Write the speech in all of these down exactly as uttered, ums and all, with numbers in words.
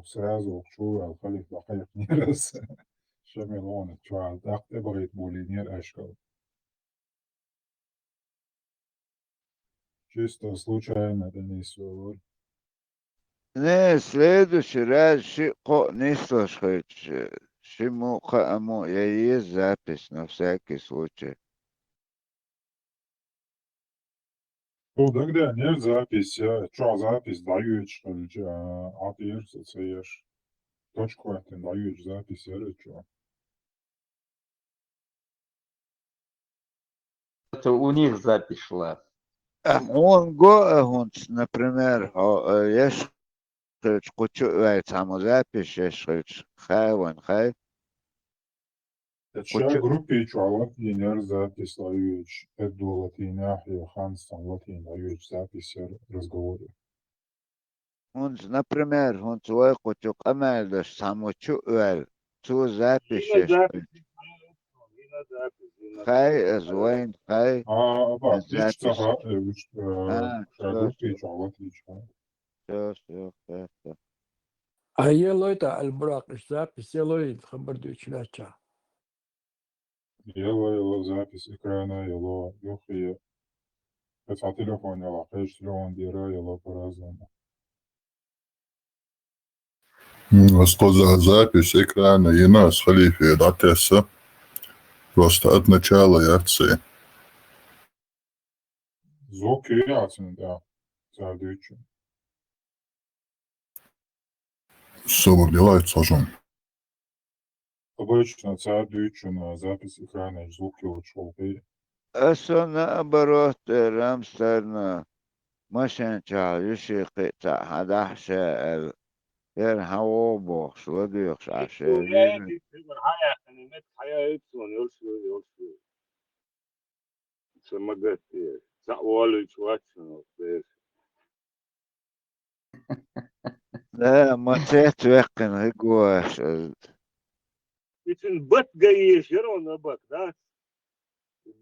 сразу чу ваьлла халиф дӀакхайкхинера аса. Шамил гӀони чу ваьлла, тӀаккха тӀебахийта болийнера аьшкал. Чисто случайно тӀенисвелар. Не, следующий раз шиъ-кхоъ нислуш хилча, ши-мо, кхаъ-мо я еза запись на всякий случай. Хьо дагадеанера запись, я чохь запись дӀайоьдуш хилча, а, Ӏа тӀера со ца еш. Точка хӀоьттина дӀайоьдуш запись яра чохь. Это у них запись шла. Ам хьуна го а хӀунца, например, хьо, э, еш хилча, кху чу а ваьлла цхьаммо запись еш хилча, хаа вайн, хай? Ша группе чохь латийнера запись дӀайоьдуш, эддо латийнехь, я ханна сан латийна дӀайоьдуш запись яра разговор. ХӀунца, например, хӀунца вай кху чу къамел деш цхьаммо чу а ваьлла, цо запись еш хилча. Хай, аса вайна хай. А, а, ба, аса тӀе ца запись хаьа, э, вуьш, э, а, ша всё, группе всё. Чохь латийча. Всё, всё, всё, всё. А елой тӀаккха, Аль-Буракъ, иштта запись елой, хабар дуьйцуш лаьттачохь? Ело, ело, запись экрана, ело, юххе. Кхин цхьа телефон йолахь, кхечу телефон дера, ело по-разному. М, ас кхузахь запись экрана йина, ас халифе дӀатесна. Просто от начала яц и. Звук яц, да, цара дуьйцучун. Собар делахь, хьажа. Обычно цара дуьйцучун запись экрана звук йоцуш хӀокху. Аса наоборот, э, Рамстарна машен чохь юьший кхин а цхьаъ хьан дахьа ша аьлла. Яра хьан вогӀу бохуш, ладоьгӀуш Ӏаш, э, вижна. Хьан яьккхина, мет хьан яйта суна, йолуш ю, йолуш ю. Ца магатте, цхьаъ волуьйтуш вац шуна оцу бераш. Да, ма цец ваьккхина хӀиго аш ас. И цуьнан бат ган езаш яра ван бат, дац?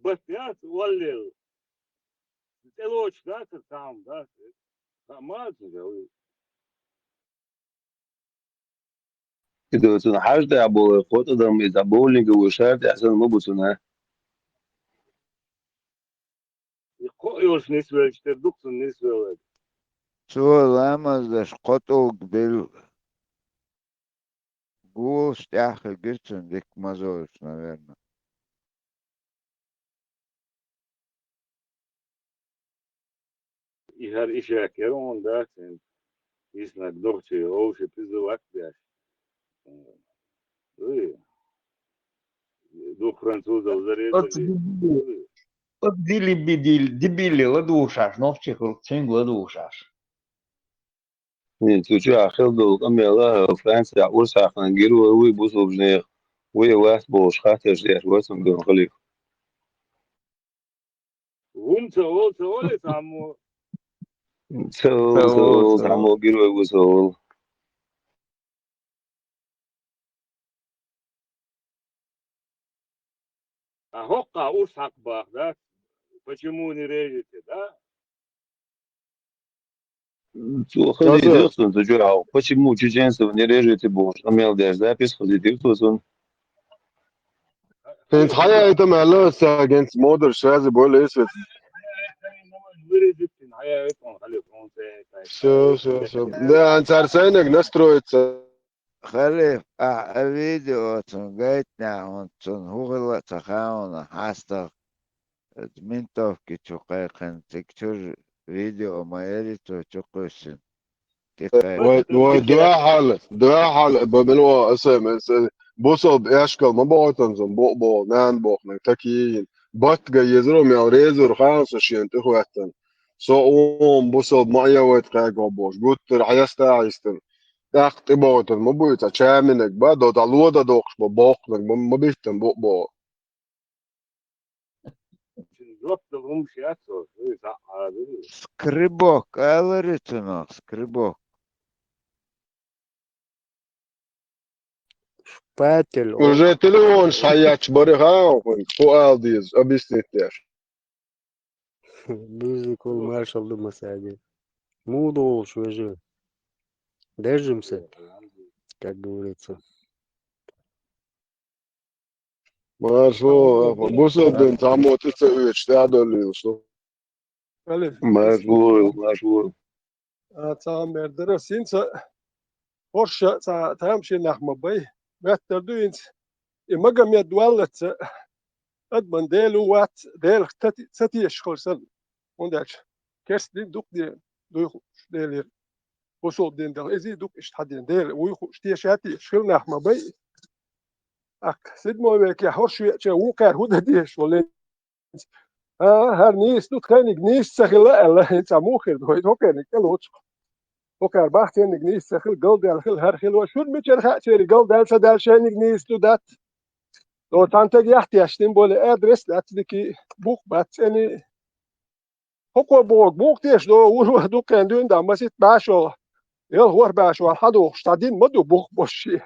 Бат яц, оллел. ТӀелоцуш дац, цхьа хӀума дац? Хаа ма ца жа вуй. И ду цунна хьажа тӀехь болу кхо тӀадам, иза боулинга ву шара тӀехь санна ма бу цунна. И кхо а йолуш нисвелча, тера ду-кх цунна нисвелларг. Цо ламаз деш кхо тӀулг дилла. Гулаш тӀаьхьа хигира цунна дика мазолуш, наверное. И хӀара ишак яра хьуна дац хӀинца? Иснаг дохчий, овши пиза вакбеш. Дуй. Ду французов зарезали. Оцу дибили, оцу дили бидили, дибили ладугӀуш Ӏаш, нохчий хилла цуьнга ладугӀуш Ӏаш. Цу чохь хила долу къамел а, Францехь урс хьаькхна герой вуй бусулбанех, вуй вац бохуш хаттарш деш вацун ган халиф. ХӀума ца олу, ца олу цхьаммо. Ца олу, ца олу, цхьаммо герой ву ца олу. А хӀокхахь урс хьакха баха, да? Почему не режете, да? Цо хазийта цунна цу чохь, почему чеченцев не режете бохуш къамел деш, запись хазийта цо цунна. ХӀинца хьаяйта ма аьлла, аса генц модур шаьза бойла эсвеца. Всё, всё, всё. Да, цара сайнаг настроиться. Халиф, ахь а видео оцунна гайтинехь, хӀунда цунна хӀун хилла а ца хаьа хьуна, хьастагӀа, ментовки чу кхайкхина, цига чуьра видео ма яри цо чукхуьссина. ТӀекхайкхина. Вай, вай, дуьхьал, дуьхьал, бабин ван, аса, аса, бусалба эшкал ма бохуьйтан цунна, бу-, боху, нана боху, нах, таки йийна. Батт ган езаро, мел резур хаьа со шена тӀехӀоьттина. Со ома бусалба ма а вайта кхайкхо бохуш, гуттара хьеста а хьистина. ТӀаккха тӀебохуьйтан ма буй, цхьа чаминаг ба, до дӀа ло дан доккхуш ба, боккхунаг ма, ма биттан бу-, боху. Цуьнан жоп дала хӀумаш яц, вай схьа Ӏадуьйту. Скребок, аларе цунах, скребок. Шпатель. Уже телефонаш хьаетташ бари хаьа хьуна, хӀун ала деза, объяснить деш. Мюзикл маршал ду масаде. Муха догӀуш вежа? Держимся. как говорится. Маршо, бусалба дин цхьаммо тӀе ца оьцуш, тӀаьхьадоллийла шу. Али. Маршо, маршо. А, цхьа мер дара, синца хӀорш цхьа тамашийна нах ма бай. Моьттар ду хӀинца. И Магомед валлалца адаман Дела ву вац, Делах ца те-, ца тешаш хила санна. ХӀунда аьлча керста дин дукха де-, дуй хууш Делера. Бусалба дин дала, изий дукха иштта хьаден. Дела вуй хууш, теша а тешаш хила нах ма бай. Аккха, седьмой векехь хӀорш веача, вукхара хӀун дан дезаш волу? А, хӀара нийса ду, тхайниг нийса ца хила аьлла, хӀинца муха хир ду, хӀокхерниг тӀелоцу. ХӀокхара бахьаниг нийса ца хила, галдаьлла хила, хӀара хила, шуна мичара хаьа церан галдаьлла, ца даьлла, шайниг нийса ду дац. О, цхьана стага яхтеш, тем более адрес дац, дики бух бац, цӀени. ХӀокхо бохург бух теш до, ур дуккхен дуьйна да, масит башо. Эл хӀор башо, хьадохуш, цхьа дин ма ду бух бошше.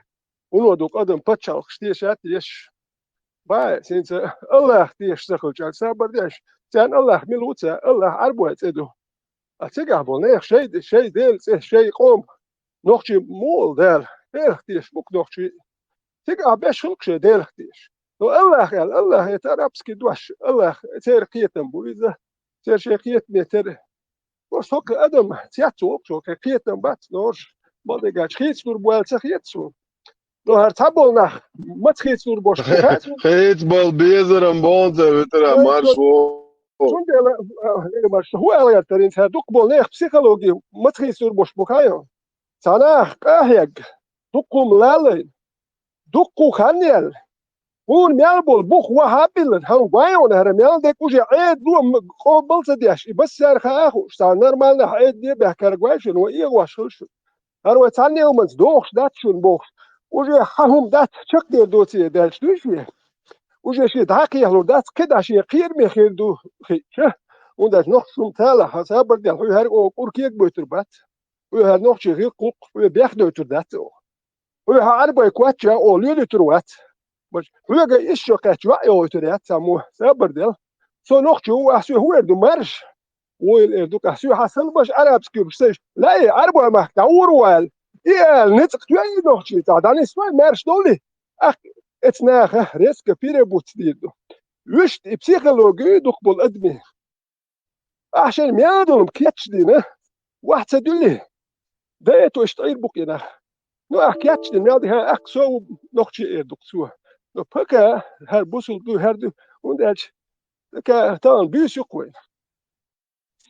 Уно ду адам пачхьалкхаш теша а теш. Бай, синца Аллах теша ца хилча, сабар деш. Царна Аллах мила ву ца, Аллах Ӏарбой цӀе ду. А цигахь бо нех шай, шай Дела цӀе, шай къом. Нохчий муха Дала, Делах теша бух нохчий. Цигахь беш хилча шай Делах теша. Но Аллах аьлла, Аллах это арабский дош, Аллах церан кхетам бу иза, церан шайн кхетаме тера. Просто хӀокху адам цец волчо кхетам бац норш, ма дагачу хийцалур бу аьлла ца хета суна. Но хӀара цхьаболу нах маца хийцалур бош бу хаьа суна? Хийца болу безарам боху ца витара, марш ву. Цундела, а, марш, хӀун ала гӀертарин цара дукха болу нехан психологи маца хийцалур бош бу хаьа? Цхьа нах къахьегга, дуккха хӀума лалайна, дуккха хан яьлла, хьуна мел болу бух ваха а биллина, хьан гой йона хӀара мел дерг уже Ӏедало м-, къобал ца деш, и бассаьра хаа хууш, цхьа нормальнах Ӏедале а баьхкара гой шуна, вай эгӀош хила шуна. ХӀара вай цхьанна а хӀуманца дохуш дац шуна бохуш, уже хьан хӀума дац, чекхдер доций даьлча дуй шен? Уже шен дӀа а кхехьалур дац, кхидӀа шен кхераме хир ду хиъча, хӀунда аьлча нохчашна талахь, хьан сабар дел, хьоьга хӀара оха кӀур кега бойтур бац. Хьоьга хӀара нохчий гӀиллакх гӀуллакх, хьоьга бехк дойтур дац оха. Хьоьга хьан Ӏарбой коч а оха лоьдуьйтур вац. Бач, хьоьга исс шо кхаьчча ваъ йогӀуьйтур яц цхьаммо, сабар дел. Со нохчо ву, ахь соьга хӀун эр ду, марш? Вуйла эр ду-кх, ахь соьга хьан салбаш арабский юбаш ца йиш. Лаьий, Ӏарбой махка дӀа ур ваьлла. И аьлла, ницкъ тоьий нохчий цхьа, дӀанисвай, маьрша довлий? Ахь эцу наха резко перебуц дийр ду. Вуьшта и психологи дукха болу адамийн. Ахь шайна мел долу кечдина, ваха ца дуьллий? Да это уьш тӀе ир бу-кх и нах. Ну, ахь кечдина мел ди, хьан, ахь со ву нохчий эр ду-кх цо. Ну, пока хӀара бусул ду, хӀара ду, хӀунда аьлча, така тахана буьйса ю-кх вайна.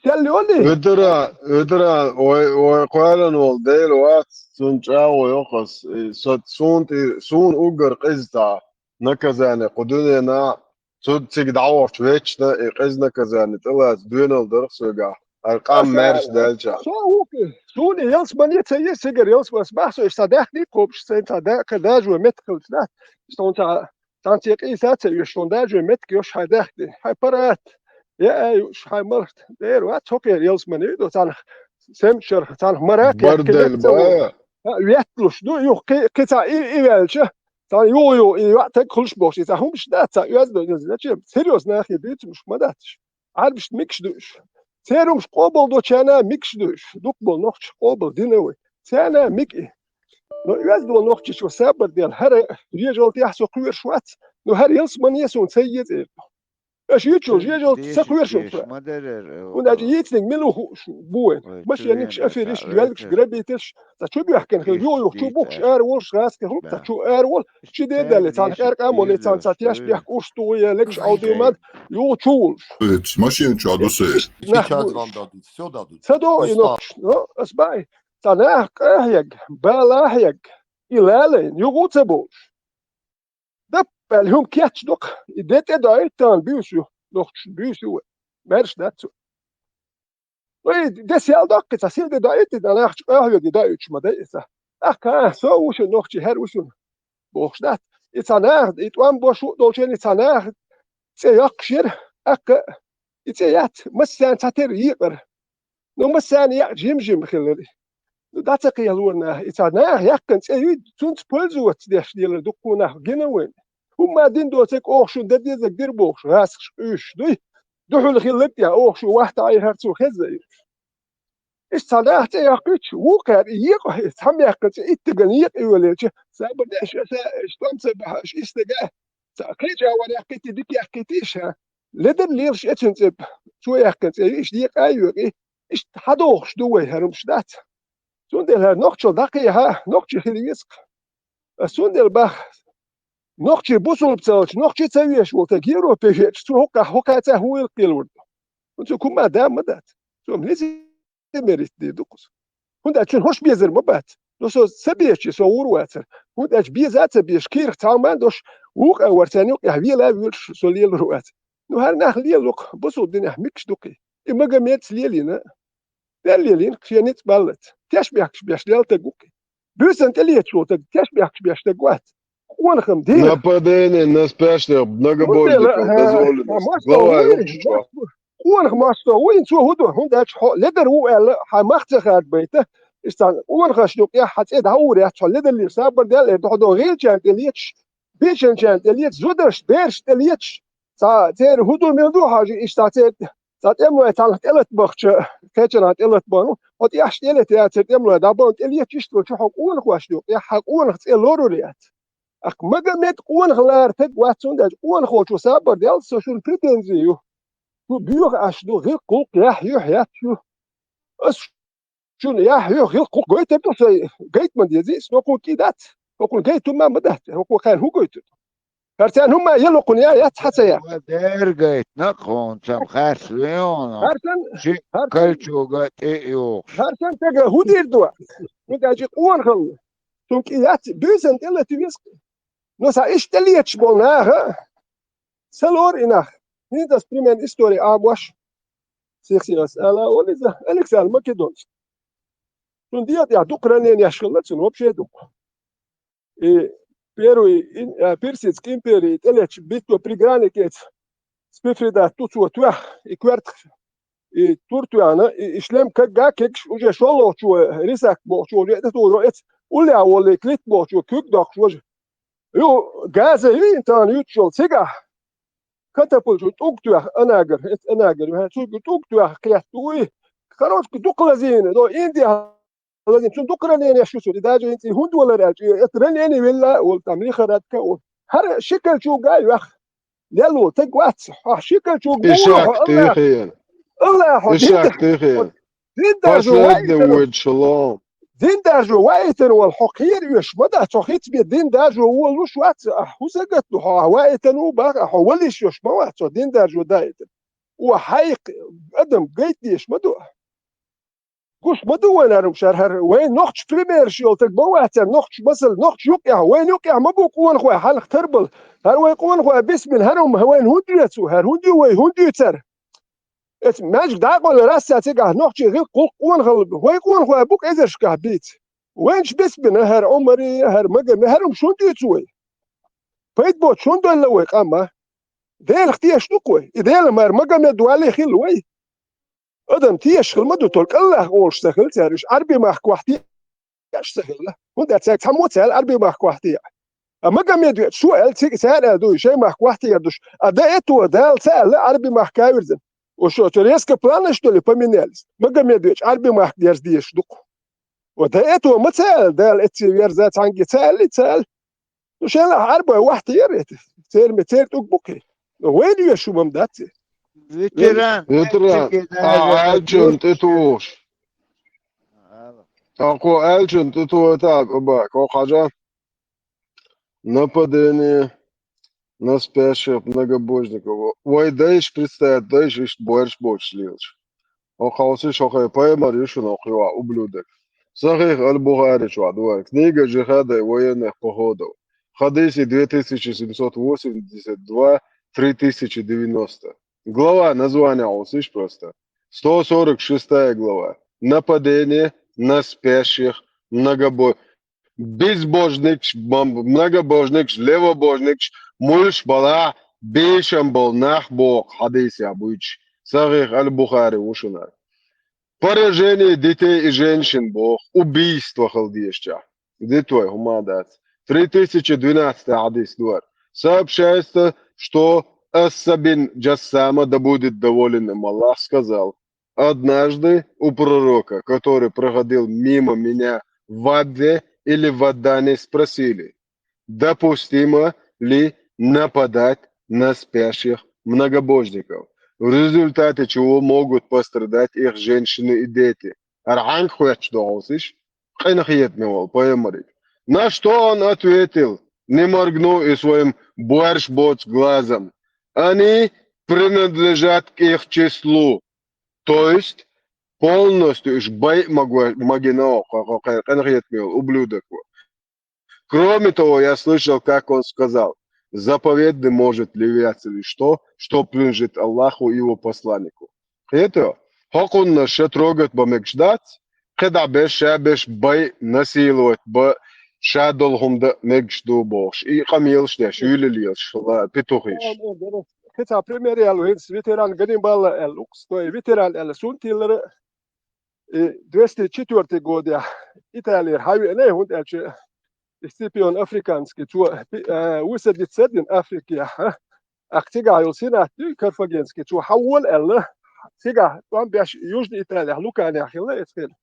Сел йолий? Уьдара, уьдара, вай, вай кхоьллина волу Дела вац, цунна чӀагӀо йоккхуш, и со, суна тӀе, суна уггар къиза цхьа наказание кху дуьненахь, цу цига дӀавахча вечно и къиза наказание тӀелаца доьналла дара-кх соьгахь. ХӀара къам маьрша даьлча. Со ву-кх, суна ялсамане ца еза, цигара ялсамане, бахьа со иштта даьхний кхобуш, сайн цхьа да-, кхин дажо меттиг хилча дац. Иштта хьуна цхьа цхьаьна цхьа къийса а ца оьшуш, шуна дажоь меттиг йош хьайн даьхкина, хьайн парат, яа юуш, хьайн малхта. Дера вац хӀокхеран ялсамане ду, царнах семчу шарах, царнах мара а кхетта, кхин меттиг ца ву. Ха, ветталуш ду, юха кхи-, кхин цхьа и, и ваьлча, цхьа юха-юха и йоӀ таг хуьлуш бохуш, и цхьа хӀумаш дац, цхьа оьзда, значит, серьёзно нахе дуьйцу уьш ма дац уьш. Ӏарбашна микаш ду уьш? Церан хӀумаш къобал дочарна микаш ду уьш? Дукха болу нохчий къобал дина вай. Царна мика и. Но оьзда волу нохчичо сабар дел, хӀара жежалтехь со кхоьруш вац, но хӀара ялсамане суна ца еза эр ду. Аша юьйцуш йолу жежалт ца кхоьруш ву со. ХӀунда аьлча йийцинарг мила ву хууш бу вайн. Мошенникаш, аферисташ, жоьлгаш, грабительш, цхьа чу боьхкина хила, юха-юха чу бухкуш ара волуш гӀазкхи хӀума, цхьа чу ара волу, ши де даьлла, царна къаьркъа а молий, царна цхьа теш бехк урс ту ву, я лекаш Ӏовдийман, юха чу волуш. Маша чу а ду со. Нах бу уьш. Ца до и нохчаш, но ас баьи. Цхьа нах къахьега, бала хьега, и лалайна, юха ца бохуш. Дап аьлла хӀума кечдо-кх, и де тӀедоуьйту тахана буьйса ю, нохчашна буьйса ю вай. Маьрша дац цо. Вай де сел доккхи цхьа сил де доуьйту, и нахча къахьоьгу доуьйтуш ма дай иза. Ахка, со а ву шуна нохчий, хӀара ву шуна, бохуш дац. И цхьа наха, и тӀом бош ву долчеран и цхьа наха цӀе йоккхуш яра, ахка, и цӀе яц, массарна цхьатерра екъара. Ну, массарна яа жим-жим хилира. Ну, дӀа ца кхехьалора наха. И цхьа наха яьккхина цӀе ю, цунца пользоваться деш делира дуккха нах гина вайна. ХӀумма дина доцург оха шуна дан дезарг дира бохуш, гӀазкхаш уьйш дуй. Дуьхьал хилларг тӀе оха шу вахта Ӏехар цо хезна уьш. Иштта цхьа нах цӀе йоаккхийча, вукхара и екъа, цхьа мехка цӀе иттаган екъа йолаелча, сабар деш, аса, иштта ца бахьаш, иштта га, ца кхеча вар яхкийти, дика яхкийти иша. Ледар лелаш эцун цӀе, цо яхкан цӀе, иштта екъа а йоаккхий, иштта хьадохуш ду вай хӀарамаш дац. Цундела хӀара нохчал дӀакхехьа, нохчи хила веза-кх. Ас цундела бах, нохчи бусулба ца хилча, нохчи ца веш волу таг Европе веача, цо хӀокхахь, хӀокхаьццахь хӀун хила кхелавар ду? ХӀунда цу кума да ма дац. Цо лицемерить дийр ду кхуза. ХӀунда аьлча цуьнан хӀорш безар ма бац. Но со ца бечи, со гӀур вацара. ХӀунда аьлча беза а ца беш, кийрах цхьа а ма дош, вукху а вар царна юкъехь вела а воьлуш, со лелур вац. Ну, хӀара нах лело-кх, бусулба динехь мегаш ду-кх и. И Магомедаца лелийна, Дала лелийна-кх шен ницкъ баллалц. Тешнабехкаш беш лелла таг ву-кх и. Буьйсанна тӀелеташ волу таг тешнабехкаш беш таг вац. Къонахам дийна. Нападение на спящих многобожников дозволено. Глава йолчу чохь. Къонах мостагӀа ву, цо хӀун ду? ХӀунда аьлча хьо ледар ву аьлла, хьан мах ца хадабайта, иштта къонахашна юкъехь хьан цӀе дӀагӀур яц, хьо ледарлера сабар даьлла, эр ду хьо ду гӀийлачарна тӀелеташ, бийшанчарна тӀелеташ, зударшна, берашна тӀелеташ, цхьа церан хӀун ду, мила ду хьажа, иштта церан цхьа тӀемалой цхьанхьа тӀелатбахча, кхечанхьа тӀелатбахна, хьо тӀехь тӀелета яцара тӀемалой дӀабахна, тӀелеташ иштта волчу хьо къонахошна юкъехь, хьан къонах цӀе лорур яц. Ахь Магомед къонах лара таг вац, цундела къонах волчо сабар даьлла, со шуна претензи ю. Шу боьха Ӏаш ду, гӀиллакх-гӀуллакх яхь ю, хьаьтташ ю. Ас шуна яхь ю, гӀиллакх-гӀуллакх гойтур ду, со гайта ма дезий, со хӀокхуна кӀий дац, хӀокхуна гайта хӀума ма дац, хӀокхуна хьайна хӀун гойтур ду? ХӀара царна хӀума елла хӀокхуна я, яц хьан ца яхь? Дер гайтина хьуна, цам харц веана. ХӀара сан, ши хӀара сан, калчуга тӀе а юхуш. ХӀара сан тага хӀун дийр ду? ХӀунда аьлча къонахалла. Цунна кӀий яц, буьйсанна тӀелата веза-кх. Но сан иштта тӀелеташ болу наха, ца лору и нах. ХӀинца ас примерно истори Ӏамош, сих-сихас ала олу иза, Александр Македонский. Цунна дегӀа тӀехь дукха раненеш хилла цунна, вообще дукха. И первый ин-, а, Персидский импери тӀелеташ битто при Граникеца с Мифридатом цо тоьхна, и коьртах, и тур тоьхна, и, и шлем кагга кегаш, уже шолгӀачо, Рисак бохучо, уже тӀетухур ву эца, уллехь волу Клит бохучо, куьг доккхуш важа. Ю, Газа ю и тахана юьтуш йолу цигахь, катапульт чу тӀулг тоьхна, анагар, эца анагар, цуьнга тӀулг тоьхна кхетта ву и. Короче, дукха лазийна, но Индия лазийна, цунна дукха раненеш ю цунна, и даже хӀинца и хӀунда валар аьлча, и эта ранение велла а волу, там лихорадка а волу. ХӀара ши калчуга а йоьхна, лелла волу таг вац, хьо ши калчуга ма ву, хьо Аллахьо, Аллахьо, дин даржо ваийтина. Последний word, шалом. Дин даржо ваийтина волу хьо кхера оьшуш ма дац, хьо хӀинца бен дин даржо волуш вац, ахь хӀун сагатду, хьо ахь ваийтина ву баха, ахь хьо валийш йолуш ма вац, хьо дин даржо даийтина. О, хьайх адам гайта дезаш ма ду. Гуш ма ду вайна хӀара хӀума шара, хӀара вайн нохча примераш йолу таг ма вац хӀара, нохча масал, нохча юкъехь, вайн юкъехь ма бу къонахой хьалха тарбала. ХӀара вайн къонахой бисбина, хӀара хӀума вайна хӀунда оьцу, хӀара хӀунда ю вай, хӀунда оьцу хӀара? Эца маьждиг дӀакъевлла расса цигахь нохчий гӀиллакх-гӀуллакх къонахалла, вай къонахой бу-кх эзаршкахь бийца. Вайнаш бисбина хӀара Ӏумари, хӀара Магомеди, хӀара хӀума шунна дуьйцу вай? Пайда боцуш хӀунда ваьлла вай къам а? Делах тешаш ду-кх вай? И Дела мара Магомед валлий хилла вай? Адам тешаш хила ма ду, только Аллах олуш ца хилла цара, уьш Ӏарби махкахь те- еш ца хилла. ХӀунда аьлча цаьрга цхьаммо а ца аьлла Ӏарби махкахь те. А Магомед веача, шу аьлла, цига цара аьлла ду, шайн махкахь тера ду уьш. А до этого Дала ца аьлла Ӏарби махка вирзина. Уж шо, цо резко планаш доли поменялись. Магомед веача Ӏарби махка дерза дезаш ду-кх. Вот до этого ма ца аьлла, Дала эцци верза цхьаьнгге ца аьлла, ца аьлла. Ну, шайн лаха Ӏарбой вахьте яра это. Церан ме-, церан тӀулг бу-кх и. Ну, вайна оьшу ма дац и. Ветеран. Ветеран. А, аьллачун тӀе тухуш. Алло. Тако аьллачун тӀе тухуш, так, оба, кхо хьажа. Нападение на спящих многобожников. Вай дайш представят, дайш иштта борш боцуш лелаш. Хьо хьовсий, шо хай пайхамар ю шуна хьо кхин а, ублюдок. Сахих аль-Бухари чохь ду вай. Книга джихада и военных походов. Хадиси две тысячи семьсот восемьдесят два, три тысячи девяносто. Глава, название хьовсийша просто. Сто сорок шестая глава. Нападение на спящих многобо-, безбожникаш, бом-, многобожникаш, левобожникаш, муьлш балахь, бешан болу нах боху хьадисехь буьйцуш. Сахих аль-Бухари ву шуна. Поражение детей и женщин боху, убийство хила дезачохь. Дитвай хӀума дац. Три тысячи двенадцатый хьадис ду хӀара. Сообщается, что Асса бин Джассама, да будет доволен им Аллах, сказал: Однажды у пророка, который проходил мимо меня в Абве или в Адане, спросили, допустимо ли нападать на спящих многобожников, в результате чего могут пострадать их женщины и дети. Арханг хуяч доголсиш, къинхиет мевал поэмарик. На что он ответил, не моргнув и своим буарш боц глазом: они принадлежат к их числу, то есть полностью уж бай магинал, къинхиет мевал, ублюдок. Кроме того, я слышал, как он сказал: заповедным может являться лишь то, что принадлежит Аллаху и его посланнику. Хето, хокунна ша трогать ба мегаш дац, кхеда беш, ша беш бай насиловать ба, ша долхум да мегаш ду бохш. И къамелш деш, юлил елш, ла петухиш. Хица пример ял, хинс ветеран Ганнибала эл, укстой ветеран эл, сунтилер, и двести четвёртый год я Италия, хави не, хунт элче, Сципион Африканский, цо, э, высадиться один Африке, а? Ах, цигахь йолу сенат дуй, Карфагенский, цо хьан волу аьлла, цигахь тӀом беш Южный Италия, Лукани хилла эцхира.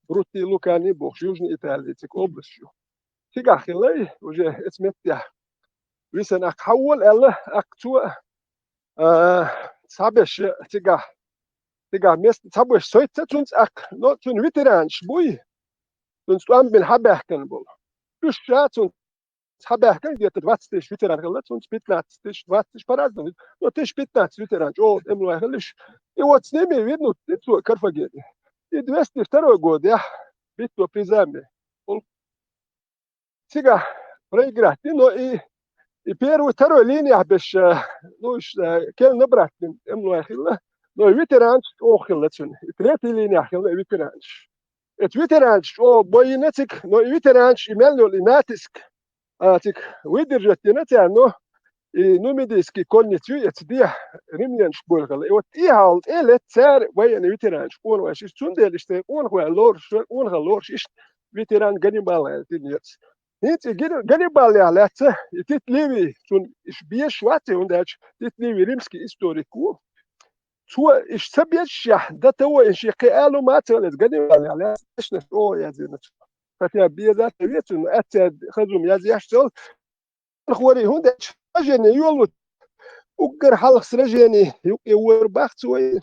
Брутти Лукани бохуш, Южный Италия цигахь область ю. Цигахь хилла, уже эцу меттехь. Висана ах хьан волу аьлла, ах цо, а, цхьабеш цигахь, цигахь места цхьабеш сойтта цунца ах, но цуьнан ветеранаш буй, цунца тӀом бина хьан баьхкина болу. Уьш ша цунца хьан баьхкина, где-то двадцать тысяч ветеран хилла, цунца пятнадцать тысяч, двадцать тысяч по-разному. Но тысяч пятнадцать ветеран, чӀогӀа тӀемалой хилла уьш. И вот с ними вернут цо Карфагене. И двести второй год я битва при Заме. Цигахь проиграть, но и, и первый, второй линияхь беш, э, ну, уьш, э, кел набрать тӀемалой хилла. Но и ветеранаш чӀогӀа хилла цуьнан. И третий линияхь хилла и ветеранаш. Эцу ветеранаш чӀогӀа бойина цига, но и ветеранаш, и мел йолу и натиск, а, цига выдержать дина царна, но и нумидийский конница ю, эца дехьа римлянаш бойла хилла. И вот и хьал тӀе летта цара военный ветеранаш, къонахойш, иштта цундела иштта къонахой лоруш, къонахалла лоруш, иштта ветеран Ганнибал аьлла дина яц. ХӀинца и Гин-, Ганнибалехь лаьцна, и Тит Ливий, цунна иштта безаш вац, хӀунда аьлча Тит Ливий римский историк ву. Цо иштта ца безашехь, до того и шен кхин алу ма ца хилла, Ганнибалехь лаьцна, чӀогӀа яздина цо. Хотя беза ца вецун, но аьццаьрга хазум язъеш цо. Хори, хӀунда аьлча сражение йолу, уггар хьалха сражение юкъе вора бах цо вай.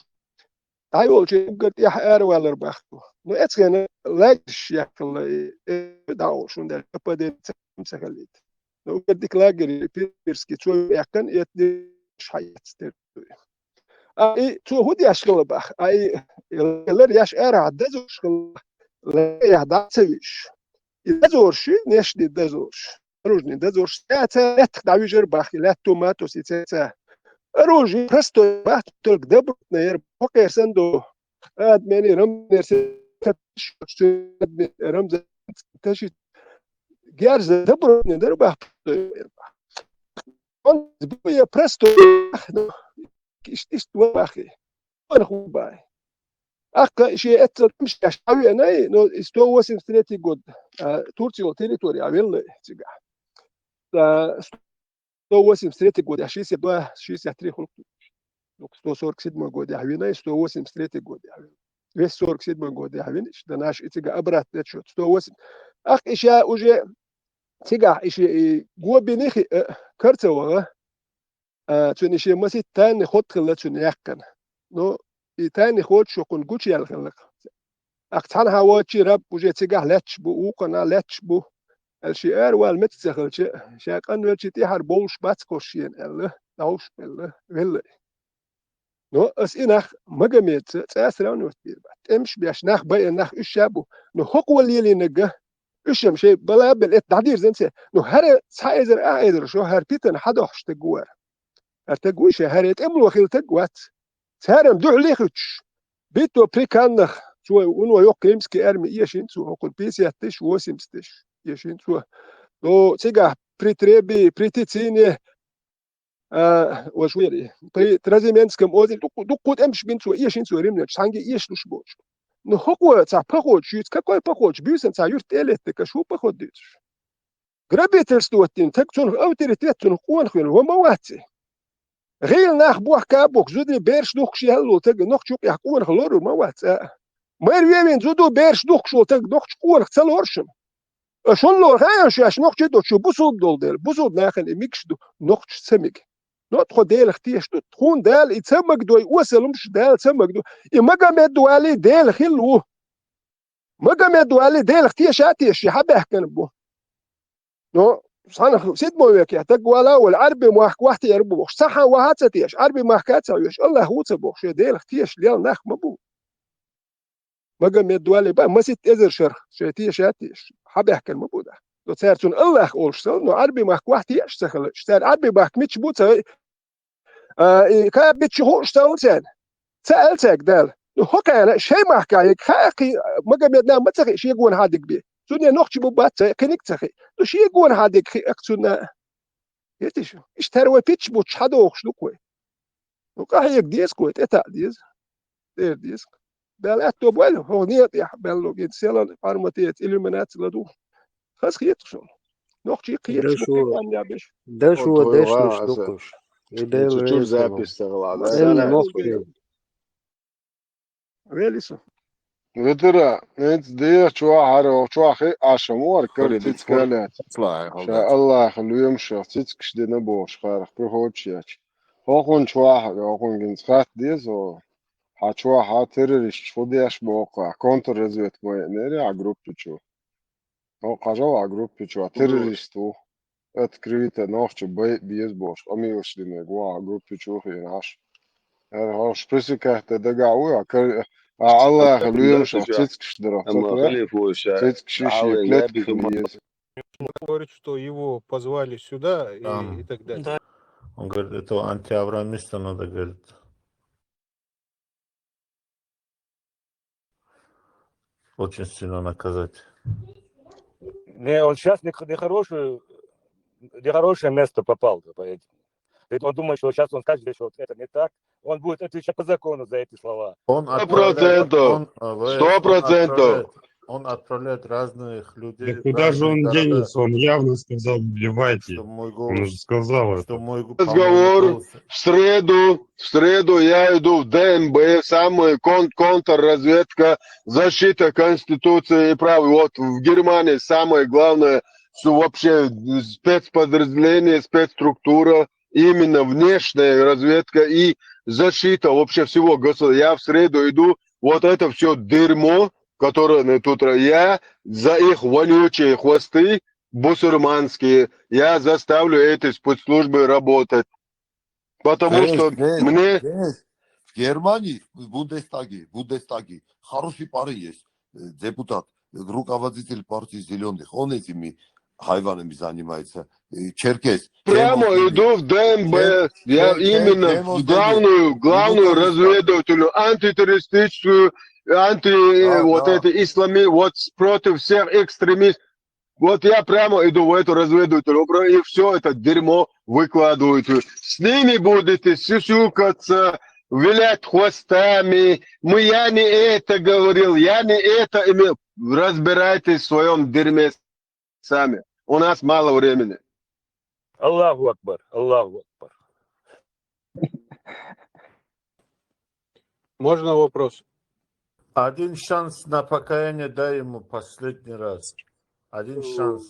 ДӀайолчу уггар тӀехь аравалар бах цо. Но эцхена лагерьш яьккхина, э, дӀаолуш, хӀунда аьлча КПД ца, ца хилийта. Но уггар дика лагерь, пирски цо яьккхина, эт деш хьаэцтира. А и цо хӀун деш хилла бах? А и, и лар еш арахь дазуш хилла, лар дӀа ца виш. И дозораш, нешди дозораш, оружейни дозораш, цаьрца лаьттах дӀавижар бах, и лаьтто ма тосу и цаьрца. Оружие простой бах, только добротное яр, хӀокхерсан до. Адмени рамзер се-, адми рамзер таши. Герза добротный дар бах, простой яр бах. Он збуя простой бах, но иштта, иштта ван бахи. Ван хӀун бай. Аккха шен эццал тӀемаш деш хьавеанай, но и сто восемьдесят третий год, а, Турцино территори а веллай цигахь. А, сто восемьдесят третий год, я шестьдесят два, шестьдесят три хӀунда. Ну, сто сорок седьмой год я винай, сто восемьдесят третий год я винай. Весь сорок седьмой год я винай, да наш и цига обратный отсчёт. Сто восемь. Ах, и ша уже цигахь, и ши, и гобини хи, э, карца вагӀа. А, цуьнан шен масийтта тайный ход хилла цуьнан яьккхина. Ну, и тайный ход шо кхунна гучуяьлла хилла. Ах цхьанхьа воцчий раб уже цигахь лаьтташ бу, вукхана лаьтташ бу, аьлла, шен аравала меца ца хилча, ша къанвелчий тӀаьхьара бовлуш бац кхо шена, аьлла, дӀовш, аьлла, велла. Но ас и нах Магомедца цӀа сравнивать бийр бац. ТӀемаш беш нах, баьа нах уьш ша бу. Но хӀокхо лелийнарг, уьш-м шайн бала а белла, эт дӀадирзина ца. Но хӀара цхьа эзар, а эзар шо, хӀара питана хьадохьуш стаг вара. ХӀара стаг вуй ша, хӀара тӀемало хилла стаг вац. Цара-м дуьхьал хуьттуш. Битто при Каннах, цо вуно йоккха римский арми эшина цо, хӀокхунна пятьдесят тысяч, восемьдесят тысяч эшина цо. Но цигахь при Требии, при Тицине, а, вашу яри, при Тразименском озере дуккха, дуккха тӀемаш бина цо, эшина цо римлянаш, цхьаьнгге эшалуш боцуш. Ну, хӀокхо цхьа поход шуьйца, какой поход? Буьйсанна цхьа юьрт тӀе а летта, ка шу поход дуьйцуш? Грабительство оттина, так цунах авторитет, цунах къонах вина, ва ма вац и. ГӀийла нах бохка а боху, зуде бераш духкуш яьлло тага нохчо юкъехь къонах лорур ма вац а. Майра вевин зудо бераш духкуш волу таг нохча къонах ца лоруш. Аш хӀунда лору хаьа шаьш нохчий доцу шу бусулба долу дела? Бусулба нахана и мегаш ду, нохчаш ца мега. Но тхо Делах тешаш ду, тхуна Дала и ца магадой, осалумаш Дала ца магадо. И Магомед вали Дела хилла ву. Магомед вали Делах теша а тешаш, хьан баьхкина бу. Но цхьана седмо векехь таг вала а вала, Ӏарби махка вахтера бу бохуш, ца хьан ваха а ца теша, Ӏарби махка а ца веш, Аллах ву ца бохуш, шен Делах тешаш лел нах ма бу. Магомед вали бан маситта эзар шарх шайн теша а теш, хьан баьхкина ма бу да. Но цара цунна Аллах олуш ца, но Ӏарби махка вахтеш ца хилла. Цара Ӏарби махка мича бу ца, а, и кабича хууш ца цара. Ца аьлла цаьрга Дала. Ну, хӀокхана шайн махка яга хаьа кхин, Магомед нах ма ца хи, шен гонахьа диг бе. Цунна нохча бу бац ца, кхиниг ца хи. Ну, шен гонахьа диг хи, ак цунна. Гетиш? Иштта хӀара вай пичча буттуш хьадохуш ду-кх вай. Ну, къахьега деза-кх вай, тӀетаӀа деза. Дера деза-кх. Дала аьтто бойла, хӀокху некъа тӀехь баьлло гина селан форматеца иллюминаци ладугӀу. Хаза хета шуна. Нохчий кхеташ бу кхин къамел беш. Даш ву дешнаш дукхуш. И Дела чур веза запись ца гӀала, да? Эн нохчий. Вели со. Ветера, эц дех чохь хьара, чохь хи Ӏаша мур, кара цицка лаьцна. Ша Аллаха лоьмашах цицкаш дина бохуш, харах приходчу яч. ХӀокхун чохь, хӀокхун гинца хатта деза, хьан чохь хьан террористаш хӀу деш боху, контрразведка ма яънера а группа чу. ХӀокху хьажал а группа чу, террорист ву. Открыто нохча бай беза бохуш, къамелаш динарг ву а группа чу хиъна Ӏаш. ХӀара хьо шпресикахь тӀе дагахь ву, а кар-, а Аллаха лоьмашах цицкаш дара. Амма халифа ша, цицкаш шиша клетка беза. Говорит, что его позвали сюда и, и так далее. Он говорит, это антиавраамиста надо, говорит. Очень сильно наказать. Не, он сейчас не, нехорошее, нехорошее место попал, понимаете. Ведь он думает, что сейчас он скажет, что вот это не так. Он будет отвечать по закону за эти слова. Он отправляет, он, а, вы, он отправляет, он отправляет разных людей в разные города. Да куда же он денется? Он явно сказал: «Убивайте». Он же сказал это. Разговор в среду, в среду я иду в ДНБ, самая кон-, контрразведка, защита Конституции и прав. Вот в Германии самое главное, что вообще спецподразделение, спецструктура, именно внешняя разведка и защита вообще всего государства. Я в среду иду, вот это все дерьмо, которое тут, я за их вонючие хвосты бусурманские, я заставлю эти спецслужбы работать. Потому что мне... В Германии, в Бундестаге, в Бундестаге хороший парень есть, э, депутат, руководитель партии Зеленых. Он этими хайванами занимается. Э, черкес. Прямо иду в ДНБ. Я именно в главную, главную разведывательную, антитеррористическую, анти, э, вот это ислами, вот против всех экстремистов. Вот я прямо иду в эту разведывательную управу, и все это дерьмо выкладываю. С ними будете сюсюкаться, вилять хвостами. Мы, я не это говорил, я не это имел. Разбирайтесь в своем дерьме сами. У нас мало времени. Аллаху акбар, Аллаху акбар. Можно вопрос? Один шанс на покаяние дай ему последний раз. Один шанс.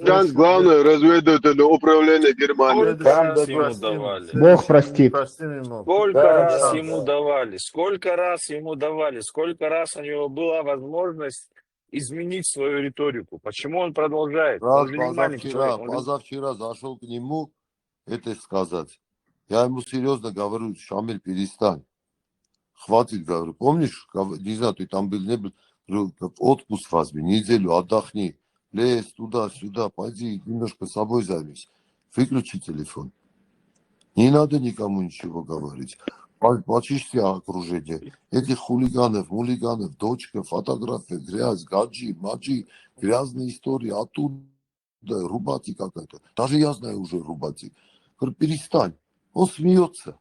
Шанс, главное, разведывательное управление Германии. Сколько раз ему давали? Бог простит. Простим ему. Сколько раз ему давали? Сколько раз ему давали? Сколько раз у него была возможность изменить свою риторику? Почему он продолжает? Он же не маленький человек. Позавчера зашёл к нему это сказать. Я ему серьёзно говорю: «Шамиль, перестань. Хватит», говорю. Помнишь, не знаю, ты там был, не был. Говорю: «Отпуск возьми, неделю отдохни. Лезь туда-сюда, пойди, немножко собой займись. Выключи телефон. Не надо никому ничего говорить. Почисти окружение. Этих хулиганов, мулиганов, дочка, фотография, грязь, гаджи, маджи, грязные истории оттуда, рубати какая-то. Даже я знаю уже рубати». Говорю: «Перестань». Он смеётся.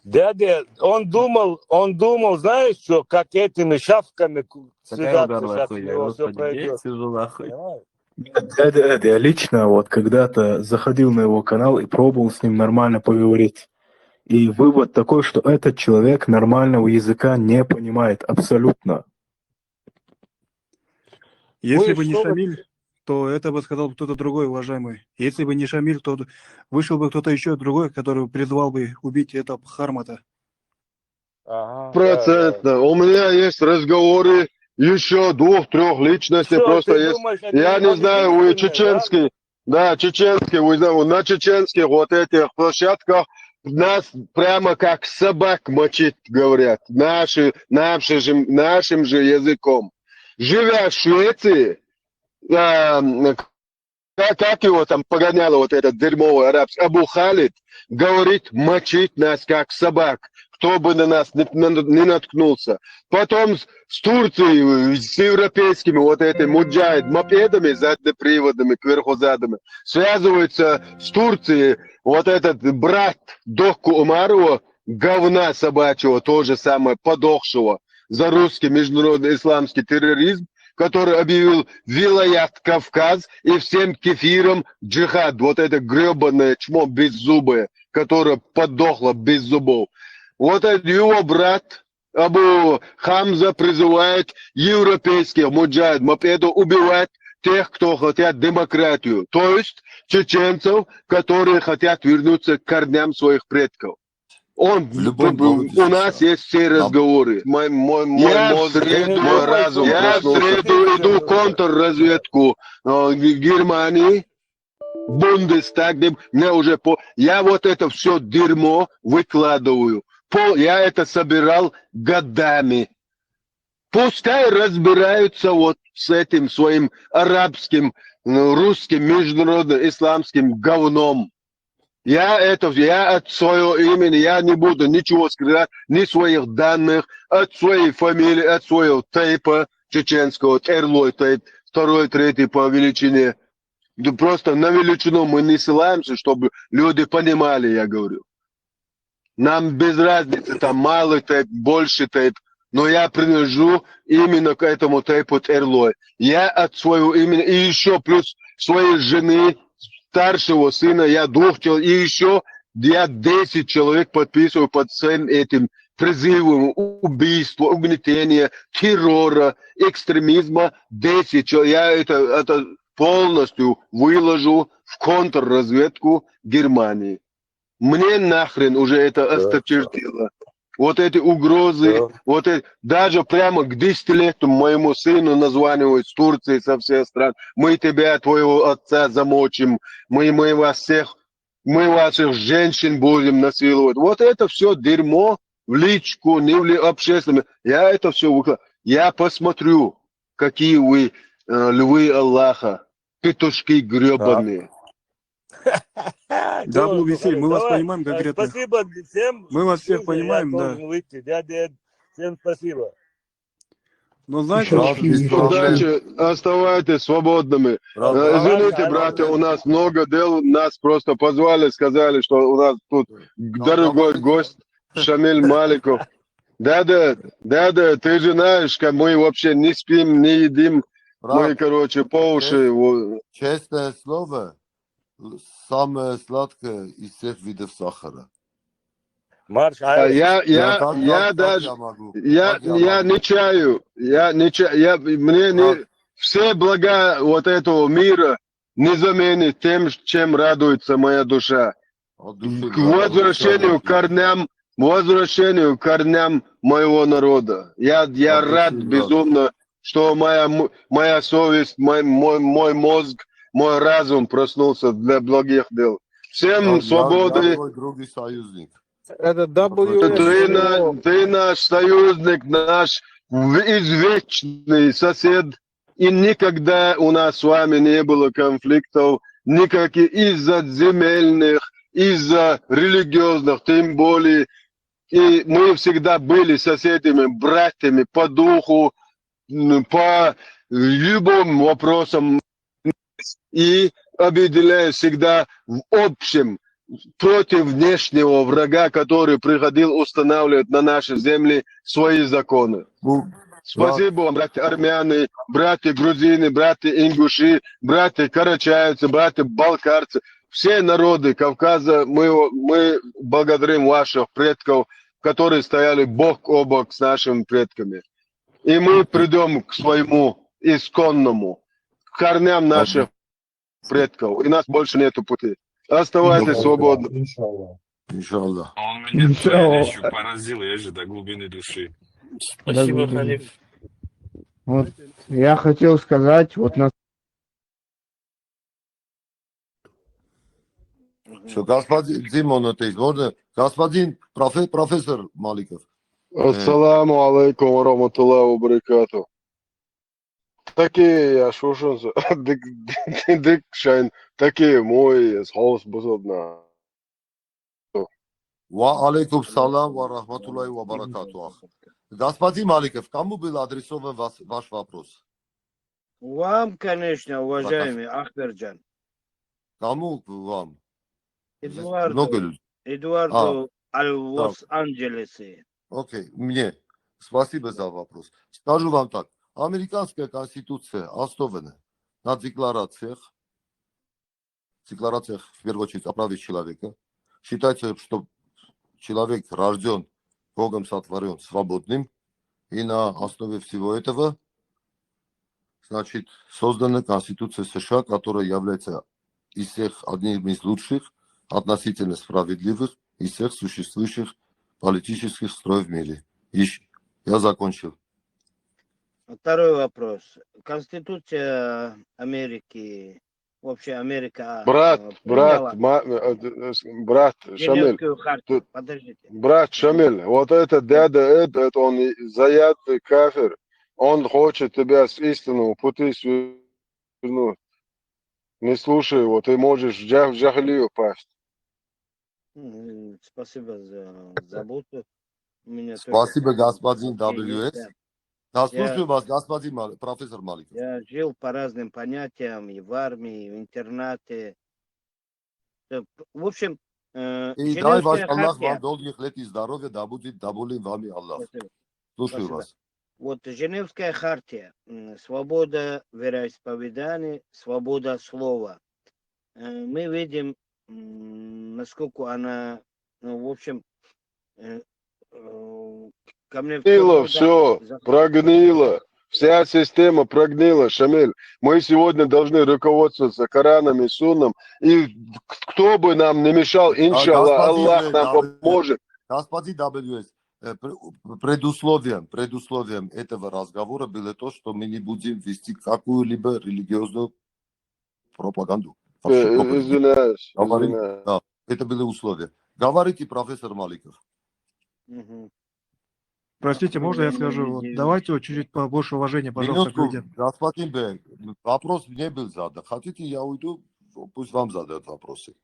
Дядя, он думал, он думал, знаешь, что как этими шавками связаться, сейчас у него все пройдет. Нет, дядя Эд, я лично вот когда-то заходил на его канал и пробовал с ним нормально поговорить. И вывод такой, что этот человек нормального языка не понимает абсолютно. Если Ой, бы не что вы- Шамиль, то это бы сказал кто-то другой, уважаемый. Если бы не Шамиль, то вышел бы кто-то еще другой, который призвал бы убить этого Хармата. Ага, да, да. Процентно. У меня есть разговоры еще двух-трех личностей. Что Просто ты есть. думаешь, о Я не телефоне знаю, вы единственное, да? чеченский. Да, чеченский, вы знаете, на чеченских вот этих площадках нас прямо как собак мочить, говорят. Наши, нашим же, нашим же языком. Живя в Швеции, а, как, как его там погоняло вот этот дерьмовый арабский, Абу Халид, говорит, мочить нас как собак, кто бы на нас не, на- не наткнулся. Потом с, с Турцией, с европейскими вот этими муджахид мопедами, заднеприводными, кверху задами, связывается с Турцией вот этот брат Докку Умарова, говна собачьего, то же самое, подохшего за русский международный исламский терроризм, который объявил вилаят Кавказ и всем кефиром джихад, вот это гребаное чмо беззубое, которое подохло без зубов. Вот этот его брат Абу Хамза призывает европейских муджахид мопедов убивать тех, кто хотят демократию, то есть чеченцев, которые хотят вернуться к корням своих предков. Он, В любом у городе нас сейчас. Есть все Там- разговоры. Мой, мой, мой Я в мозг, среду- мой разум я в проснулся. среду- Я иду контрразведку э, Г- Германии, Бундестаг, где мне уже по... Я вот это все дерьмо выкладываю. По... Я это собирал годами. Пускай разбираются вот с этим своим арабским, ну, русским, международным исламским говном. Я это, я от своего имени, я не буду ничего скрывать, ни своих данных, от своей фамилии, от своего тейпа чеченского, Терлой тейп, второй, третий по величине. Да просто на величину мы не ссылаемся, чтобы люди понимали, я говорю. Нам без разницы, там малый тейп, больший тейп, но я принадлежу именно к этому тейпу Терлой. Я от своего имени, и еще плюс своей жены, старшего сына, я двух человек, и еще я десять человек подписываю под всем этим призывом убийства, угнетения, террора, экстремизма. Десять человек. Я это, это полностью выложу в контрразведку Германии. Мне нахрен уже это осточертело. Вот эти угрозы, вот это, даже прямо к десятилетнему моему сыну названивают с Турции, со всех стран. Мы тебя, твоего отца замочим, мы, мы вас всех, мы ваших женщин будем насиловать. Вот это все дерьмо в личку, не в ли- общественном. Я это все выкладываю. Я посмотрю, какие вы э, львы Аллаха, петушки гребаные. Да, Блу Василь, мы вас понимаем конкретно. Спасибо всем. Мы вас всех Слушай, я понимаем, да. должен выйти. Дядя Эд, всем спасибо. Но знаете, Ещё вот раз здорово. Удачи, оставайтесь свободными. Правда, Э, Извините, правда, братья, правда. У нас много дел, нас просто позвали, сказали, что у нас тут дорогой гость Шамиль Маликов. Да-да, да-да, ты же знаешь, как мы вообще не спим, не едим. Мы, Брат, короче, по уши. Во- честное слово, самое сладкое из всех видов сахара. Марш, А ай. я, я, как, я как- как даже, я могу? я, Как я я могу? не чаю, я не чаю, я, мне не, Как? Все блага вот этого мира не заменит тем, чем радуется моя душа. От души, К брат, от души возвращению радуйся. К корням, возвращению к корням моего народа. Я, я От души, рад брат. Безумно, что моя, м- моя совесть, мой, мой, мой мозг, мой разум проснулся для благих дел. Всем Я- я- свободы. я твой друг и союзник. Это Ты, W S на- ты наш союзник, наш в- извечный сосед. И никогда у нас с вами не было конфликтов, никаких из-за земельных, из-за религиозных, тем более. И мы всегда были соседями, братьями по духу, м, по любым вопросам. И объединяя всегда в общем против внешнего врага, который приходил устанавливать на наши земли свои законы. Bu, Спасибо вам, братья армяне, братья грузины, братья ингуши, братья карачаевцы, братья балкарцы. Все народы Кавказа, мы, мы благодарим ваших предков, которые стояли бок о бок с нашими предками. И мы придем к своему исконному, к корням наших предков. И нас больше нету пути. Оставайтесь свободны. Иншаллах. Иншаллах. А он меня правильно еще поразил, я же до глубины души. Спасибо, Ханиф. Вот я хотел сказать, вот на Что, господин Димон, это можно? Господин профе- профессор Маликов. Ассаламу алейкум ва рахматуллахи ва баракату. Такие я шушунса. Дык, дык шайн. Такие мои, с холс бузобна. Ва алейкум салам ва рахматуллахи ва баракатух. Господин Маликов, кому был адресован вас- ваш вопрос? Вам, конечно, уважаемый Ахберджан. Кому вам? Эдуарду. Много людей. Эдуарду аль Лос-Анджелесе. Окей, мне. Спасибо за вопрос. Скажу вам так. Американская конституция основана на декларациях, декларациях, в первую очередь, о праве человека. Считается, что человек рожден, Богом сотворен свободным, и на основе всего этого, значит, создана Конституция США, которая является из всех одним из лучших, относительно справедливых из всех существующих политических строев в мире. Ищ- Я закончил. Второй вопрос. Конституция Америки, вообще Америка... Брат, э, брат, приняла ма- э, э, с- брат, Шамиль, Женевскую хартию. тут- Подождите. Брат Шамиль, вот это дядя, это, это он и заядлый кафир. Он хочет тебя с истинного пути свернуть. Не слушай его, ты можешь в джах- в джахилию пасть. М, Спасибо за заботу. У меня тоже Спасибо, господин сообщение W S. есть, да. Да, слушаю вас, господин Мал- профессор Маликов. Я жил по разным понятиям, и в армии, и в интернате. Э, п- В общем, э, И дай вас Женевская Аллах хартия. Вам долгих лет и здоровья, да будет доволен вами Аллах. Спасибо. Слушаю Спасибо. Вас. Вот Женевская хартия, м, свобода вероисповедания, свобода слова. Э, Мы видим, м, насколько она, ну, в общем, э, э, ко мне в тот Прогнило год все, за- прогнило. Вся система прогнила, Шамиль. Мы сегодня должны руководствоваться Кораном и Сунном. И к- кто бы нам не мешал, иншаллах, господин, Аллах э, нам Давид, поможет. Господин W S, э, пр- предусловием, предусловием этого разговора было то, что мы не будем вести какую-либо религиозную пропаганду. Э, Вообще э, пропаганду. Извиняюсь, Говорим- извиняюсь. Да, это были условия. Говорите, профессор Маликов. Мгм. Простите, можно я М, скажу? Вот извините. Давайте вот чуть-чуть побольше уважения, пожалуйста, к Минутку, людям. господин Б, вопрос не был задан. Хотите, я уйду, пусть вам задают вопросы.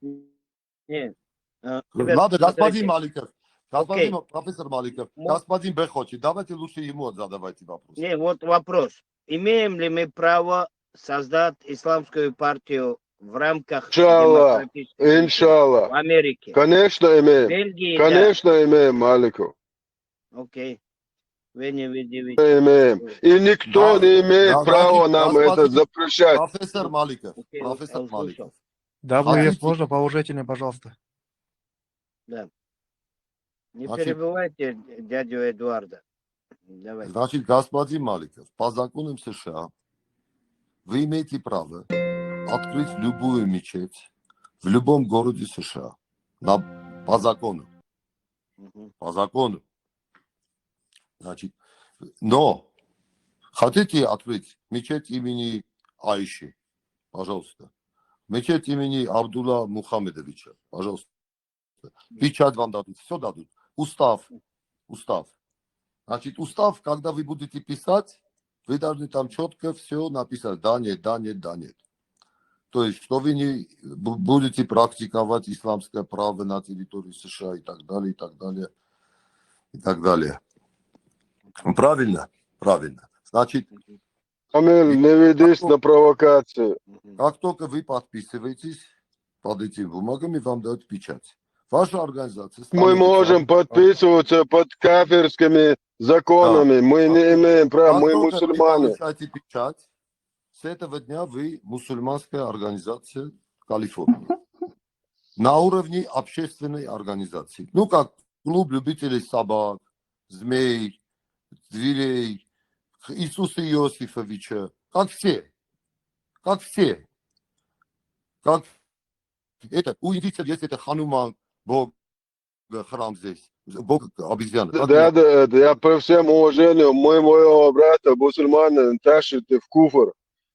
Нет. Э, ребят, Ладно, господин смотрите. Маликов, господин Окей. Ма- профессор Маликов, Мо- господин Б хочет, давайте лучше ему задавайте вопрос. Не, вот вопрос. Имеем ли мы право создать исламскую партию в рамках Иншаллах, демократических выборов иншаллах. В Америке. Конечно имеем. Бельгии, да. Конечно имеем, Маликов. Окей. Вы не видите. Имеем. И никто Да, не имеет да, права значит, нам да, это смотрите, запрещать. Профессор Маликов, Окей, профессор услышал. Маликов. W S, Хотите- можно поуважительнее, пожалуйста? Да. Не Значит- перебивайте дядю Эдуарда. Давай. Значит, господин Маликов, по законам США вы имеете право открыть любую мечеть в любом городе США. На, по закону. Мгм. По закону. Значит, но хотите открыть мечеть имени Аиши? Пожалуйста. Мечеть имени Абдулла Мухаммедовича? Пожалуйста. Печать вам дадут, все дадут. Устав. Устав. Значит, устав, когда вы будете писать, вы должны там четко все написать. Да, нет, да, нет, да, нет. То есть, что вы не бу- будете практиковать исламское право на территории США и так далее, и так далее, и так далее. Правильно? Правильно. Значит, Шамиль, не ведись на провокации. Мгм. как только вы подписываетесь под этими бумагами, вам дают печать. Ваша организация... Мы станет можем официальной- подписываться под кафирскими законами. Мы не имеем права, Как мы только вы мусульмане. получаете печать, с этого дня вы мусульманская организация Калифорнии. На уровне общественной организации. Ну, как клуб любителей собак, змей, зверей, Иисуса Иосифовича. Как все. Как все. Как это, у индийцев есть это Хануман, бог, храм здесь. Бог обезьяны. Как Да, его? Да, да, я по всем уважению, мы моего брата мусульманина тащите в куфр.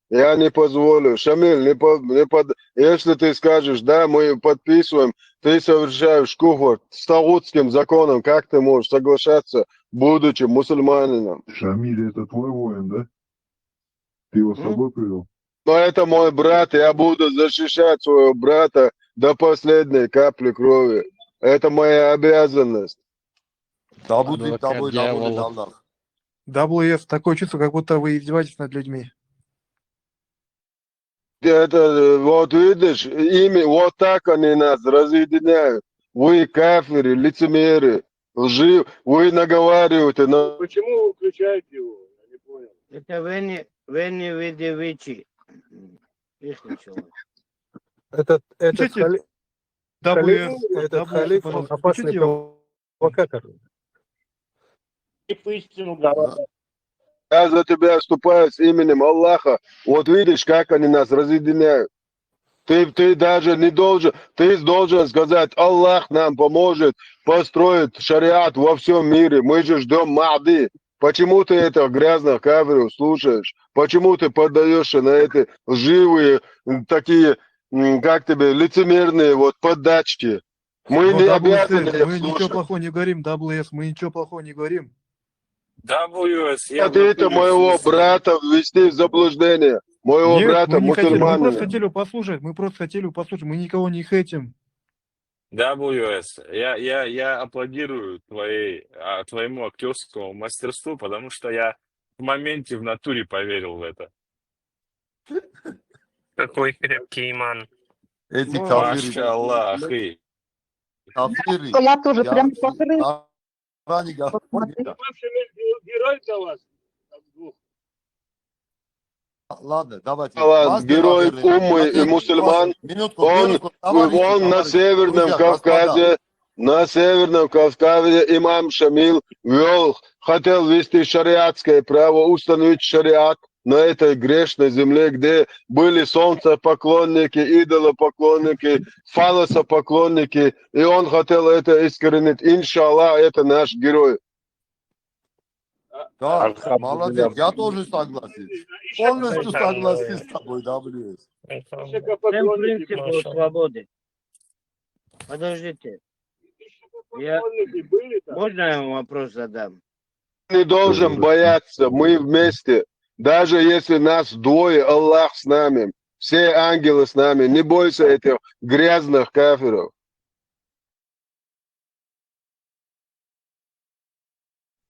Я не позволю. Шамиль, не, по, не под... Если ты скажешь, да, мы подписываем, ты совершаешь куфр с таутским законом. Как ты можешь соглашаться, будучи мусульманином? Шамиль, это твой воин, да? Ты его с М? собой привел? Но это мой брат, я буду защищать своего брата до последней капли крови. Это моя обязанность. Да будет Адвокат тобой, да будет дьявола. Аллах. W F, такое чувство, как будто вы издеваетесь над людьми. Это, э, вот видишь, ими, вот так они нас разъединяют. Вы кафиры, лицемеры, лжи, вы наговариваете на Почему вы включаете его? Я не понял. Это Вени, Вени Видевичи. Их начало. Этот, этот, Слушайте, хали- W халиф, F, этот W F, халиф, он пожалуйста, опасный включите его. провокатор. Истину говорят. Я за тебя вступаю с именем Аллаха. Вот видишь, как они нас разъединяют. Ты, ты даже не должен, ты должен сказать, Аллах нам поможет построить шариат во всем мире. Мы же ждем Махди. Почему ты этих грязных кафиров слушаешь? Почему ты поддаешься на эти лживые, м, такие, м, как тебе, лицемерные вот поддачки? Мы Но не W F, обязаны их мы ничего слушать. Плохого не говорим, W F, мы ничего плохого не говорим. W S, я в Хотите натуре моего слушаю. брата ввести в заблуждение. Моего Нет, брата мы не хотим, мы просто мусульманина. Хотели его послушать, мы просто хотели его послушать, мы никого не хейтим. W S, я, я, я аплодирую твоей, а, твоему актерскому мастерству, потому что я в моменте в натуре поверил в это. Какой крепкий иман. Эти Ну, кафиры. Машаллах, и Кафиры. Салат тоже Я прям с- посмотри. Коране говорит, Посмотри. Вам Шамиль ге- герой для вас? Там двух. Ладно, давайте. Аллах, Мастер герой Абдуллин, уммы и Абдуллин, мусульман, минутку, он, минутку, товарищи, он на товарищи, Северном друзья, господа, Кавказе, на Северном Кавказе имам Шамиль вел, хотел ввести шариатское право, установить шариат на этой грешной земле, где были солнцепоклонники, идолопоклонники, фаллосопоклонники, и он хотел это искоренить. Иншаллах, это наш герой. Да, Альхамдулилля. Молодец, я тоже согласен. Полностью согласен с тобой, W S. Всем принципу свободы. Подождите. Я... Можно я вам вопрос задам? Не должен бояться, мы вместе. Даже если нас двое, Аллах с нами. Все ангелы с нами. Не бойся этих грязных кафиров.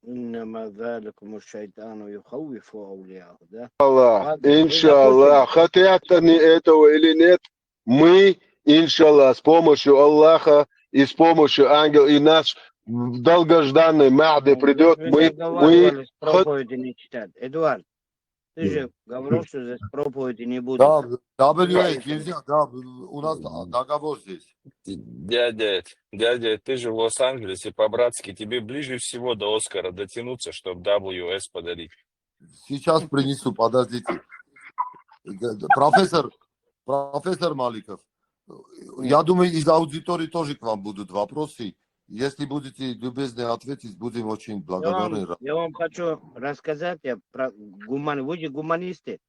إنما ذلكم الشيطان يخوف أولياءه, да? Аллах, Ладно, мы иншаллах, закончим. Хотят они этого или нет, мы, иншаллах, с помощью Аллаха и с помощью ангела, и наш долгожданный Махди придет, Мы мы, мы договаривались хот- проповеди не читать. Эдуард, ты же говорил, что здесь проповеди не будет. Да, W S, нельзя, да, у нас договор здесь. Дядя, дядя, ты же в Лос-Анджелесе, по-братски, тебе ближе всего до Оскара дотянуться, чтобы W S подарить. Сейчас принесу, подождите. Профессор, профессор Маликов, я думаю, из аудитории тоже к вам будут вопросы. Если будете любезны ответить, будем очень Я благодарны. вам, я вам хочу рассказать, я про гуман... Вы же гуманисты.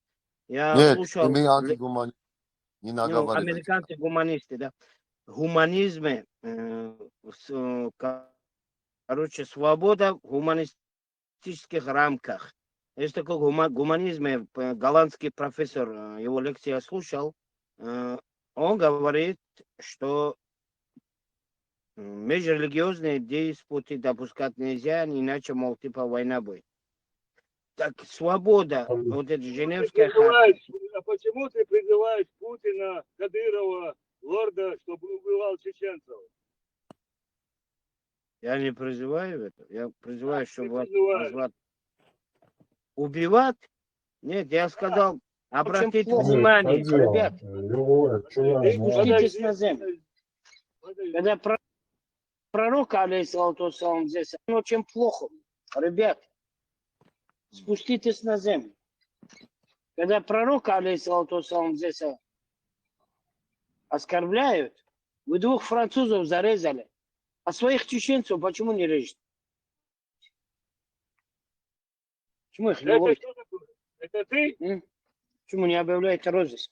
Я Нет, слушал мы ле- антигуманисты. Не ну, наговаривайте. Американцы гуманисты, да. Гуманизмы, э, в с- э, ка- короче, свобода в гуманистических рамках. Есть такой гума- гуманизм, э, п- голландский профессор, э, его лекции я слушал. Э, Он говорит, что м, межрелигиозные диспуты допускать нельзя, иначе, мол, типа война будет. Так свобода, вот эта Женевская хартия. Николаевич, а почему ты призываешь Путина, Кадырова, Лорда, чтобы убивал чеченцев? Я не призываю это. Я призываю, чтобы вас, вас убивать. Нет, я сказал, обратите плохо. внимание, Нет, ребят, э, Лёва, чё я знаю? Спуститесь на землю. Когда про- пророк, алейхиссалату вассалам, здесь, он очень плохо. Ребят, спуститесь на землю. Когда пророк, алейхиссалату вассалам, здесь а, оскорбляют, вы двух французов зарезали, а своих чеченцев почему не режете? Почему их не Это ловите? Что такое? Это ты? М? Почему не объявляете розыск?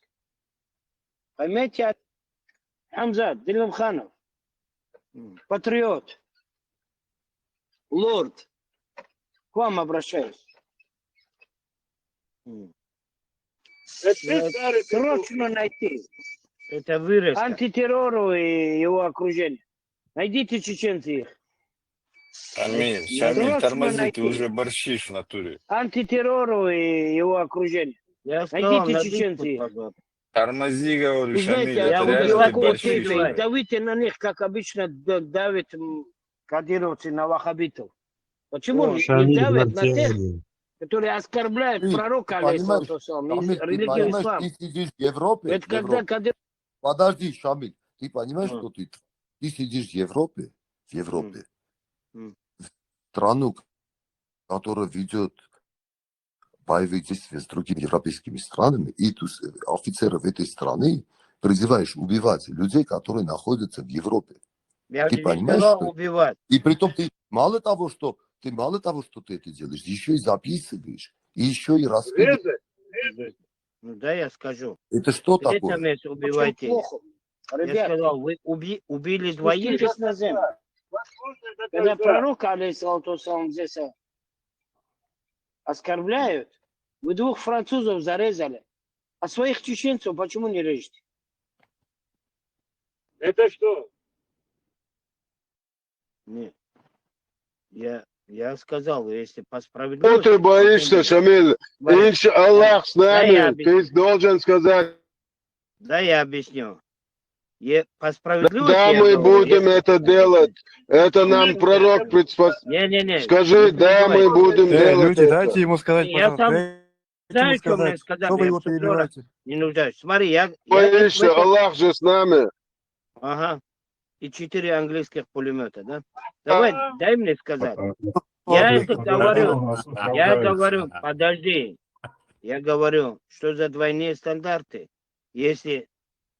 Поймайте, Хамзат Дилмханов, М. патриот, лорд, к вам обращаюсь. М. Это ты, старый петух? Срочно найти Это вырезка. антитеррору и его окружение. Найдите чеченцы их. Шамиль, Я Шамиль, срочно тормози, ты найти. Уже борщишь в натуре. Антитеррору и его окружение. Я сказал, Найдите на чеченцы диску их. пожалуйста. Тормози, говорю, Вы знаете, Шамиль, я это буду реально ты лакоты борщишь. Убивай. Давите на них, как обычно д- давит м, кадыровцы на ваххабитов. Почему О, не- не Шамиль давят на тех, Ватяни. которые оскорбляют Ты, пророка, ты понимаешь, алейхиссалату вассалам, и Шамиль, ты религию понимаешь, ислам? ты сидишь в Европе, Это в когда Европе. кадыр... Подожди, Шамиль, ты понимаешь, М. Что ты, ты сидишь в Европе, в Европе, М. страну, которая ведет боевые действия с другими европейскими странами, и тут, э, офицеров этой страны призываешь убивать людей, которые находятся в Европе. Я Ты не понимаешь, сказал что- убивать. И при том ты мало того, что ты мало того, что ты это делаешь, еще и записываешь, и еще и раскидываешь. Резать? Ну да, я скажу. Это что Где там такое? есть убивайте? Плохо. Я Ребят, сказал, вы уби- убили двоих. Спуститесь на землю. Послушай, это Когда да. Пророк, алейхиссалату вассалам, здесь а, оскорбляют, вы двух французов зарезали, а своих чеченцев почему не режете? Это что? Не. Я, я сказал, если по Что справедливости... ты боишься, потом- Шамиль? Смотри, Инша Аллах с Да, я нами, объясню. Ты должен сказать. Да, я объясню. Е- По справедливости Да, я мы говорю, будем если- это делать. Это нам Нет, пророк это- предспос... Не-не-не. Скажи, Не да, мы перебивайте. будем Э, делать люди, это. Дайте ему сказать, Я пожалуйста. сам Дайте ему знаю, что мне сказать. сказали, Что вы я его в цензуре перебиваете? Не нуждаюсь. Смотри, я, я, Боишься, Аллах же с нами. Ага. И четыре английских пулемета, да? Давай, дай мне сказать. А, Я ладно, это ну, говорю. он нас Я оправдается. Говорю, подожди. Я говорю, что за двойные стандарты? Если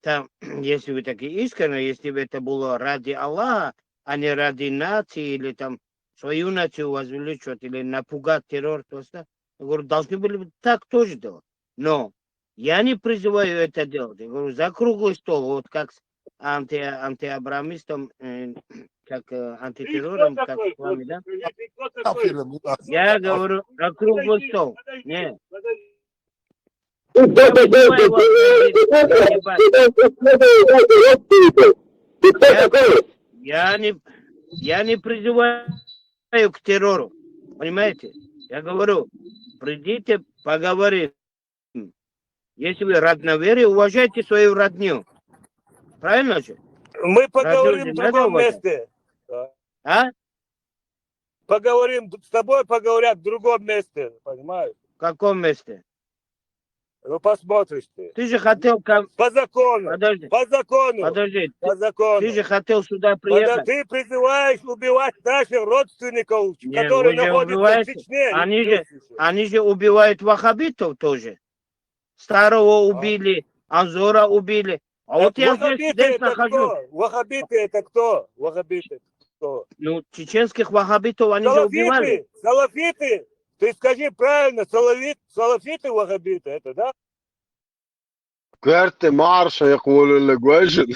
там, если вы такие искренние, если бы это было ради Аллаха, а не ради нации или там свою нацию возвеличивать или напугать террор, то есть, да, я говорю, должны были бы так тоже делать. Но я не призываю это делать. Я говорю, за круглый стол, вот как с анти, антиабрамистом, э, как э, антитеррором, как с вами, да? Афирим, Я говорю, за круглый стол. Не. Я понимаю, вот, э, ебать. Я, я не, я не призываю к террору. Понимаете? Я говорю, придите, поговорим. Если вы родноверие, уважайте свою родню. Правильно же? Мы поговорим Родную в надо другом уважать. Месте. А? Поговорим, с тобой поговорят в другом месте, понимаешь? В каком месте? Ну, посмотришь ты. Ты же хотел ко... По закону. Подожди, По закону. Подожди. По закону. Ты же хотел сюда Подо- приехать. Ты призываешь убивать наших родственников, Не, которые вы же находятся убиваете. в Чечне. Они же, они же убивают ваххабитов тоже. Старого убили, Анзора убили. А вот я здесь, Ваххабиты здесь это нахожусь. Кто? Ваххабиты это кто? Ваххабиты это кто? Ну, чеченских ваххабитов они же убивали. Салафиты, салафиты. Ты скажи правильно, салафит, салафиты, ваххабиты это, да? Карты Марша يقولون لك واجد.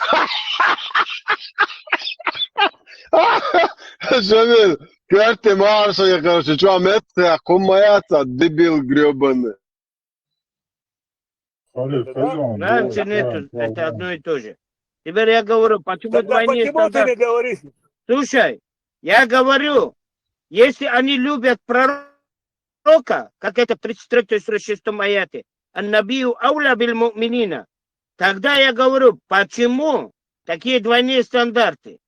Шамиль, карты Марша, я, короче, что, метка, кумаяца, дебил гребаный. Салют, Да, пойдём, Нравится, давай, нету, давай, это давай. Одно и то же. Теперь я говорю, почему Тогда двойные почему ты не стандарты? Говоришь? Слушай, я говорю, если они любят пророка, как это в тридцать третьем суре шестом аяте, «Ан-набию ауля биль му'минина», тогда я говорю, почему такие двойные стандарты?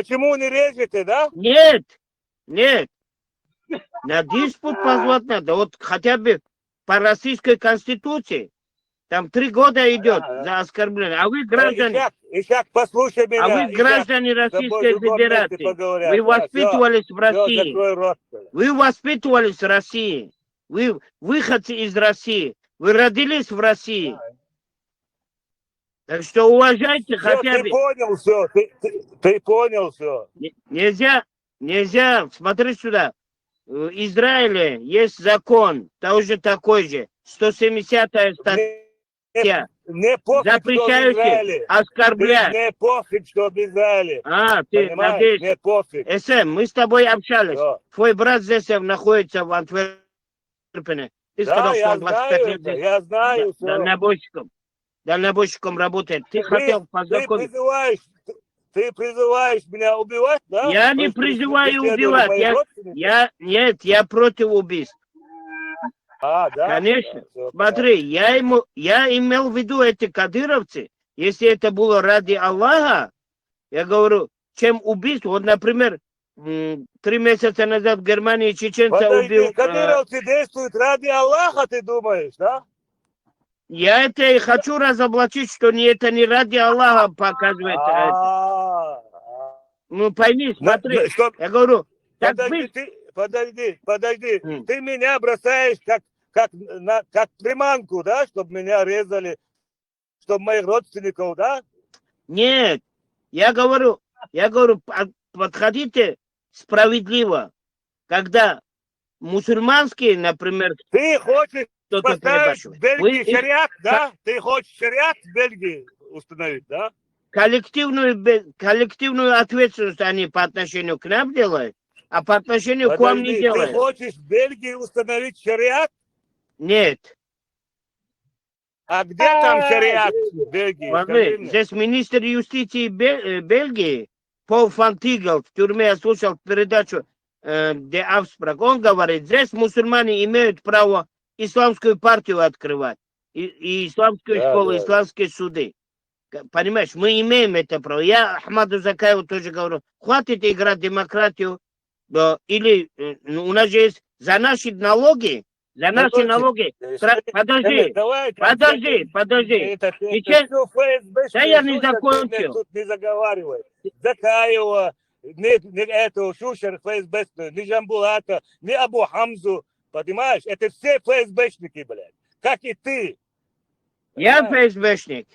Почему не режете, да? Нет, нет. На диспут позвать надо. Вот хотя бы по российской конституции. Там три года идет за оскорбление. А вы Э, граждане, Исяк, Исяк, послушай меня. а вы Исяк, граждане с тобой Российской в другом месте Федерации. Поговорят. Вы Всё, воспитывались в всё, России. Закрой рот. Вы воспитывались в России. Вы выходцы из России. Вы родились в России. Так что уважайте Всё, хотя ты бы. Понял все, ты, ты, ты понял все. Не- Нельзя, нельзя, смотри сюда. В Израиле есть закон, тоже такой же. сто семидесятая Не, статья. не пофиг, что в Запрещаете Израиле. Оскорблять. Ты, не пофиг, что в Израиле. А, ты Понимаешь, надеешься. Не пофиг. Эсэм, мы с тобой общались. Всё. Твой брат здесь э, находится в Антверпене. Ты Да, сказал, что я он двадцать пять знаю, лет да, здесь я знаю да- все. дальнобойщиком. Дальнобойщиком работает. Ты Ты, хотел ты познакомиться. Призываешь, ты призываешь меня убивать, да? Я не Хочешь перес- призываю преследовать убивать. моих Я, родственников? я, нет, я против убийств. А, да? Конечно. Да, всё, Смотри, я ему, я имел в виду эти кадыровцы, если это было ради Аллаха, я говорю, чем убийство. Вот, например, м, три месяца назад в Германии чеченца Подожди, убил. э, кадыровцы действуют ради Аллаха, ты думаешь, да? Я это и хочу разоблачить, что не это не ради Аллаха показывает. э, А, Ну пойми, на- смотри, чтоб- я говорю, так Подожди, быть, ты, подожди, подожди. М. Ты меня бросаешь как, как, на, как приманку, да, чтобы меня резали, чтобы моих родственников, да? Нет, я говорю, я говорю, а- подходите справедливо, когда мусульманские, например, Ты хочешь кто-то поставить перебачивает. в Бельгии Вы их шариат, да? Ты хочешь шариат в Бельгии установить, да? Коллективную, бе- коллективную ответственность они по отношению к нам делают, а по отношению к вам не Подожди, ты делают. Хочешь в Бельгии установить шариат? Нет. А где там шариат в Бельгии? Смотри, Скажи мне. Здесь министр юстиции Бе- э, Бельгии, Пол фон Тигель, в тюрьме я слушал передачу э, де Авспрак, он говорит, здесь мусульмане имеют право исламскую партию открывать, и, и исламскую Да, школу, да. Исламские суды. К- Понимаешь, мы имеем это право. Я Ахмаду Закаеву тоже говорю, хватит играть в демократию, да, или э, ну, у нас же есть за наши налоги, за наши Короче, налоги. э, Тра- Шамиль, Подожди, давай, подожди, подожди. Это, это Сейчас- всё ФСБшники, Да я не слушай, ты меня закончил. Тут не заговаривай. Закаева, не, не этого, Шушер ФСБшный, не Жамбулата, не Абу Хамзу. Понимаешь? Это все ФСБшники, блядь. Как и ты. Я Понимаешь? ФСБшник.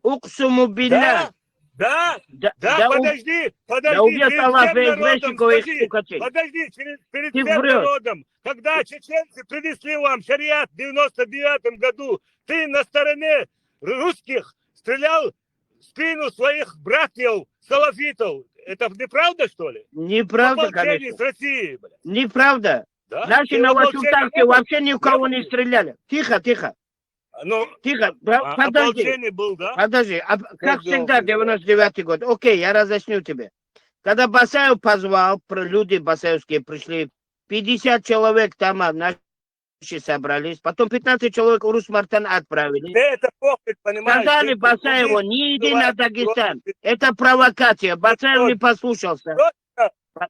Уксуму билля. Да, да, Да, да, да, у- подожди, подожди, да убьет перед Аллах всем народом, ФСБшников и скажи, стукачей. Подожди, перед, перед Ты всем врёшь. Народом, когда чеченцы принесли вам шариат в девяносто девятом году, ты на стороне русских стрелял в спину своих братьев салафитов. Это неправда, что ли? Неправда, Ополчение конечно. С России, блядь. Неправда. Да? Наши Ты на ополчение Васюканке не был? вообще никого Не не был? стреляли. Тихо, тихо, Ну, тихо. Про- а, Подожди, ополчение был, да? подожди. А, как делал всегда, ты? девяносто девятый год. Окей, я разъясню тебе. Когда Басаев позвал, про- люди басаевские пришли, пятьдесят человек там а, наши собрались, потом пятнадцать человек Урус-Мартан отправили. Ты это пофиг, понимаешь? Сказали Ты Басаеву, убийство не иди на называешь, Дагестан. просто Это провокация. Басаев не послушался.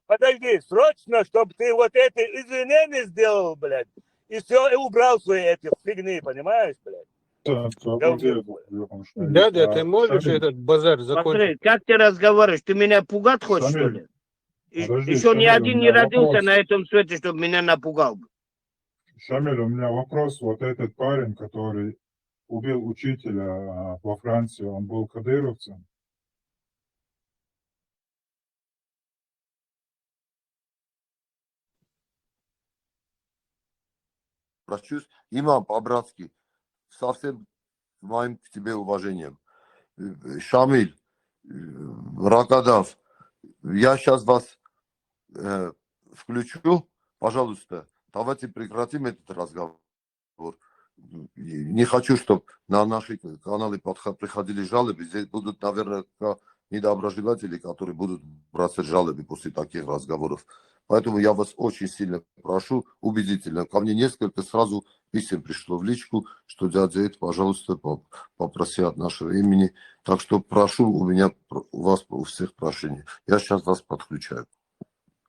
Подожди, срочно, чтобы ты вот это извинение сделал, блядь. И все, и убрал свои эти фигни, понимаешь, блядь? Так, Говнюк. Абдулгеров, ёбаный в шмаль. Дядя, А, ты можешь Шамиль, этот базар закончить? Смотри, как ты разговариваешь, ты меня пугать хочешь, что Шамиль, ли? И- подожди, Еще ни Шамиль, у один не меня родился вопрос. На этом свете, чтобы меня напугал бы. Шамиль, у меня вопрос. Вот этот парень, который убил учителя а, во Франции, он был кадыровцем? Прощусь, имам, по-братски, со всем моим к тебе уважением. Э, Шамиль, э, Ракадав, я сейчас вас э, включу, пожалуйста, давайте прекратим этот разговор. Не хочу, чтобы на наши каналы подха- приходили жалобы. Здесь будут наверняка недоброжелатели, которые будут бросать жалобы после таких разговоров. Поэтому я вас очень сильно прошу, убедительно. Ко мне несколько сразу Писем пришло в личку, что дядя Эд, пожалуйста, по- попроси от нашего имени. Так что прошу у меня, у вас у всех прошение. Я сейчас вас подключаю.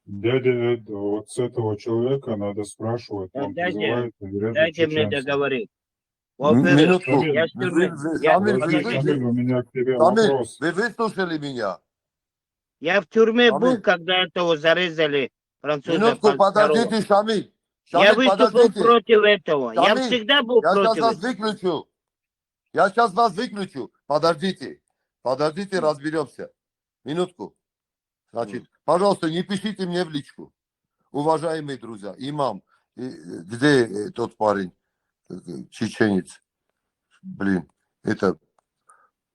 Дядя Эд, вот с этого человека надо спрашивать. Он Дядя, призывает верят Дайте мне чеченцев. Договорить. Минутку. Я в тюрьме. Вы- вы- Я- Шамиль, Подожди, вы- Шамиль, у меня к тебе Шамиль, вопрос. Вы выслушали меня? Я в тюрьме был, Шамиль. Когда этого зарезали француза. Минутку, подождите, Шамиль. Я Шамиль, выступил подождите. Против этого. Я Шамиль, всегда был Я сейчас против вас этого. Выключу. Я сейчас вас выключу. Подождите. Подождите, разберемся. Минутку. Значит, пожалуйста, не пишите мне в личку. Уважаемые друзья, имам, э, где э, тот парень, э, чеченец? Блин, это,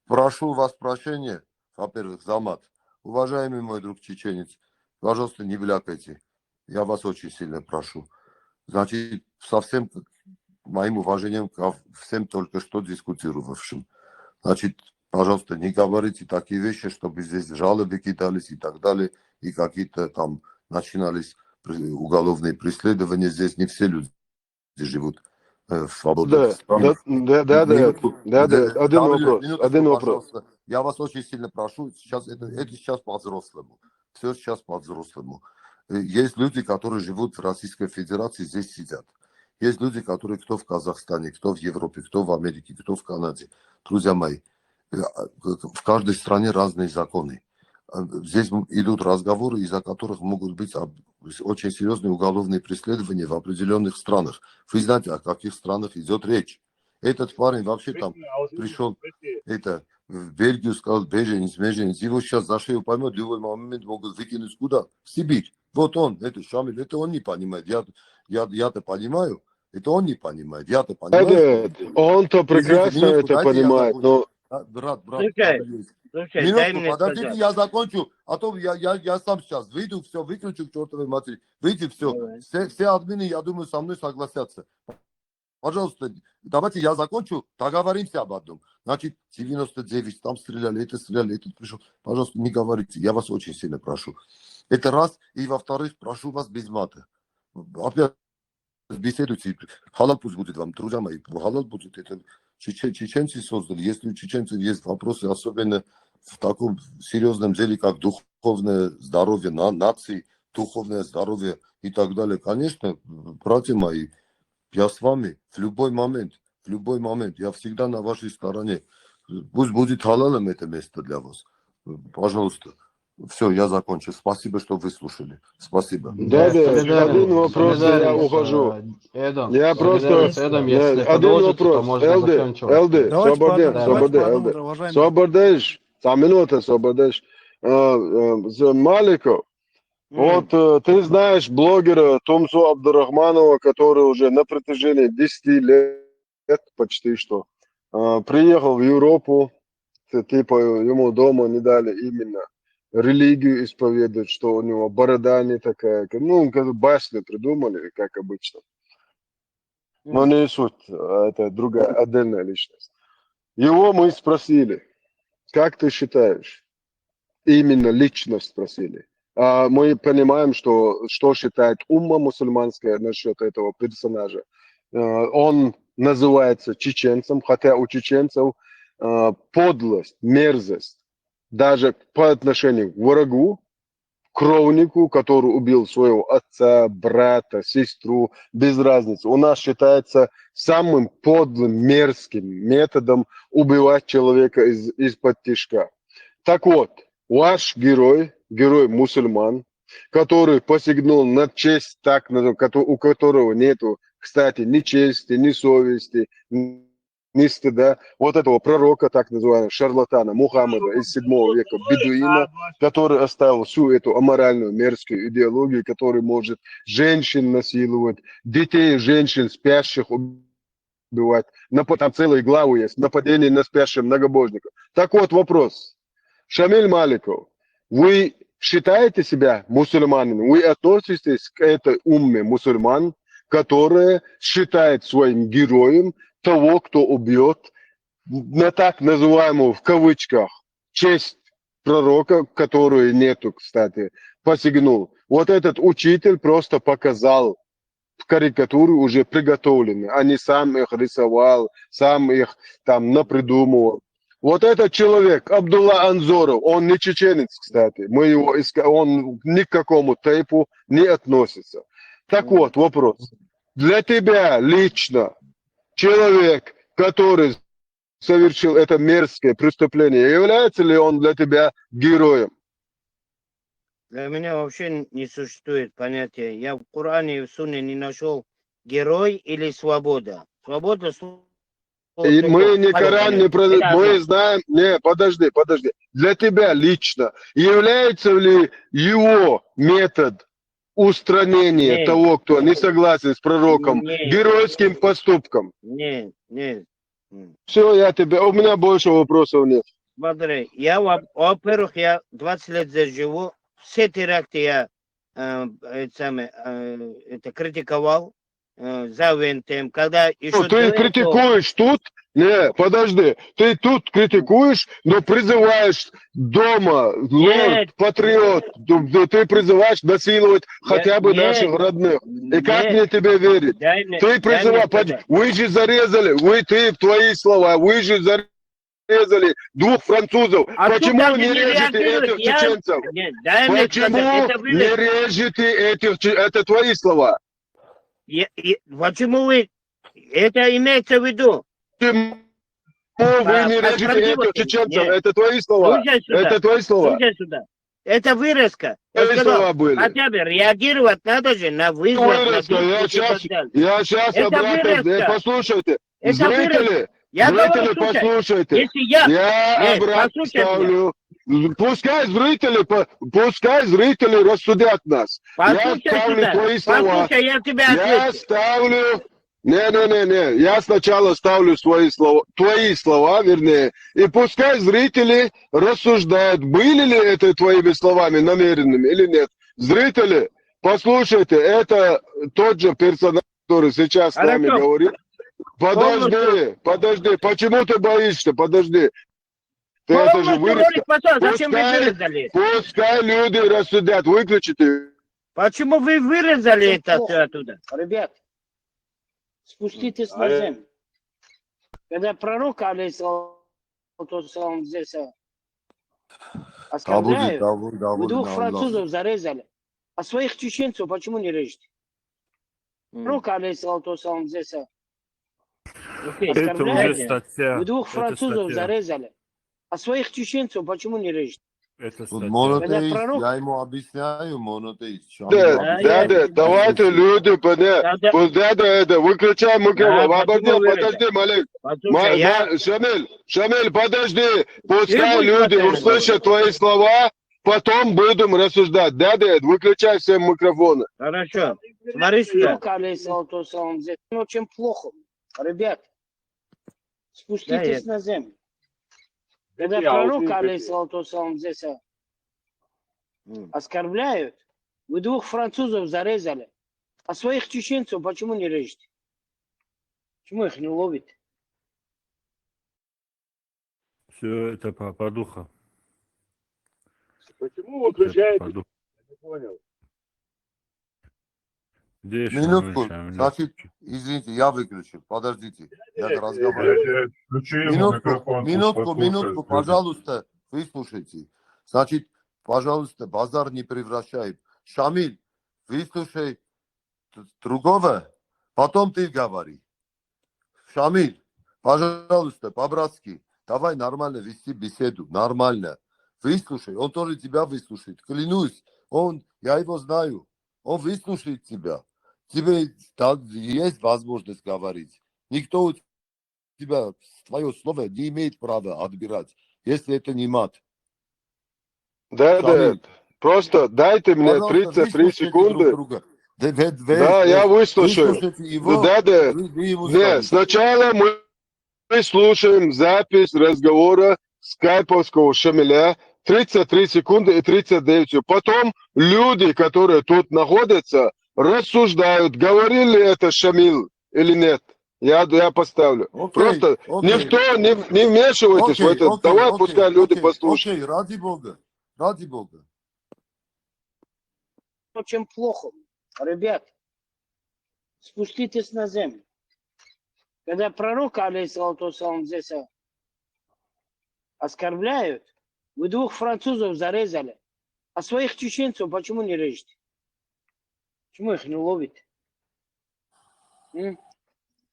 прошу вас прощения, во-первых, за мат. Уважаемый мой друг чеченец, пожалуйста, не блякайте. Я вас очень сильно прошу. Значит, совсем моим уважением ко всем только что дискутировавшим. Значит, пожалуйста, не говорите такие вещи, чтобы здесь жалобы кидались и так далее, и какие-то там начинались при- уголовные преследования. Здесь не все люди живут э, в свободных Да, да, странах. да, да, да, Минутку. да, да, Э, один Шамиль, вопрос, минуточку, один вопрос. Пожалуйста. Я вас очень сильно прошу, сейчас это, это сейчас по-взрослому. Все сейчас по-взрослому. Э, Есть люди, которые живут в Российской Федерации, здесь сидят. Есть люди, которые кто в Казахстане, кто в Европе, кто в Америке, кто в Канаде. Друзья мои, э, а, к- в каждой стране разные законы. А, Здесь м- идут разговоры, из-за которых могут быть об- очень серьезные уголовные преследования в определенных странах. Вы знаете, о каких странах идет речь. Этот парень вообще там пришел, это, в Бельгию, сказал: «Беженец, беженец». Его сейчас за шею поймут, в любой момент могут выкинуть куда? В Сибирь. Вот он, это Шамиль, это он не понимает. Я, я, я-то понимаю, это он не понимает. Я-то понимаю. Это, он-то прекрасно Минутку, это дайте я понимает, закончу. но А, брат, брат, Слушай, Шамиль, Слушай, дай Минутку, мне подождите, сказать. Я закончу, а то я, я, я сам сейчас выйду, все, выключу к чертовой матери. Выйди, все. Давай. Все, все админы, я думаю, со мной согласятся. Пожалуйста, давайте я закончу, договоримся об одном. Значит, девяносто девять, там стреляли, это стреляли, этот пришел. Пожалуйста, не говорите, я вас очень сильно прошу. Это раз. И во-вторых, прошу вас без мата. Опять беседуйте. Халал пусть будет вам, друзья мои, халал будет. Это чече- чеченцы создали. Если у чеченцев есть вопросы, особенно в таком серьезном деле, как духовное здоровье на, нации, духовное здоровье и так далее, конечно, братья мои, я с вами в любой момент, в любой момент. Я всегда на вашей стороне. Пусть будет халалом это место для вас. Пожалуйста. Все, я закончил. Спасибо, что выслушали. Спасибо. Да, да, Солидарен- один вопрос, я солидарен с, ухожу. э, Эдом. Я Солидарен просто- с Эдом, Да, если один продолжится, вопрос. то можно Элды, заканчивать. Элды, Давайте свободен, потом, свободен, давайте Элды. Потом, уважаемый. Свободен, там минута, свободен. Э, э, з- Маликов, М. вот э, ты знаешь блогера Тумсу Абдурахманова, который уже на протяжении десяти лет почти что э, приехал в Европу, т- типа ему дома не дали именно религию исповедовать, что у него борода не такая, как- ну, как басню придумали, как обычно. Но не суть, а это другая, отдельная личность. Его мы спросили, как ты считаешь? Именно личность спросили. А мы понимаем, что, что считает умма мусульманская насчет этого персонажа. Э, Он называется чеченцем, хотя у чеченцев э, подлость, мерзость, даже по отношению к врагу, кровнику, который убил своего отца, брата, сестру, без разницы. У нас считается самым подлым, мерзким методом убивать человека из, из-под тишка. Так вот, ваш герой, герой мусульман, который посягнул на честь, так называемую, кото- у которого нету, кстати, ни чести, ни совести, ни стыда, вот этого пророка, так называемого шарлатана Мухаммада из седьмого века, бедуина, который оставил всю эту аморальную, мерзкую идеологию, который может женщин насиловать, детей, женщин, спящих убивать. Напа- Там целые главы есть. Нападение на спящих многобожников. Так вот вопрос. Шамиль Маликов, вы считаете себя мусульманином? Вы относитесь к этой умме мусульман, которая считает своим героем того, кто убьет на так называемую в кавычках честь пророка, которую нету, кстати, посягнул. Вот этот учитель просто показал, карикатуры уже приготовлены, а не сам их рисовал, сам их там напридумывал. Вот этот человек, Абдулла Анзоров, он не чеченец, кстати. Мы его иска... Он ни к какому тейпу не относится. Так вот, вопрос. Для тебя лично человек, который совершил это мерзкое преступление, является ли он для тебя героем? Для меня вообще не существует понятия. Я в Коране и в Сунне не нашел герой или свобода. Свобода и мы не Коран не про... Мы знаем... Не, подожди, подожди. Для тебя лично является ли его метод устранения того, кто не согласен с пророком, геройским поступком? Нет, нет. Все, я тебе... У меня больше вопросов нет. Смотри, я, во-первых, я двадцать лет здесь живу, все теракты я э, это, самое, э, это критиковал, э, за Вентем, когда еще... Ну, ты критикуешь тут? Не, подожди, ты тут критикуешь, но призываешь дома, лорд, патриот, ты призываешь насиловать хотя бы наших родных. И как мне тебе верить? Ты призываешь, вы же зарезали, вы, ты, твои слова, вы же зарезали зарезали двух французов. А почему не режете этих чеченцев? Почему не режете этих... Это твои слова. Почему вы... Это имеется в виду. Почему вы не режете этих чеченцев? Это твои слова. Это твои слова. Это вырезка. Я сказал, хотя бы реагировать надо же на вызов, на... Я сейчас, я сейчас обратно... Послушайте, зрители, зрители, послушайте. Я обратно ставлю. Пускай зрители, пускай зрители рассудят нас. Я ставлю твои слова. Я тебя... Я ставлю... Не-не-не-не, я сначала ставлю свои слова, твои слова, вернее, и пускай зрители рассуждают, были ли это твоими словами намеренными или нет. Зрители, послушайте, это тот же персонаж, который сейчас с нами говорит. Подожди, подожди, почему ты боишься? Подожди. Ты это же вырезка. Пускай, пускай люди рассудят, выключите. Почему вы вырезали это все оттуда? Ребят, спуститесь на землю. Когда пророк, алейхиссалату вассалам, здесь оскорбляют, вы двух французов зарезали. А своих чеченцев почему не режете? Пророк, алейхиссалату вассалам, здесь Это уже статья. Вы двух французов зарезали. А своих чеченцев почему не режете? Это Монотеист, я ему объясняю, монотеист. Да, да, да, давайте люди, да, да, да, выключай микрофон. Обалдел, подожди, Малик. Шамиль, Шамиль, подожди. Пускай люди услышат твои слова, потом будем рассуждать. Да, да, выключай все микрофоны. Хорошо. Смотри сюда. Очень плохо. Ребят, спуститесь на землю. Когда пророк, алейхиссалату вассалам, здесь оскорбляют, вы двух французов зарезали, а своих чеченцев почему не режете? Почему их не ловите? Все это по, по духу. Почему выключаете? Я не понял. Минутку, значит, извините, я выключил, подождите, я разговариваю. Минутку, минутку, минутку, пожалуйста, выслушайте. Значит, пожалуйста, базар не превращай. Шамиль, выслушай другого, потом ты говори. Шамиль, пожалуйста, по-братски, давай нормально вести беседу, нормально. Выслушай, он тоже тебя выслушает. Клянусь, он, я его знаю, он выслушает тебя. Тебе есть возможность говорить. Никто у тебя твое слово не имеет права отбирать, если это не мат. Да, да, просто дайте мне тридцать три секунды. Да, я выслушаю. Да, да. Нет, сначала мы слушаем запись разговора скайповского Шамиля, тридцать три секунды и тридцать девять. Потом люди, которые тут находятся, рассуждают, говорил ли это Шамиль или нет. Я, я поставлю. Окей, Просто окей. Никто не, не вмешивайтесь окей, в это. Окей, Давай окей, пускай люди окей, послушают. Окей, ради Бога. Ради Бога. Очень плохо. Ребят, Спуститесь на землю. Когда пророка, алейхиссалату вассалам, здесь а, оскорбляют, вы двух французов зарезали, а своих чеченцев почему не режете? Почему их не ловите? М?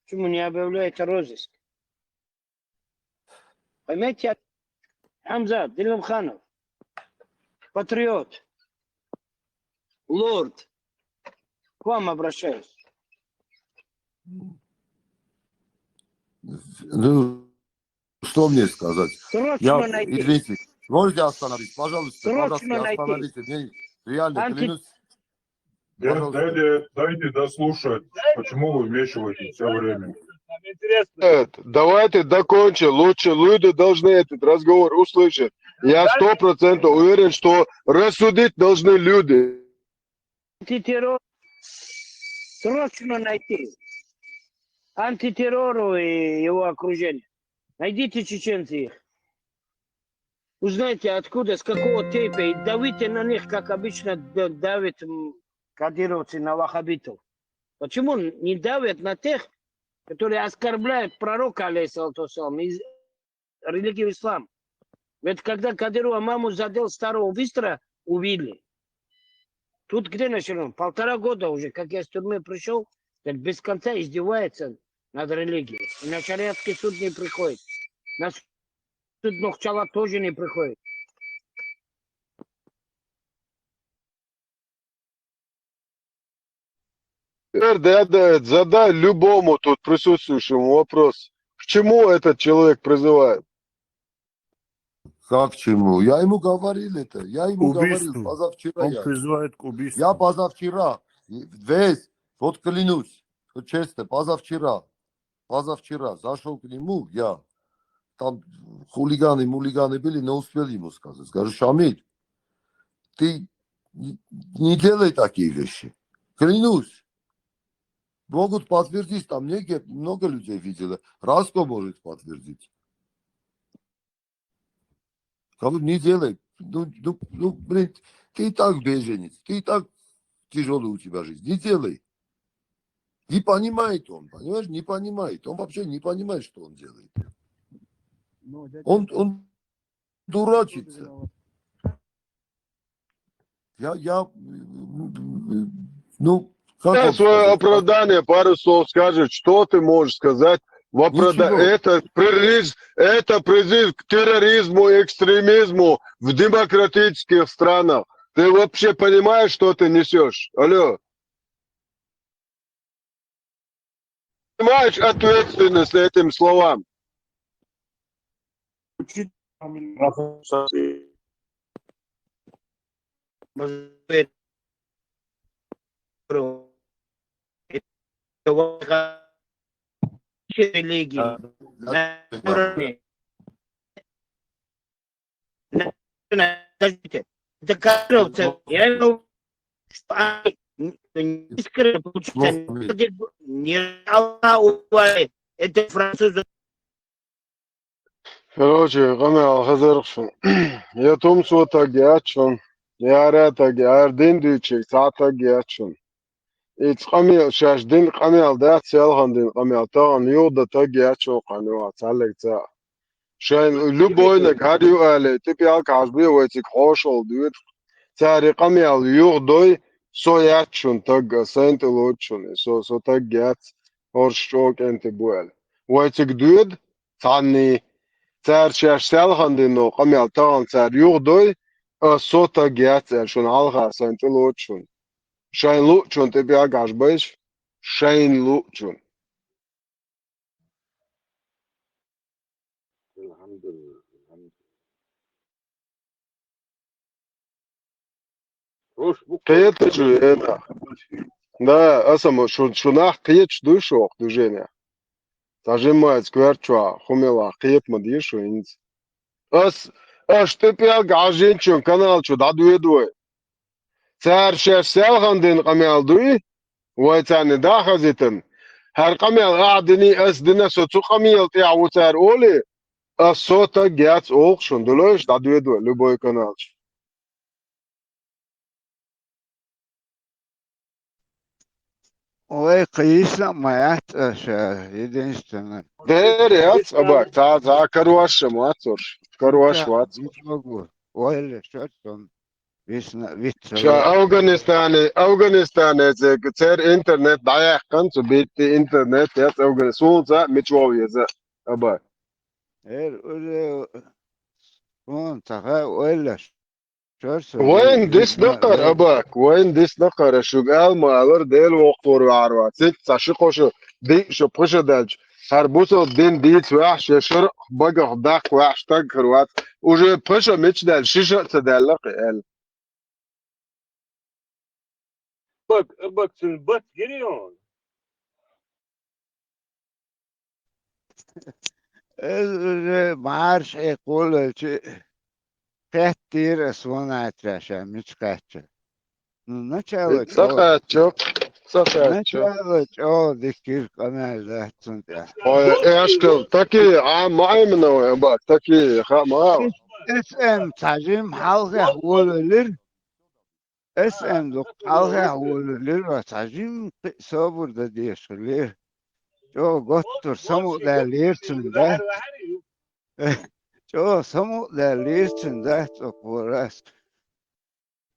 Почему не объявляете розыск? Поймите, Хамза Дилимханов, патриот, лорд, к вам обращаюсь. Ну, что мне сказать? Срочно Я, найти. Извините, можете остановить? Пожалуйста, Срочно пожалуйста, найти. Остановите. Не, реально, Анти- клянусь. Нет, Пожалуйста. дайте, дайте дослушать. Почему вы вмешиваетесь все время? Нет, давайте докончим. Лучше люди должны этот разговор услышать. Я сто процентов уверен, что рассудить должны люди. Антитеррор срочно найти. Антитеррору и его окружение. Найдите чеченцы их. Узнайте, откуда, с какого тейпа, и давите на них, как обычно д- давят м, кадыровцы на ваххабитов. Почему не давят на тех, которые оскорбляют пророка, алейхиссалату вассалам, из религию ислам? Ведь когда Кадырова маму задел, старого быстро убили. Тут где начало? Полтора года уже, как я с тюрьмы пришел, так без конца издевается над религией. И на шариатский суд не приходит. На суд Махачкала тоже не приходит. Теперь да, да, задай любому тут присутствующему вопрос. К чему этот человек призывает? Как чему? Я ему говорил это. Я ему Убийству. Говорил позавчера. Он Я, призывает к убийству. Я позавчера. Весь. Вот клянусь. Вот честно, позавчера. Позавчера зашел к нему, я. Там хулиганы, мулиганы были, не успел ему сказать. Скажу, Шамиль, ты не, не делай такие вещи. Клянусь. Могут подтвердить, там многие, много людей видели. Раско может подтвердить. Говорю, не делай. Ну, ну, ну, блин, ты и так беженец, ты и так тяжелая у тебя жизнь. Не делай. Не понимает он, понимаешь, не понимает. Он вообще не понимает, что он делает. Он, он дурачится. Я, я, ну, как Дай вам свое сказать? Оправдание, пару слов скажет, что ты можешь сказать в оправдание. Ничего. Это призыв, это призыв к терроризму, экстремизму в демократических странах. Ты вообще понимаешь, что ты несешь? Алло. Понимаешь ответственность этим словам? Религии. На уровне. На- на- Скажите, это кадыровцы, я имею в виду, что они не скрыли, получается, не Аллах, это французы. Короче, къамаьл хазаргъа шун. Я тумсо таг яц шун. Я ара таг, я ара дин дуьйцуш цхьа таг яц шун. Иза къамаьл, шаьш дин къамаьл дац, селхан дин къамаьл, тахана юха таг яц шун къанва, цхьаллаг ца. Шайн любойнаг хӀара ю алий, тӀе пӀелг хьажа бе вай цига хьошалгӀа доьду. Цара и къамаьл юха дой, со яц шун таг, сайн тӀе лоцу шун, со, со таг яц, хӀорш чӀогӀа кӀентий бу аьлла. Вай цига доьду, цхьанний. Цара шаьш селхан дино къамаьл тахана цара юха дой, ас со таг яц аьлла, шуна хьалха сайн тӀе лоцу шун. Шайн луучун тӀе пӀелг хьажа байш, шайн луучун. Кхеташ ву, э, нах. Да, аса ма шу, шу нах кхеташ ду шух движение. Ца жиммайца коьрта чохь хӀума елахь кхета ма деза шу хӀинца. Ас, аш тӀе пӀелг Ӏажинчун канал чу дӀадоьду вай. Цара шаьш селхан дина къамел дуй, вай царна дӀахазийтина. ХӀара къамел ахь диний, ас дина, со цу къамела тӀехь ву цара олий, ас со таг яц олу шуна, дуьллуш дӀадоьду вай любой канал чу. Вай кхийсна ма яц аша, единственное. Дера яц, абак, цхьа, цхьа карош ма вац уж. Карош вац. Мича вагу? Ойла шер сон. Висна, вицца. Ша Афганистане, Афганистане цег, цер интернет дӀаяьккхана, цу битти интернет яц Афганистан. Сунца мича вов еза, абак. Эр уже, он, цаха ойла шер сон. Вайн дис дакъар, абак, вайн дис дакъар, шуг алма алар Дел вокхур варва. Цит ца ши кхошу, ди шу пхиша далч. Хар бусал дин диц вяхш, я шар багах дак вяхш таг хар вац. Уже пхиша мич дал, шиша ца дал лакъи эл. Бак, бак цун бат гирион. Эз уже марш э кулачи. Кеттир ас вон атраша, мич катча. Ну, начало Ца катчо, ца катчо. Начало чо дикир къамел да цунтя. Ой, эшкал, таки, а, маимна, абак, таки, ха, ма. Эс эм цажим халхе волулир. Эс эм дук халхе волулир ва цажим собур да дешулир. Чо готтур саму да лир цунда. Чо саму да лир цунда цо курас.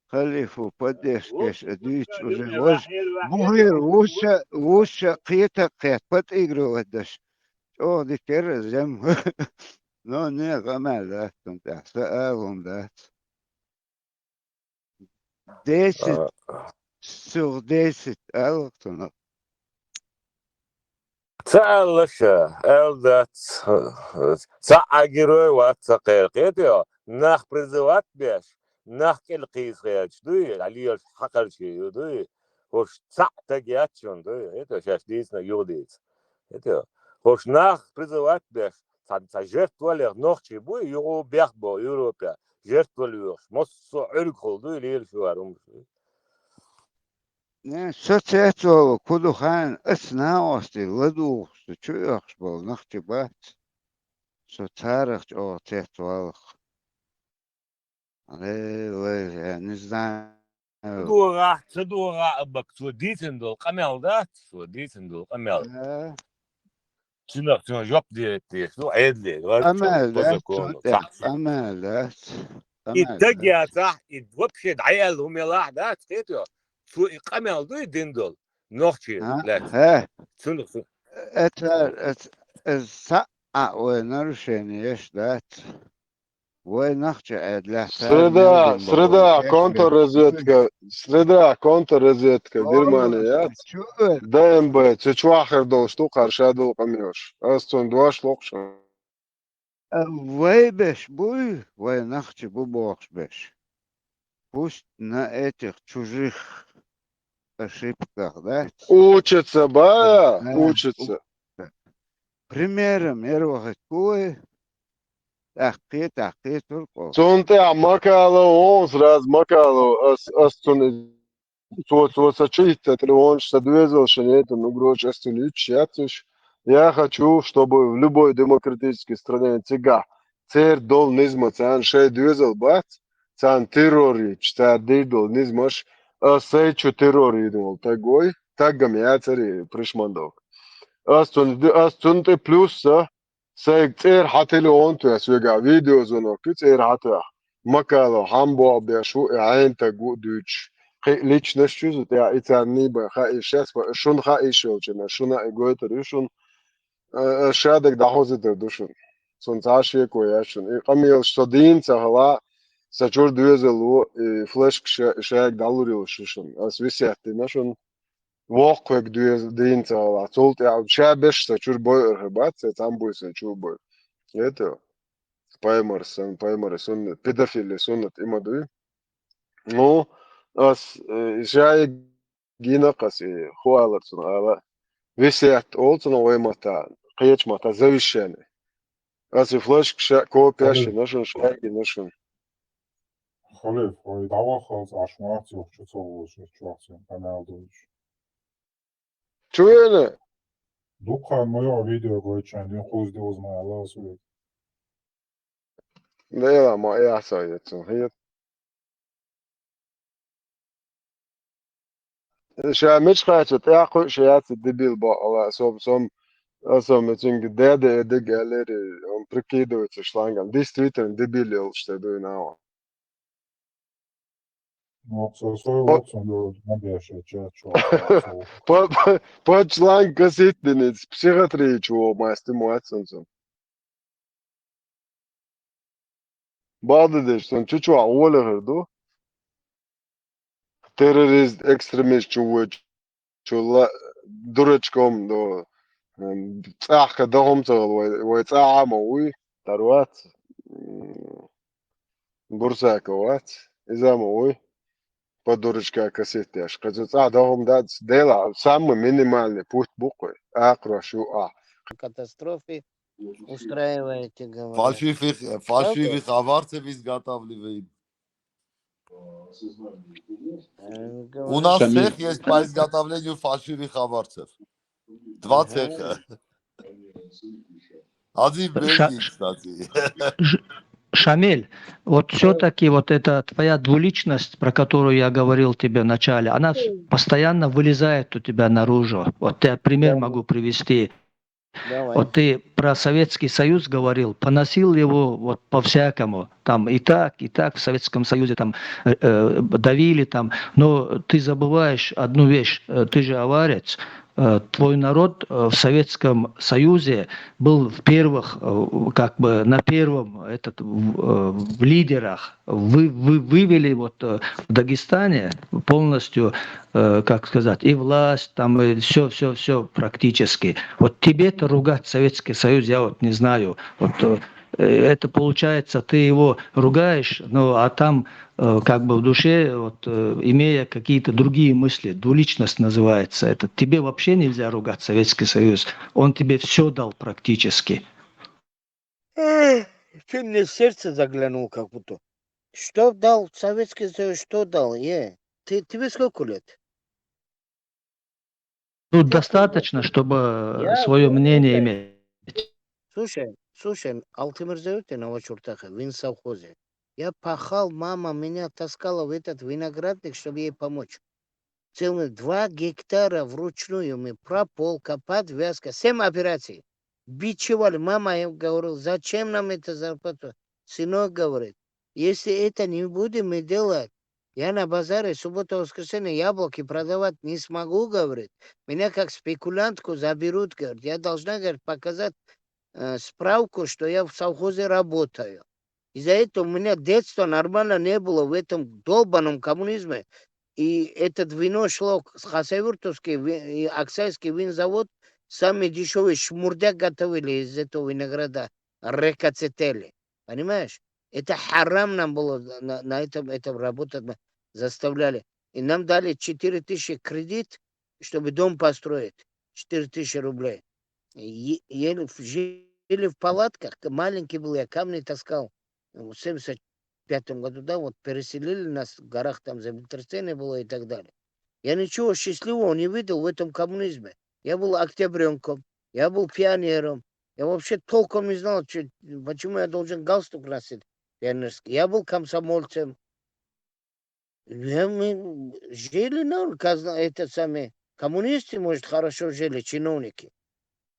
Халифу поддержкеш а дуьйцу уже вож. Бухир вуша, вуша кхета кхет, подыгрывать даш. Чо дикер зем. Но не гамал да, тун тя, са алун да. Десять, сух десять, алуктуна. Ца аьлла ша, аьлла дац, ца а герой вац ца кхел, кхетайо, нах призывать беш, нах кӀел кхийса херч дуй, лелаш хьакхарчий ю дуй, хӀуш цхьаъ таг яц шун дуй, это шаьш дийцина юха дийца. Это хӀуш нах призывать беш, цхьа, цхьа жертва лех нохчий буй, юха бех бо Европе, жертва лоьхуш, массо а Ӏуьргахула дуй, лелаш вар хӀумаш. Не, со цецвала куду хан ас наости ладугӀуш, чу оьхуш болу нах чи бац. Со царах чӀогӀа цецвалах. Ле, ле, я не знаю. Ца догӀа, ца догӀа а бак, цо дийцина долу къамел дац, цо дийцина долу къамел. Э, Цунах цунах жоп дерет деш, ну, Ӏедале, Къамел по дац, закону, цунтӀе, цхьаъ. Къамел дац. И Къамел таг дац. яцахь, и вообще дӀаяьлла хӀума елахь дац, кхетайо, цо и къамел дуй дина долу, нохчий А, лаьцна. хе, Цунах цу- это, это, это са а вай нарушение еш дац. Вай нахча Ӏедалехь Среда, среда, контрразведка, среда, контрразведка, Германия яц. ДМБ, цу чохь хир долуш ду кхара ша долу къамелаш. Ас цунна дош локхуш. Вай беш буй, вай нахча бу бохуш беш. Пусть на этих чужих ошибках, да? Учится, бая, Да, учится. Примером ер вахит куй. ТӀаккхе, тӀаккхе туркъо. Цунна тӀехь Макалов, он сразу Макалов, ас, ас цунна, цо, цо ца чу хӀитта тӀе, он ша доьзал шен эту, ну, грош ас цунна юьтуш яцуш. Я хочу, чтобы в любой демократической стране цигахь церан долу низма царна шайн доьзал бац, царна террор йиташ, цара дийр долу низмаш, ас сайн чу террор йина волу таг вой, таггам яцари пришмандовка. Ас цунна, ас цунна тӀе плюс са, сайга цӀера хьан телефон тоьхна соьгахь видеозвонок ю цӀера хьан тоьхна. Макалов хьан боху беш ву, и хьенан таг ву дуьйцуш. Кхин личность чу зу тӀехь и царна нийбан хаийша, шуна хаийша йолчунна, шуна и гойтур ю шуна. Ша дага дӀахозуьйтур ду шуна. Цунна цхьа а шеко яц шуна. И къамелаш со дийна ца хила, сан чуьра доьзал ву, и флешка ша, шайга дӀалур йолуш ю шуна. Ас весет дина шуна. Воккхавега доьза дийна ца хила. Цул тӀаьхьа ша беш сан чуьра бойур хир бац, сан цхьаьна буй сан чу а бойур. Это паймар сан, паймар суннат, педофили суннат има дуй. Ну, ас, э, шайга гина кхас и хуалар цунах ала. Весет олу цунах вай матта, кхечу матта завещание. Ас и флешка ша, копия шина шуна, шайга гина шуна. Халиф, вай дӀаваххалц Ӏаш вац юха чу ца волуш, чохь цуьнан къамел долуш. Чу вена? Дуккха ма йо видео гойтучарна, юха кхуза деза ма аьлла ас вай. Дела ма яхьса яцун хет. Ша мича кхаьча, тӀаккха ша яц дебил бакъала, сом, сом, а сом, цуьнга деда эдиг аьллера, он прикидывается шлангом. Действительно, дебил йолуш тӀе дуьйна а. Ну, со свой По- лоцун говорит, надо я щас чат, чё, По- по- Под шланг косить динец, психиатрии чего, мастер, мастер. Бадыдеш, сон чу чохь гӀолехир ду. Террорист, экстремист чу вуй, чу ла-, дурачком ду. М, цӀахь ка даха хӀума ца хила вай, вай цӀахь а ма вуй, тар вац. М, Бурсака вац, иза а ма вуй. По дурочка кассетеш. Кхин цу цӀахь даха хӀума дац, дела, самый минимальный путь бу кхуьй. Акхарош ю ахь. Катастрофы устраиваете, говорят. Фальшивый, фальшивый хабарцев изготавливаем. Э, У нас Шамиль. Цех есть по изготовлению фальшивых хабарцев. Два Ага. Цеха. Один в Ша- Бельгии, кстати. Ш- Шамиль, вот все-таки вот эта твоя двуличность, про которую я говорил тебе в начале, она вс- постоянно вылезает у тебя наружу. Вот я пример Давай. могу привести. Давай. Вот ты про Советский Союз говорил, поносил его вот по-всякому. Там и так, и так в Советском Союзе там э, э, давили там. Но ты забываешь одну вещь. Э, Ты же аварец. Э, Твой народ э, в Советском Союзе был в первых, э, как бы на первом этот, в, э, в лидерах. Вы, вы вывели вот э, в Дагестане полностью, э, как сказать, и власть, там, и все, все, все практически. Вот тебе-то ругать Советский Союз, я вот не знаю. Вот э, это получается, ты его ругаешь, ну, а там э, как бы в душе, вот, э, имея какие-то другие мысли, двуличность называется это, тебе вообще нельзя ругать Советский Союз. Он тебе все дал практически. Эх, ты мне в сердце заглянул как будто. Что дал Советский Союз, что дал? Е, ты, тебе сколько лет? Ну, достаточно, чтобы свое мнение иметь. Слушай, слушай, Алтымырза, ты на Вачуртаха, вин совхозе. Я пахал, мама меня таскала в этот виноградник, чтобы ей помочь. Целых два гектара вручную мы прополка, подвязка, семь операций. Бичевали. Мама, я говорил, зачем нам эта зарплата? Сынок говорит, если это не будем мы делать, я на базаре суббота-воскресенье яблоки продавать не смогу, говорит. Меня как спекулянтку заберут, говорит. Я должна, говорит, показать э, справку, что я в совхозе работаю. Из-за этого у меня детства нормально не было в этом долбанном коммунизме. И этот вино шло с Хасавюртовский ви- и Аксайский винзавод, самый дешевый шмурдяк готовили из этого винограда, рекацетели. Понимаешь? Это харам нам было на, на этом, этом работать, мы заставляли. И нам дали четыре тысячи кредит, чтобы дом построить. Четыре тысячи рублей. Е- Еле в- жили в палатках, к- маленький был, я камни таскал. В семьдесят пятом году, да, вот переселили нас в горах, там землетрясение было и так далее. Я ничего счастливого не видел в этом коммунизме. Я был октябренком, я был пионером. Я вообще толком не знал, чё- почему я должен галстук носить пионерский. Я был комсомольцем. Я, мы жили, ну, как зна- это самое, коммунисты, может, хорошо жили, чиновники.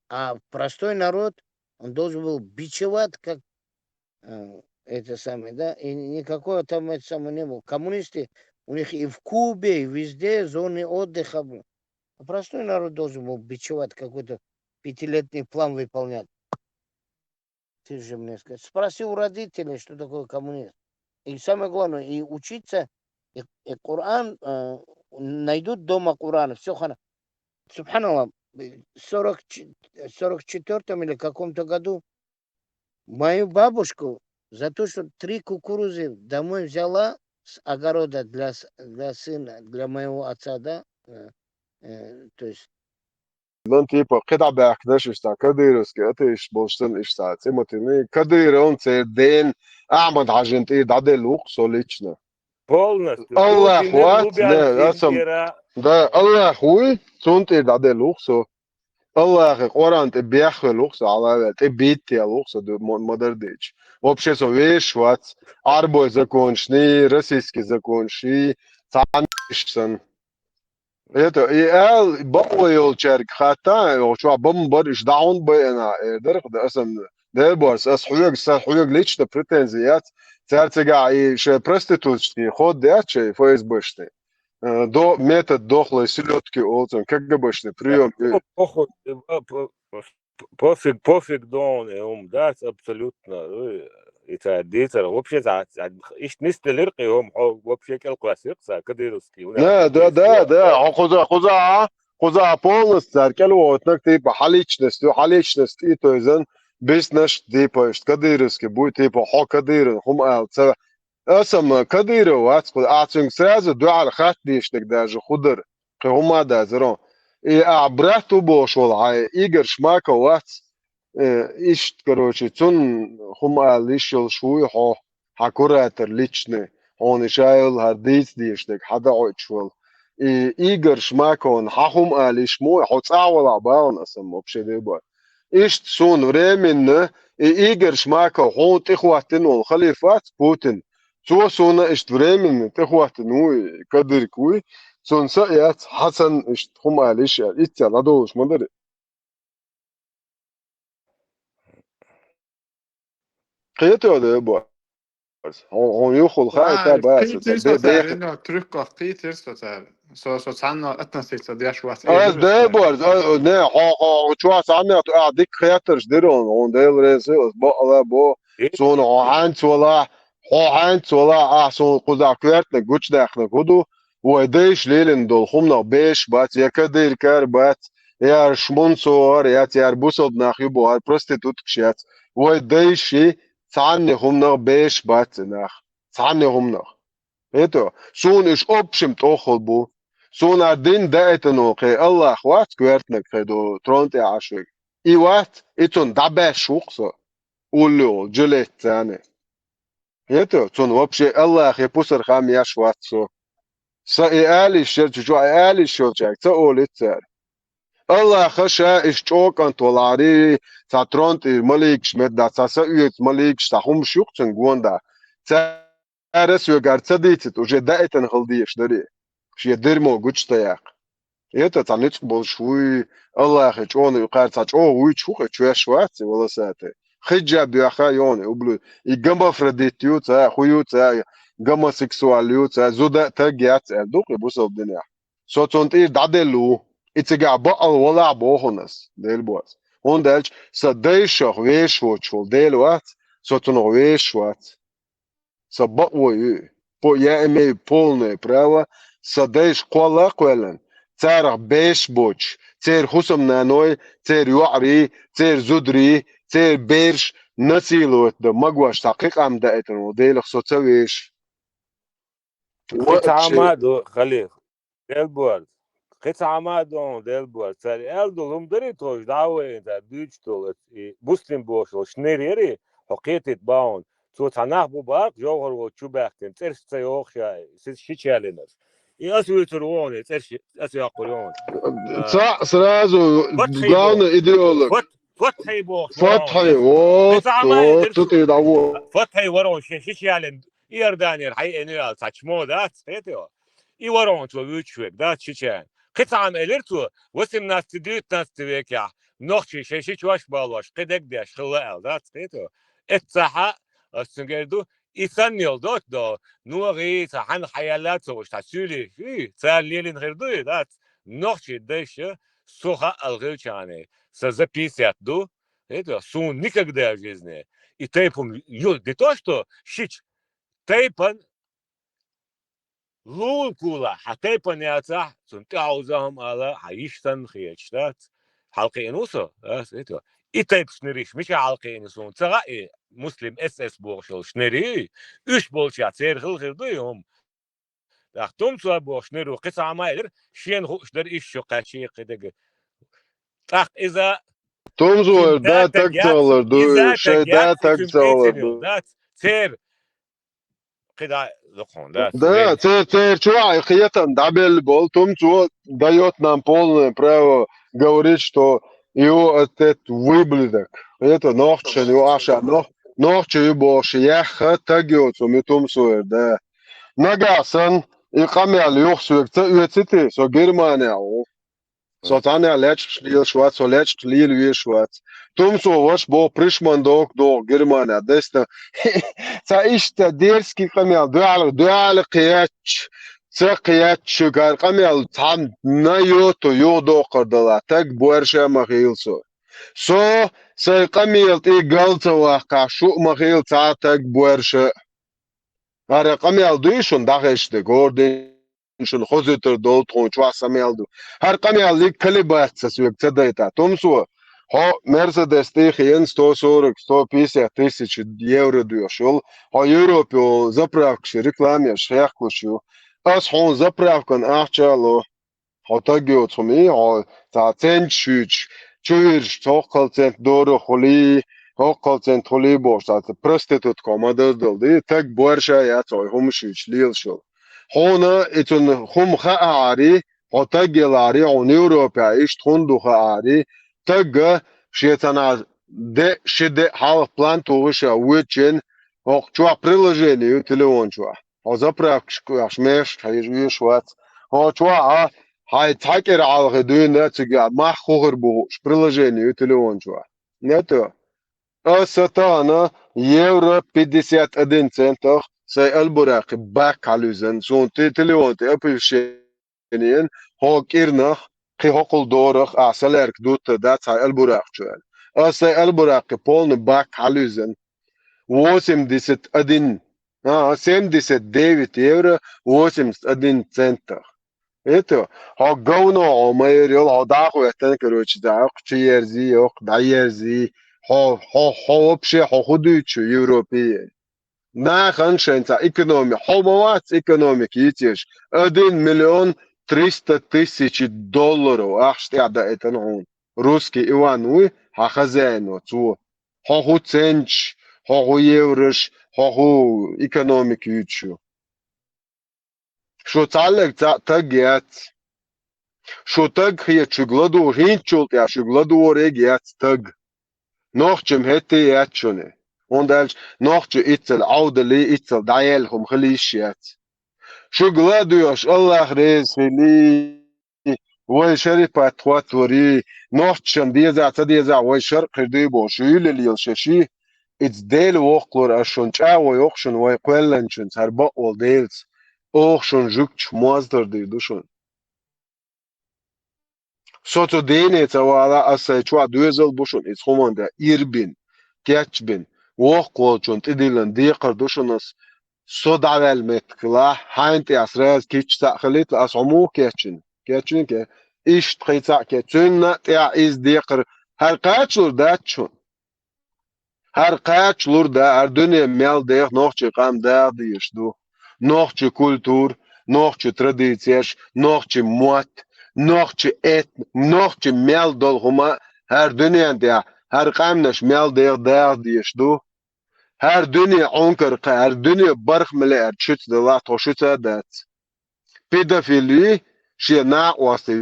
А простой народ, он должен был бичевать, как э, это самое, да, и никакого там это самое не было. Коммунисты, у них и в Кубе, и везде зоны отдыха было. А простой народ должен был бичевать, какой-то пятилетний план выполнять. Ты же мне скажи, спроси у родителей, что такое коммунизм. И самое главное, и учиться, и, и Коран, э, найдут дома Коран, все хана. Субханаллах, э, сорок ч- сорок четвёртом или каком-то году мою бабушку за то, что три кукурузы домой взяла с огорода для, с- для сына, для моего отца, да, э, э, то есть Лан типа кхидӀа баьхкинаш иштта кадыровский атеисташ болуш санна иштта цӀе ма тиллина. Кадыровн церан ден Ахьмад-Хьажин тӀера дӀаделла ву-кх со лично. Полностью. Аллах Путинан вац, лубян не, я сам- тингера. Да, Аллах вуй, цунна тӀера дӀаделла ву-кх со. Аллахе Къуръан тӀе бехвелла ву-кх со, Аллах ваьлла, тӀе битта яьлла ву-кх со ду- мо- ма-дарра дийча. Вообще со вешаш вац. Ӏарбой законшний, российский законший, цхьаьна санна. Это, и ал бакъо йолчаьрга хаттар, йо, чо бам бар, иш дахун байна, э, дарх да асам, Делборс, ас хьоьга, са хьоьга лично претензи яц, цар цигахь и шай проститутский ход яц шай ФСБшный. Э, до метод дохлой селёдки олцун, КГБшный приём. Э, Похуй, э, э, по- Пофиг, пофиг дон, э, ум, да, абсолютно. Э, и ца дицар, вообще, ца, ца, ишт нис делир, кхи, ум, хо, вообще, кел классик, ца, кадыровский, у нас Да, да, здесь да, вот, да. да. Хо, хуза, хуза, хуза полностью цар кел вот, нак, типа, халичность, ю, халичность, и то изен, бизнес, типа, ишт кадыровский, будет, типа, хо кадыров, хум ал, ца, Асам Кадыров вац, а цуьнга сразу дуьхьал хатта дийшнаг даже худар, кхин хӀума дазаро. И а брат ву бохуш волу хьайн Игорь Шмаков вац, э, иштта, короче, цунна хӀума ала йиш йолуш вуй хьо, хьан куратор личный, хьуна ша йолу хӀара дийца дийшнаг, хьан дохьуьйтуш волу. И Игорь Шмаковна хьан хӀума ала йиш ма ву, хьо цӀахь валахь бахьана асам вообще дебар. Иштта суна временно и Игорь Шмаков хьуна тӀехӀоттина волу халиф вац Путин. Цо суна иштта временно тӀехӀоттина ву и кадырка вуй. Цунна са а яц, хьан санна иштта хӀума ала йиш аьлла. Иццехь ладугӀуш ма дари. Кхетадо бо. Хьо-, хьуна юххул хаьа, Ай, ца баца, кхийтира ца со бе-, цара, бехи. Ина трюкках кхийтира со цара. Со, со цхьанна относиться деш вац, э, Ас дира со. Деборз, а, не, хьо, хьо, хьо чохь цхьаннех ту, а, дика хеттарш дира хьуна, хьуна Дела реза, ас бакъала бо, И? Суна хьо хьаьнца вала, хьо хьаьнца вала, ахь суна кхузахь коьртаниг гучудаьккхинарг хӀун ду, вай дайша лелийна долу хӀуманах беш бац, я кадыркар бац, я шмунсогӀар, я церан бусалба нах ю бохар проституткаш яц. Вай дайши цхьанне хӀуманах беш бац и нах. Цхьанне хӀуманах. ХӀета, суна уьш общем тӀоххал бу. Суна а дин даийтано кхе Аллах вац коьртаниг кхе ду трон тӀе Ӏаш верг. И вац, и цунна дӀабаьшш ву-кх со. Улло, жилет царна. ХӀета, цунна вообще Аллахе пусар хам еш вац со. Сан и алиш шер чу чохь и алиш йолчаьрга ца олиц цара. Аллаха ша иш чӀогӀа кӀант валахьарий, цхьа трон тӀера маликаш метта, цхьа са оьцу маликаш, цхьа хӀумаш ю-кх цуьнан гонда. Цара соьгара ца дийцит, уже даийтина хила дезаш дарий. Шен дермо гучу ца яккха. ХӀета цхьа ницкъ болуш вуй, Аллахе чӀогӀа юкъара цхьа чӀогӀа вуьйцуш ву-кх и чоьш вац и волосатый. Хиджаб йоьхна йоӀна и ублю-, и гамафродит ю ца, хӀу ю ца, гомосексуал ю ца, зуда а таг яц аьлла ду-кх и бусалба динехь. Со цунна тӀера дӀаделла ву. И цигахь бакъал валахь боху ас, Дела боцу. ХӀунда аьлча сан дайшах вешаш воцуш волу Дела вац, со цунах вешаш вац. Сан бакъо ю. По-, я имею полное право сан дайша кхолла а кхоьллина, царах беш боцуш, церан хӀусамнаной, церан йоӀарий, церан зударий, церан бераш насиловать дан магош цхьа кхин къам даийтина волу Делах со ца веша. Кхин цхьа хӀума а ду, халиф. Делборз. Кхин цхьа хӀума а ду, Делборз. Цара аьлла долу хӀума дарий тхуна, дӀа а вайна, цара дуьйцуш долу, и Муслим бохуш волу шнер ярий, хьо кхетийта бахьана. Цо цхьа нах бу бакъ, жовхӀар волчу чу баьхкина, цӀерш ца йоху ша, ши чаллинарш. И ас вуьйцур ву хьуна, и цӀерш ас йоккхур ю хьуна. А, Цхьаъ сразу, Фатхьи главный боху. Идеолог. Фат-, Фатхьи бохуш ву хьуна. Фатхьи, вот, Кхин цхьа хӀума а вот, дерш цу тӀе дӀа вон. Фатхьи ву хьуна, ши, ши чаллин Иорданера хьайина аьлла цхьа чмо дац, хетий? И вара хьуна цо вуьйцуш верг, дац шича. Кхин цхьа хӀума элира цо, восемнадцатый, девятнадцатый векехь, нохчий шайн ши чош балош, кхин дегдеш хилла аьлла, дац, хетий? Эццахьа, ас цуьнгара ду, и санна йолу доцу до, ногӀий, цхьа хьанна хьаялла ца вуш, цхьа суьйлий, и, царна лелийна хир ду и, дац, нохчий дайша, со хаъал хилчахьана, сан за пятьдесят ду, хетий? Суна никогда в жизни. И тайпа хӀума ю, не то что шича, тайпан лулкула, хьан тайпан яцахь, цунна тӀаьхьа уза хӀума ала, хьан йиш санна хеташ дац. Хьалкхиъна ву со, ас, это. И тайпа шнериш, мича хьалкхиъна суна, ца хаьа и Муслим эс эс бохуш йолу шнерий, уьш болчехь церан хила хир ду и хӀума. ТӀаккха Тумцой бохуш шнер ву, кхин цхьа хӀума а элира, шена хууш дара, иш шо кхаьчий кхидерг. ТӀаккха иза Тумцой шен да, да таг таг яц, цалар ду, иза шай таг да яц, таг цуьнан цалар пенсионер ду. Дац, церан кхидӀа дукхун, да, Да, церан, церан чохь и кхетам дӀабелла болу, Тумцо даёт нам полное право говорить, что его отец выблядок. Это нохчан ю аша, нох-, нохча ю бохуш, яхха таг йоцу ю Тумцойр, да. Нагахь санна, И къамел юха соьга ца оьций те, со Германехь ву. Со цхьаннех лечкъаш лелаш вац, со лечкъаш лела везаш вац. Тумсо ваша боху, Пришман доху, доху Германехь, дайста. Цхьа иштта дерзкий къамел, дуьхьал, дуьхьал кхетча, ца кхетча, шуьгара къамел цхьанна йоту, юхадоккхур дала, таг боьрша а ма хийла со. Со сайн къамела тӀе гал ца ваккхахь, шу а ма хийла цхьа а таг боьрша а. ХӀара къамел дуй шуна дӀахезаш дерг, хӀора ден шуна хозуьйтур долу тхуна чохь са мел ду. ХӀара къамел лиг кали бац ца соьга ца дайта. Тумсо, хьо Мерседес тӀе хиъна сто сорок, сто пятьдесят тысяч евро доьхуш йолу, хьо Европе йолу заправкаш реклама еш хехкалуш ю. Ас хьуна заправкан ахча а ло. Хьо таг йоцу хӀума, хьо цхьа центаш шуьйчу, чу вирзича, хӀоккхал цент дорах хуьлий, хӀоккхал цент хуьлий бохуш, цхьа проститутка ма даздалла ди, таг боьрша яц хьо хӀума шуьйчу лелаш йолу. Хьуна и цунна хӀума хаари, хьо таг ялари, хьуна Европехь иштта хӀунда ду хаари, тагга шен цхьана де, ши де хьалха план тухуш а вуьйчун, хӀокху чохь приложение ю телефон чохь. Хьо заправкаш кхоьхьуш, мехаш хьежа везаш вац. Хьо чохь а, хьайн цхьа кӀира хьалхе дуьйна, цига мах хухар бу хууш, приложение ю телефон чохь. Нето. Аса тахана евро пятьдесят один центах сайн албураккхи бак хьалуьзан. Суна те-, телефон тӀе оповещение, хьо кӀирнах, кхин хӀокхул дорах, ахь салаьрга дутта дац хьайн албураккхачу аьлла. Аса сайн албураккхи полный бак хьалуьзан. Восемьдесят один, а, семьдесят девять евро восемьдесят один центах. Это, хьо говно, хьо майра йолу, хьо дӀахӀоьттина, короче, дӀа, кху чу ерзий, йоккха дӀаерзий, хьо, хьо, хьо вообще, хьо хӀун дуьйцу Европе? Нахана шайн цхьа экономи-, хьо ма вац экономика йийцеш, один миллион триста тысяч долларов ахча тӀехь даийтина хьуна. Русский Иван вуй, хьан хозяино цо. Хьо хӀун центаш, хьо хӀун еврош, хьо хӀун экономика юьйцуш ю. Шу цхьаллаг цхьаъ таг яц. Шу таг хеташ шуьга ладугӀу, хӀинцачул тӀехь шуьга ладугӀург яц таг. Нохчим хӀетте яц шуна. ХӀунда аьлча нохчо иццал Ӏовдалий, иццал дӀаелла хӀума хила йиш яц. Шуьга ладоьгӀуш Аллах реза хилий, вай шарипат хӀоттаварий, нохчашна деза, ца деза, вай шаркъ хир дуй бохуш, юьйлалла шаьш, иза Дела воккхалур аш шуна чӀагӀо йоккху шуна вай кхоьллинчуьнца, хӀара бакъволу Делаца, оха шуна жуьгташ моз тардийр ду шуна. Со цу дийне ца вала, ас сайн чохь доьзал бу шуна иза хӀуманна дан, ирбина, кечбина, воккхаволчунна тӀедиллина декхар ду шуна ас, со дӀаваьлла меттиг хилахь, хьайна тӀехь сразу кийча цхьаъ хилийта, ас хьо муха кечйина? Кечйина ке? Иштта кхин цхьаъ кечйина, цунна тӀехь иза декхар, хӀара кхачалур дац шуна. ХӀара кхачалур да, хӀара дуьне мел деха нохчийн къам даха дезаш ду. Нохчийн культура, нохчийн традицеш, нохчийн мотт, нохчийн этно, нохчийн мел долу хӀума, хӀара дуьнен тӀехь, хӀара къаьмнаш мел деха даха дезаш ду. ХӀара дуьне Ӏункар кхаьа, хӀара дуьне барх миллиард шуьца далахь, тхо шуьца а дац. Педофил вий, шен накъостий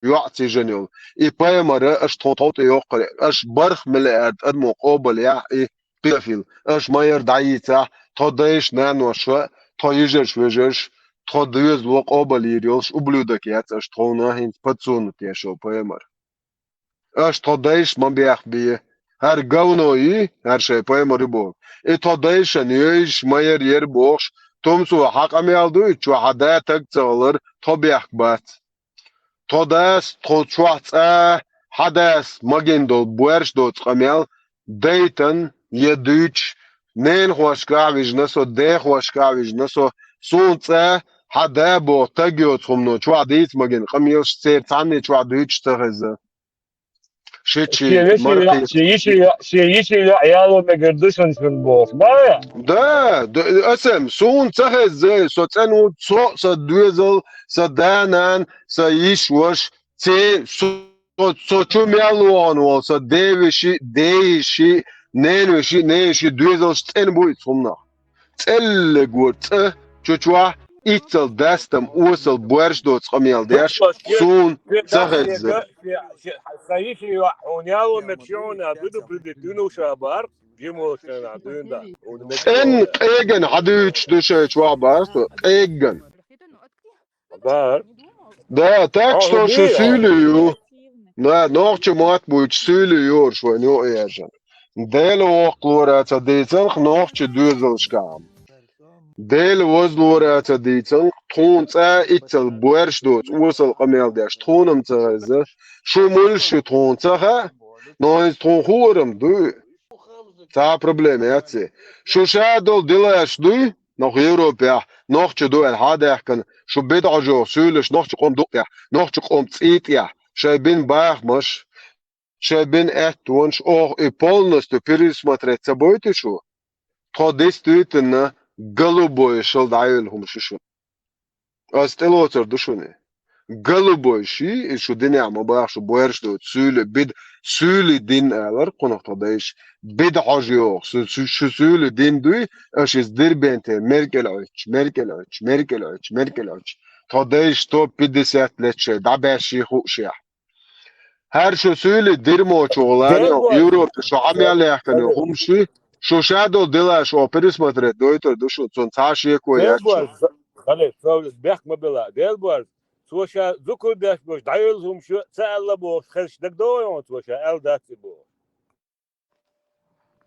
йоӀ цижина йолу. И пайхамар аша тхуна тхов тӀе йоккхура. Аша барх миллиард адамо къобалъяхь и педофил. Аша ма яра дӀайийцахь, тхо дайша, наноша, тхо йижарша, вежарша, тхо доьзало къобалйийр йолуш ублюдок яц аша тховна хӀинца подсунуть еш йолу пайхамар. Аша тхо дайша ма бехбе. ХӀара говно йий, хӀара шайн пайхамар ю боху. И тхо дайшан йойзуш ма яра яра бохуш, тумсо хьан къамел ду и чохь хьан да таг ца хилар, тхо бехк бац. Тхо дас, тхо чохь цӀа, хьан дас магийна долу боьрша доцу къамел, дайтан я дуьйцуш, ненахошкахь вижна со, дехошкахь вижна со, суна цӀа, хьан да боху таг йоцу хӀумано чохь дийца магийна къамелаш церан цхьанне чохь дуьйцуш ца хеза. Шичи, шен вешин йоӀ, мархи. Шен йишин йоӀ, шен йишин йоӀ яло мегар ду шуна шуна боху. Да? Да, да, асем, суна ца хеза, со цӀена ву, со, сан доьзал, сан да-нана, сан йиш-ваша, церан, со, со, со чу мел вахана волу, сан девеши, дейиши, ненавеши, ненавеши, доьзалш цӀена бу иза хӀуманах. ЦӀеллиг вара цӀа чу чохь, иццал дастам, осал боьрша доцу къамел деш, суна ца хеза. Сан йиши йоӀ, хьуна яло мегаш ю хьуна предупредить дуьйна ша бахара, жимолчарна дуьйна да. ЦӀена къеган хьан дуьйцуш ду шайн чохь бахара со, къеган. Да. Да, так что шу суьйле ю. Да, нохча мотт буйча суьйле ю, шуна юкъа ержан. Дела воккхалора ца дийцанх нохча доьзалшкахь. Дела вазлора ца дийцанх, тхуна цкъа а иццал боьрша доцу, осал къамел деш, тхуна-м ца хеза, шу муьлш ю тхуна ца хаьа, но хӀинца тхуна хуур-м дуй. Цхьа а проблема яц и. Шу шадолу дилаш дуй, нах Европехь, нохча ду аьлла хьа а даьхкина, шу бидӀа хьожа йогӀу суьйлаш нохча къоман дукъехь, нохча къоман цӀий тӀехь, шайн бина бахамаш, шайн бина аьттонаш, оха и полностью пересмотреть ца бойту шу? Тхо действительно голубой шал дӀайолу хӀума шу шуна. Ас тӀелоцур ду шуна. Голубой ши, и шу динехь ма баха, шу боьрша доцу, суьйле бида, суьйле дин алар кхунах тхо дайша. БидӀа хьожа йогӀу, шу, шу, шу суьйле дин дуй, аша иза Дербенте меркӀал Ӏуьттуш, меркӀал Ӏуьттуш, меркӀал Ӏуьттуш, меркӀал Ӏуьттуш. Тхо дайша сто пятьдесят лет шайн дӀабаьшший хуушехь. ХӀара шу суьйле дирмочу гӀулар йо, Европе шу хьа мел яхкана йо, хӀума ши, шу шадолу дела шу пересмотреть дойтур ду шу, цунна цхьа а шеко яц шу. Хале, бехк ма бела. Делборз, цо ша зукар деш болуш дӀайолу хӀума шу ца аьлла бохуш, хезаш дагадогӀу хьуна цо ша аьлла дац и бохуш?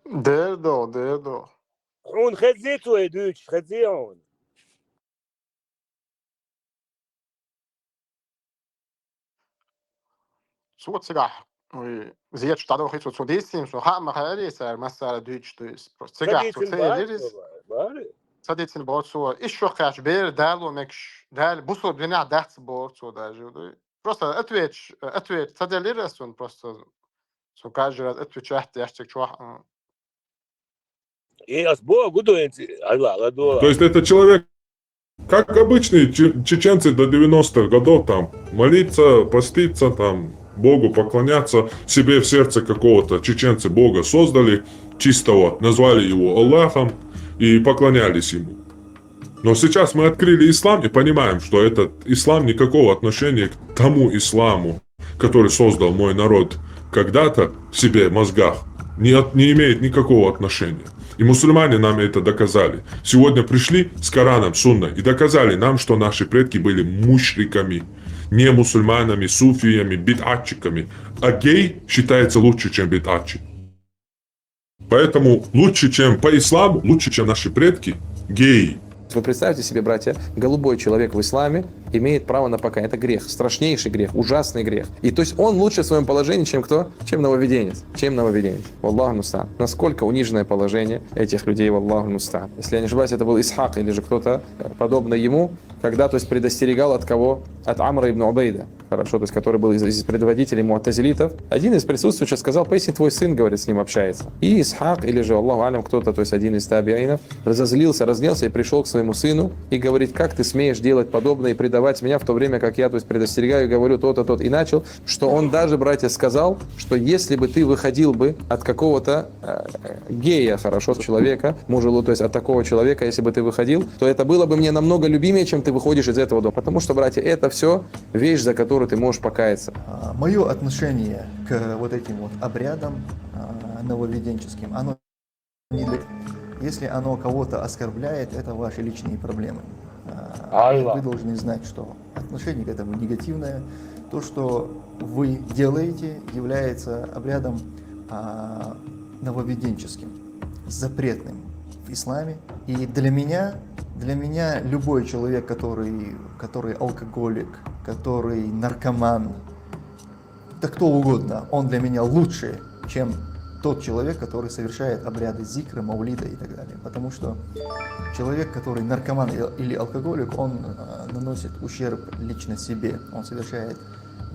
Дер догӀу, дер догӀу. Хьуна хезий цо и дуьйцуш, хезий хьуна? Цо цигахь, ой, зеташ дӀадохий цо, цо дийцина, цо хаа ма хаьара цара массара дуьйцуш ду иза. Просто цигахь цо ца елира иза. Ца дийцина боху цо. Иштта шо кхаьчча бер дало мегаш, Дала бусалба динехь дац боху цо даже. Просто ответ, ответ ца делира ас цунна, просто цо каждый раз отвечать деш цига чохь, а. И ас боху, гу ду хӀинца, Алла, ладогӀа. То есть это человек, как обычные че-, чеченцы до девяностых годов, там, молиться, поститься, там, Богу поклоняться, себе в сердце какого-то чеченцы Бога создали чистого, назвали его Аллахом и поклонялись ему. Но сейчас мы открыли ислам и понимаем, что этот ислам никакого отношения к тому исламу, который создал мой народ когда-то в себе в мозгах, не, от- не имеет никакого отношения. И мусульмане нам это доказали. Сегодня пришли с Кораном, Сунной и доказали нам, что наши предки были мушриками, не мусульманами, суфиями, бидатчиками. А гей считается лучше, чем бидатчик. Поэтому лучше, чем по исламу, лучше, чем наши предки, геи. Вы представьте себе, братья, голубой человек в исламе имеет право на покаяние. Это грех, страшнейший грех, ужасный грех. И то есть он лучше в своем положении, чем кто? Чем нововведенец. Чем нововведенец. Валлаху мустаан. Насколько униженное положение этих людей, валлаху мустаан. Если я не ошибаюсь, это был Исхак или же кто-то, э, подобный ему, когда, то есть, предостерегал от кого? От Амра ибн Убейда. Хорошо, то есть, который был из, из предводителей муатазилитов. Один из присутствующих сказал: «Поистине твой сын, говорит, с ним общается». И Исхак, или же, Аллаху алям, кто-то, то есть один из табиинов, разозлился, разнелся и пришел к своему сыну и говорит: «Как ты смеешь делать подобное и предавать меня, в то время как я, то есть, предостерегаю, говорю то-то, то-то». И начал, что он даже, братья, сказал, что если бы ты выходил бы от какого-то, э, гея, хорошо, человека, мужелу, то есть от такого человека, если бы ты выходил, то это было бы мне намного любимее, чем ты выходишь из этого дома. Потому что, братья, это все вещь, за которую ты можешь покаяться. Мое отношение к вот этим вот обрядам, а, нововведенческим, оно не для- Если оно кого-то оскорбляет, это ваши личные проблемы. А, Алла. Вы должны знать, что отношение к этому негативное. То, что вы делаете, является обрядом, а, нововведенческим, запретным в исламе. И для меня, для меня любой человек, который, который алкоголик, который наркоман, да кто угодно, он для меня лучше, чем тот человек, который совершает обряды зикра, маулида и так далее. Потому что человек, который наркоман или алкоголик, он, э, наносит ущерб лично себе. Он совершает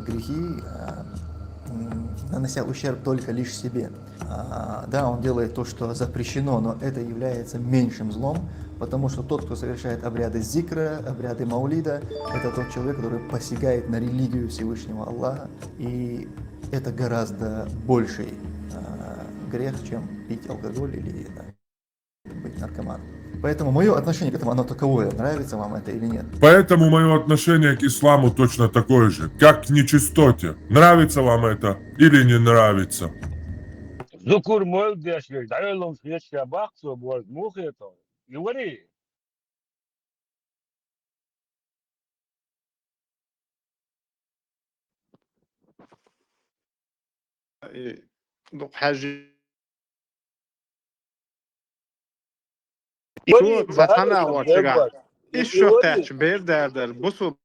грехи, э, м, нанося ущерб только лишь себе. А, да, он делает то, что запрещено, но это является меньшим злом, потому что тот, кто совершает обряды зикра, обряды маулида, это тот человек, который посягает на религию Всевышнего Аллаха, и это гораздо больший, а, грех, чем пить алкоголь или, да, быть наркоманом. Поэтому мое отношение к этому, оно таковое, нравится вам это или нет. Поэтому мое отношение к исламу точно такое же, как к нечистоте. Нравится вам это или не нравится. Зукур мел деш верг, дӀайоллунаш хеташ бахцо борз мухе тов. И вари. э, дукха хьажи. Цо цхьана гӀочуга иш шо кхаьчча бер дар дар, бусу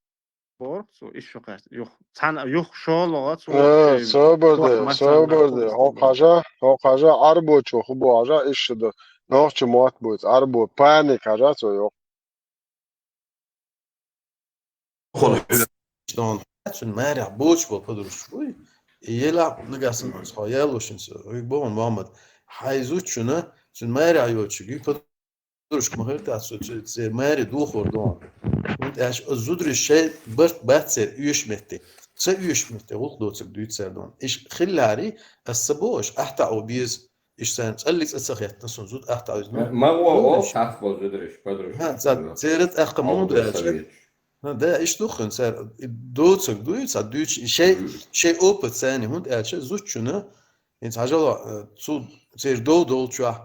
борх цо иш шо кхаьчча. Юх, цхьана юх шолгӀа цо. Э, ши собар де, собар де. Хьо хьажа, хьо хьажа, Ӏарбочо ху бу хьажа, иш шо да. Нохча мотт буц, Ӏарбо паник хьажа цо йох. Хьо хьуьлдон, цун марехь боч бо подружка вуй. И ела нагахь санна хьо ялушин со. Вуй богун Мухаммад. Хьай зудчуна, цун марехь йолчуги подружка ма хир та цу, цу, цу мари духур дон. ХӀунда аьлча оцу зударий шай барт бац церан оьшуш метте. Ца оьшуш метте, гӀуллакх доцург дуьйцу цара дон. Иш хиллари, ас ца бохуш, ахьтаӀо беза. Иш царна цӀалли цӀа ца хетта, сон зуда ахьтаӀо иза. Ма гӀо, о, цхьацца болу зударий, подружка. Ха, ца, церан тӀаккха муха ду аьлча. Ха, да, иш ду хин цара, и доцург дуй, ца дуьйцу, и шай, шай опыт царна, хӀунда аьлча зудчуна, хӀинца хьажало, э, цу церан дов долчохь,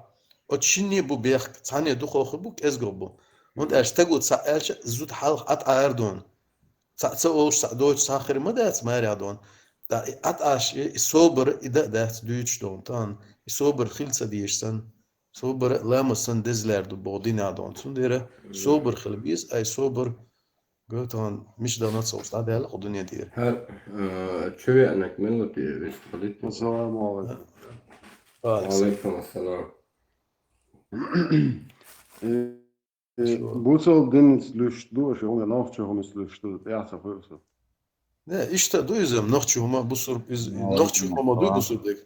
оцу шинне бу бехк, цхьанне дукхох бу, кӀезгох бу. ХӀунда аьлча стаго ца аьлча, зуда хьалха ӀатӀара дон. Цхьаъ ца олуш, цхьаъ доцуш, цхьа хир ма дац, марехь дон. ТӀаккха и ӀатӀаш, и, и собар, и да а дац дуьйцуш дон, тахана. И собар хила ца дезаш санна, собар а ламаз санна деза лаьр ду боху динехь дон. Цундела собар хила беза, ай собар, го тахана, мича дан ца олуш, дӀадаьлла кху дуьне тӀера. ХӀара, а, чу веанарг мила ву те, вист хилийта? Ассаламу алайкум. Ва алайкум ассалам. Э, бусалба динца луьйш ду аша, хӀума нохча хӀуманца луьйш ду, тӀехь ца хуьлу со. Не, иштта ду иза, нохча хӀума бусурба, иза, нохча хӀума дуй бусурба дерг.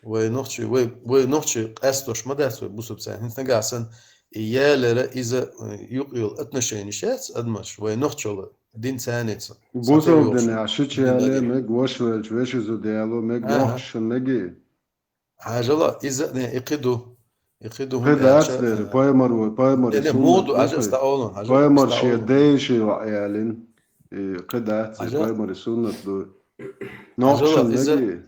Вай нохча, вай, вай нохча къаьстош ма дац вай бусурба царна. ХӀинца нагахь санна, и ялера иза, э, юкъ йолу отношениш яц адамаш, вай нохчалла дин царница. Бусалба динехь шича яле, мег ваша велча, веши зуда яло, мег нохча шун меги. Хьажала, иза а не, и кхин ду. И кхин ду, хӀунда аьлча, пайхамар ву, пайхамар, э, суннат муха ду, хьажа, ста олун, хьажа, пайхамар шен ден шен йоӀ ялин. И кхин дац, и пайхамар суннат ду. Нохча шун меги.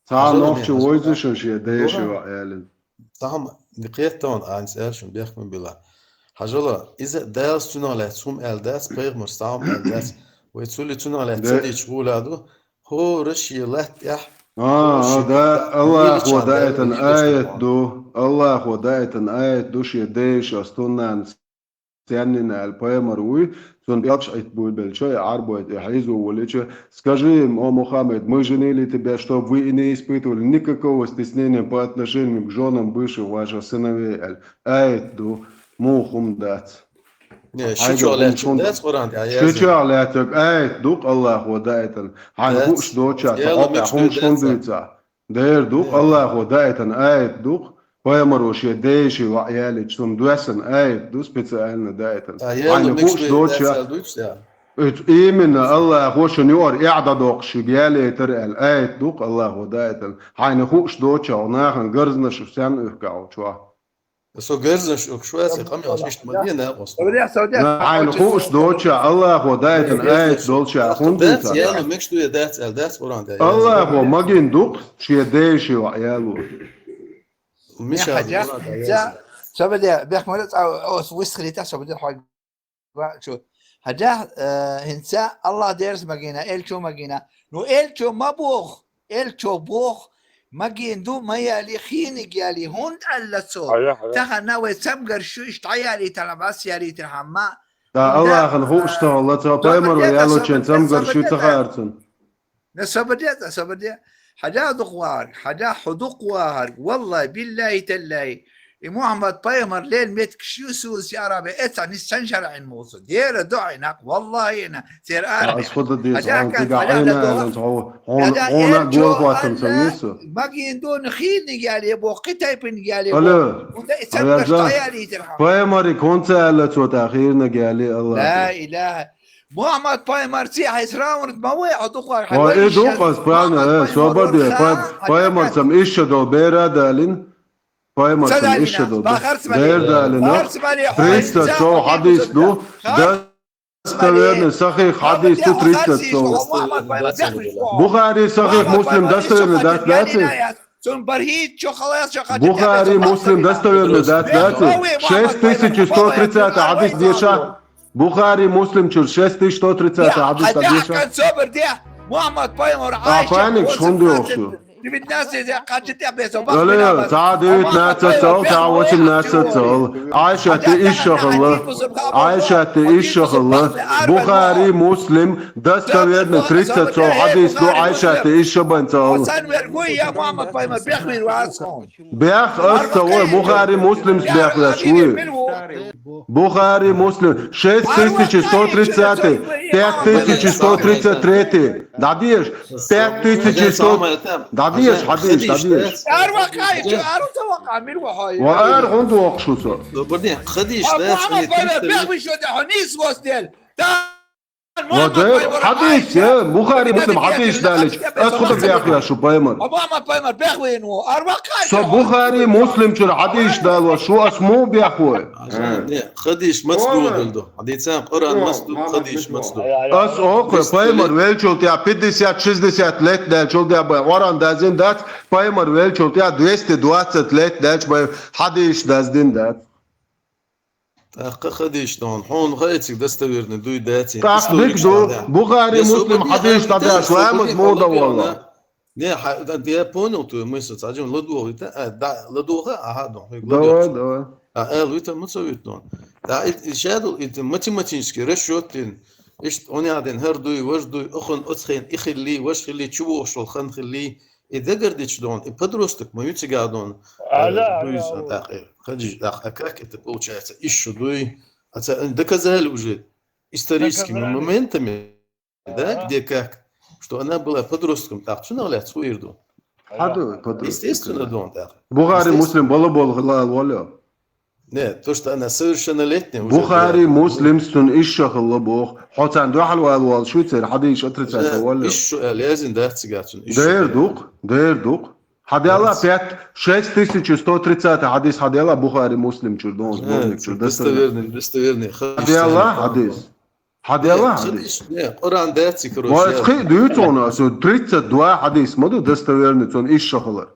Цхьа нохча войза шун шен ден шен йоӀ ялин. Цхьа хӀума кхеттон, анца аьлла шун бехк ма билла. Хьажала, иза Далас цунах лаьцна хӀума аьлла дац, пайхамарс цхьа хӀума аьлла дац. Вай цули цунах лаьцна ца дийча гӀур ду, хӀора шен латта тӀехь. А, а, да, Аллахо даийтина аят ду. Аллахо даийтина аят ду, шен ден шен стуннан ценнина аьлла пайхамар вуй, цунна белча Ӏитта буй белча, и Ӏарбойта, и хьийзо волча: «Скажи им, о Мухаммад, мы женили тебя, чтоб вы и не испытывали никакого стеснения по отношению к жёнам бывших ваших сыновей», аьлла. Аят ду, муха хӀума дац. Не, шичохь лаьцна дац Къуран тӀехь яздина. Шичохь лаьцнарг аят ду-кх Аллахо даийтина. Хьайна хууш доцуш, цхьа хьокъехь хӀумаш хӀунда дуьйцахь? Дера ду-кх, Аллахо даийтина аят ду-кх, пайхамаро шен ден шен йоӀ ялийча, цунна доьссина аят ду специально даийтина. Хьайна хууш доцуш, именно Аллахо шуна юкъара эхь дӀадоккхуш шуьга ялийтар аьлла аят ду-кх Аллахо даийтина. Хьайна хууш доцуш, нахана гарзанаш санна уьхкахь чохь. Со гарзанаш уьхкуш вац, и къамел иштта ма де, накъост. Хьайна хууш доцуш, Аллахо даийтина аят долча хӀунда дуьйцахь? Яло мегаш ду я дац аьлла дац Къуран тӀехь. Аллахо магийна ду-кх шен ден шен йоӀ яло. Миша, Хьажа, Къуран тӀехь яза. Собаде, бехк ма ду, цӀа, ос висхилита, собаде хьо. Ва, чу. Хьажа, э, хӀинца Аллах дерас магийна, элчо магийна. Ну, элчо ма боху, элчо боху, магийна ду, ма яли, хийниг яли, хӀунда аьлла цо? Хьажа, хьажа. Тахана вай цамгарш шу, иштта ялийтархьама, ас ялийтархьама. Да, Аллахана хууш тахана, цо пайхамаро ялочун цамгарш шу ца хаьара цунна. Не, собар де, собар де. Хьажа дукха вахарг, хьажа хьо дукха вахарг. Валлахи, биллахи, таллахи. И Мухаммад пайхамар лел меттигаш ю Саудовская Аравия, эца нис сан шарахьин муса. Дера ду хьайнах, валлахи, ина. Цер ара. Ас худа деза, хьажа хьона кан, цига хьайна аьлла, хьо, хьона, хьона гуо хӀоттам ца весу. Магийна дуна хийниг яли бо, кхин тайпиниг яли бо. Алло. Унда и цамгарш дӀаялийтархьама. Пайхамариг хӀунда ца аьлла цо тӀаккха хийниг яли, Аллах. Ла илаха. Мухаммад пайхамарций хьайса равнат ма вай, хьо дукхар хьай. Ва, э, дукхас, правильно, э, собар де, пай-, пайхамарцам иша дол бера далин. Пайхамарцам иша дол бера далин. Тридцать сов хьадис ду. Достоверный, сахих хьадис ду тридцать сов. Бухари, сахих, Муслим, достоверный дац, дац? Цун бархӀит чу халас чу хатта. Бухари, Муслим достоверный дац, дац? Шесть тысяч сто тридцатый хьадис деша. Бухари, Муслим чуьра шесть тысяч сто тридцатый хьадис деша. Мухаммад пайхамар, а, Айша, паник, шундуй охшу. Алло, цхьа девятнадцать цал, цхьа восемнадцать цал. Ӏайшатта ишшахалла. Ӏайшатта ишшахалла. Бухари, Муслим, достоверно тридцать цал хьадис ду Ӏайшатта ишшабан цал. Бех ас ца вой, Бухари, Муслимс бех веш вуй. Бухари, Муслим, шесть тысяч сто тридцать, пять тысяч сто тридцать третий. Дадеш, пять тысяч сто. Дадеш, хьадеш, дадеш. Ар вакъа, ар ца вакъа, мир вахай. Ва ар гъунд вокъ шу со. Добрый день. Хадиш, да, Мухаммад Пайгамбар бех виш да хьунис вос дел. Да. Ва да, хьадеш, я, Бухари, Муслим хьадеш далич. Ас худа бех веш шу, Пайгамбар. Мухаммад Пайгамбар бех вину. Ар вакъа. Со Бухари, Муслим чур хьадеш дал ва шу, ас му бех вой. Не, хадиш мац ду гъилду. Хадисан Къуран мац ду, хадиш мац ду. Ас охуй, Пайгамбар велчул тя пятьдесят, шестьдесят лет далчул тя бай. Къуран дазин дац, Пайгамбар велчул тя двести двадцать лет далч бай, хьадиш даздин дац. Тахка хадиш дон, хьун хайцик достоверный дуй даци. Так дик ду, Бухари, Муслим хадиш дадаш, ламаз муда валла. Не, ха-, да, да, я понял твою мысль. Цаджим ладугъ ита, а, да, ладугъа, ага, да, хьуй ладугъ. Давай, давай. А, эл вита, муца витнун. Да, ит, ит шадул, ит математический расчёт тин. Ишт, он яден, хар дуй, важ дуй, ухун, уцхен, ихилли, важ хилли, чувошол, хан хилли. И дагардич дон, и подросток, мою цига дон. Ага, э, дуй, ага, так, э, хадиш, так, а как это получается? Ишо дуй. А ца, доказали уже историческими моментами. Да, где как, что она была подростком, так, цунах лаьц хӀу ирду? Хьаду, подросток. Естественно, дон, так. Бухари, Муслим бала бол гъилал валё. Не, то, что она совершеннолетняя уже была. Бухари, Муслим сун ишшахалла бох. Хьо цан дуьхьал вал вал шу цер хьадиш отрицать валё. Ишшу эл язин дац цига цун, ишшу. Дер дукъ, дер дукъ. Хьадяла пять, шесть тысяч сто тридцать хьадис хьадяла Бухари, Муслим чур дон, сборник чур, достоверный, достоверный. Хьадяла хьадис. Хьадела хьадис. Не, Къуран даци, короче. Ва, я. Хи дуй цона, со тридцать два хьадис ма ду достоверный цон ишшахалар.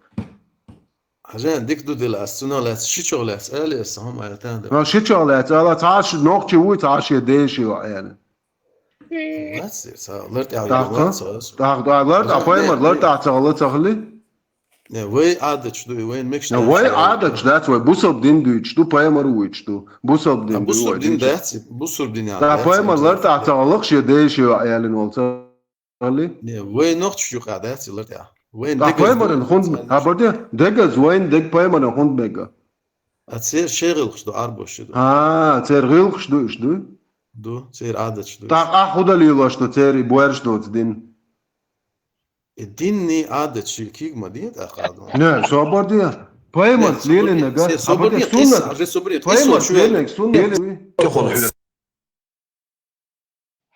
Хьажан, дик ду дила, ас цунах лаьц, шичох лаьц, али ас, хӀама алтан да. Ва, шичох лаьц, ала цаш нохчи вуй, цаш я деши ва, яни. Лаьц, са, лар тя. Так, лар тя, Пайгамбар, лар тя цахала цахали. Не, вай Ӏадаташ ду, вай мекш. Не, вай Ӏадаташ дац, вай бусалба дин дуйч ду, Пайгамбар вуйч ду. Бусалба дин ду, бусалба дин дац, бусалба дин. Да, Пайгамбар лар тӀа цагалах ше дей ше аялин волца. Али? Не, вай нохчаш юкъа дац, лар тӀа. Вай да, Пайгамбаран хунд, хабар де, дегаз вайн дег Пайгамбаран хунд мега. А цер шегъилхш ду, арбош ду. А, цер гъилхш ду, иш ду? Ду, цер Ӏадаташ ду. Так, а худа лилаш ду, цер и буэрш ду, дин. Э, динни Ӏадат ши киг ма дин тӀаккха ду. Не, собар дин. Пайхамар лелинага, се собар дин, суннат. Ис, ар же собар дин, Пайхамар лелинага, суннат.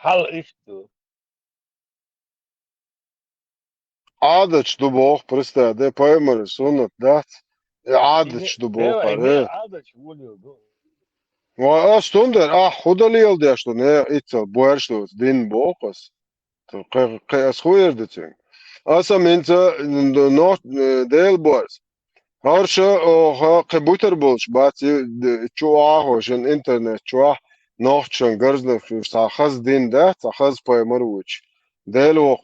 Хьал ишту. Ӏадаташ ду бох, просто, де, Пайхамар суннат дац. Э, Ӏадаташ ду бох, аре. Ӏадаташ вулил ду. Ва ас тундар, а, худа лел деш ду, не, ицал, буэрш ду, дин бох ас. Кхе, кхе ас хуер ду цин. Аса минца, н-, н-, нох, э, дел борс. Харша, оха, кхе бутер болш, баци, д-, чу ахо, шин интернет чу ах, нохчан гарзнах, ца хаз дин да, ца хаз Пайхамар вуч. Дел вох,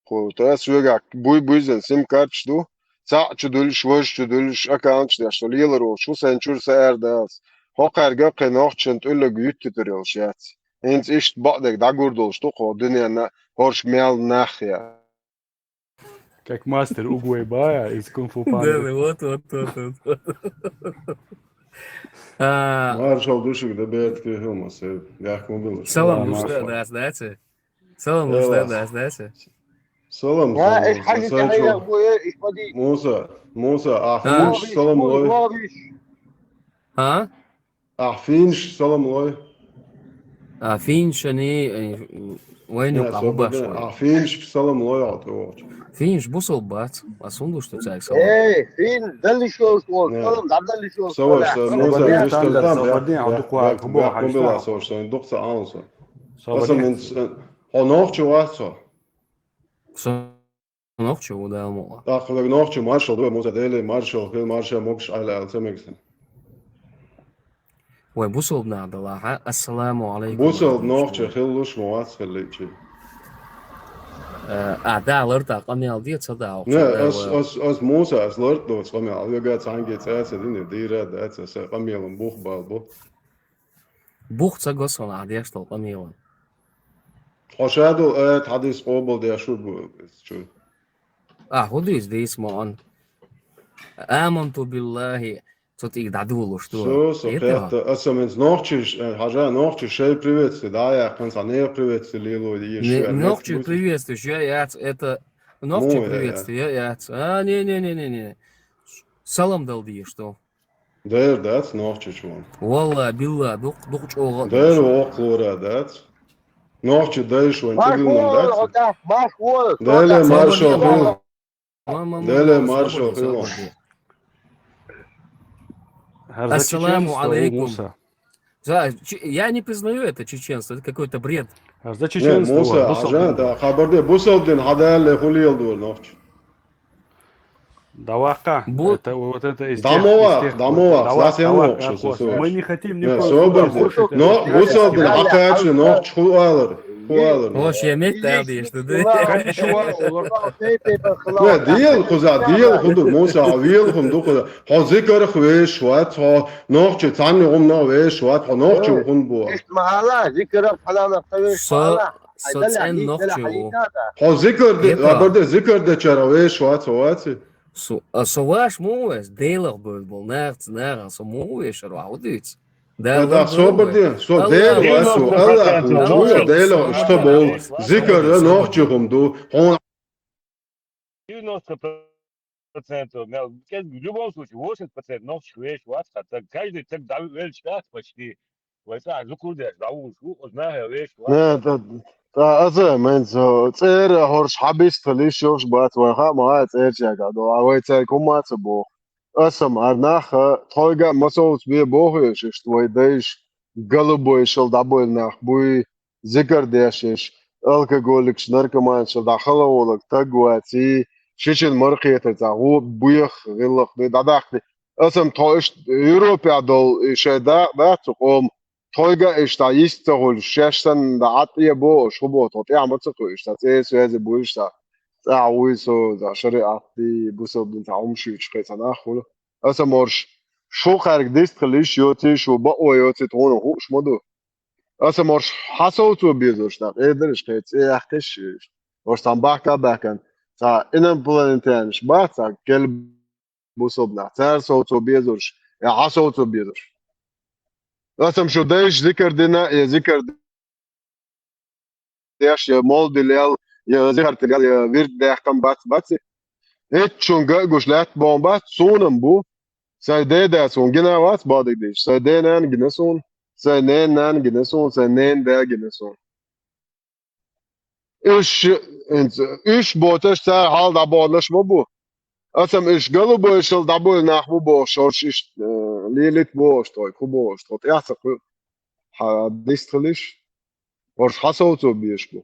ху, та ас вегак, буй буйзен, сим картш ду, ца чу дулш, вож чу дулш, аккаунтш деш, лилар вох, шу сен чур са эр далс. Хо карга кхе нохчан туллаг ютти турил шац. Инц ишт бадег дагурдулш ду, хо, дунена, хорш мял нахя. Как мастер Угуэй Бая из Кунг-фу Панды. Да, да, вот, вот, вот, вот, вот. А, маршал душик да бет ке хилма се. Яхун дылыш. Салам, да, луш да, маршал. Да, да, да. Салам, луш да, да, да. Салам, ва, салам, эш хажи салам, тахайя салам. Гуэ, иш пади. Муса, Муса, а, а, хуш, салам, лой. А? Ахь финш салам лой. А, финш ани, э, вайну. Не, къабу собере баш вай. Ахь финш салам лой, а, то. Финш бусал бац. А сунду, что цайк салам. Эй, фин, дали шо, шо, не. Салам, да, дали шо, салам, шо, салам. Собере, Муса, собере, Муса, там, да, там, собере, да, а, да, дуква, да, кубо, да, хариш, кубила, да. Со, шо, дух ца, а, со. Собере. Аса мин, э, о, нох чу вас, со. Со. Нохчо, да, мо. Так, хулаг нохчо, маршал, дуй, Муса, дели, маршал, хил, маршал, могш, аля, алца, мегсен. Вай, бусалб надо, ха? Ассаламу алейкум. Бусалб нохчо, хил луш, мо вац, хил личи. Э, а, да, ларда къамел де, ца да, Не, ца да, ас, ва. ас, ас Муса, ас лард доц къамел, вега цанге цаца дин, дира да, ца, са къамелун бух бал бу. Бух ца госун, а деш тол къамелун. Хошаду, э, хадис къобал дешур бу, чу. А, худис дис мон. Аманту биллахи, цот иг дадулу, что? Со, со, Это кхетта, аса мен нохчи, э, хажа нохчи шей приветствие, да, я конца не приветствие лило, и Не, ещё нохчи мест будет. Приветствие, я, я, это нохчи Ну, я, я. приветствие, я, я. А, не, не, не, не, не. Салам дал ди, что? Дер, да, нохчи чуан. Валла, билла, дух, дух чоға. Дер, оқ лора, да. Нохчи дайш ван Марш чилин, вол, да. Хода, марш вол, Деле Хода. маршо Салам хил. Ма, ма, ма, Деле ма, маршо салам, хил. салам. Гьар за Ассаламу чеченство, алейкум. Муса. За, че-, я не признаю это чеченство, это какой-то бред. Гьар за Не, чеченство, Муса, бусалб Ажан, дин. да, хабарде, бусалб дин хадалле хулиел дур нохч. Даваха, Бу- это, вот это из тех, Дамова, из тех, дамова, давах, сласян давах, нохч, давах. со, со. Мы не хотим Не, никого собер сюда де. слушать, Но, это бусалб дин, тех. хакачы нохч, хуалар, хуалар. Хош, я мет да деш, да. Кончуа, олар. Не, диел хуза, диел худу, Муса, виел хунду хуза. Хо зикр хвеш ват, хо нохчи цанни гум но веш ват, хо нохчи Э, хун бу. ишт махала, зикр хала на хвеш Со, махала. со Айдала, цен айдала, нохчи у. айдала. Хо зикр де, Ета. абарде зикр де чара веш ват, хо ват. Со, а со ваш му веш, делах бул бул, нах, нах, со му веш, ро, а удиц. Да, Да, да, вон собер бул. де, со Аллах, дел, Аллах, со, Аллах, Аллах, чуя, Аллах, дел, Аллах, что Аллах, бул. Аллах, Зикр, Аллах, нохчи хум ду. Хо девяносто процентов, мя-, ке-, в любом случае, восемьдесят процентов нохчи веш ват, хотя каждый так дав-, веш ват почти. Вайса, зукурдеш, давул, шу, озна, веш ват. Не, та, та, аза, мен, со, цер, хорш хабис, талиш, ёш, бат, вай, ха, ма, цер, чага, до, а вай, цер, кумаца, бо. Асам, арнаха, тойга, масоуц, бе, бо, ёш, ишт, вай, дайш, голубой, шел, дабой, нах, буй, зикр дешеш, алкоголикш, наркоманш, дахалаволак, тагваци, шичин маркетаца, гу-, буях, гилах, ду дадахти. Асам то иш Европе дол, ише да, да, цуком. Тойга ишта йист цагул, шештан да атъе бо, шубо, то тя мацаку ишта, цес везе бу ишта. Ца уйсо, за шариатти, бусалбин ца умши чхе ца нахул. Асам орш, шу харг дист хилиш, йоти шу ба о йоти тона хуш моду. Аса морш хасовцо безурш, так, эдерш, хец, э, ахтеш, морш там бахка бахкан. Ца инопланетянш, ба, ца кел бусобна, цар совцо безурш, я хасовцо безурш. Асам шу дайш зикр дина, я зикр деш, я мол дилел, я зикр тилел, я вирд дехкам бац, баци. Эт чунга гуш лят бомбац, сунам бу. Сай дедас он гина вац, бадык деш. Сай денан гина сун. Сай ненан гина сун, сай нен да гина сун. Иш, инц, иш боташ цар хал да бодлаш ма бу. Асам иш голубой шел да бу нах бу бо, шорш иш, э, лилит бо, что, ку бо, что, я ца ку. Ха, дистхлиш. Орш хасовцо беш бу.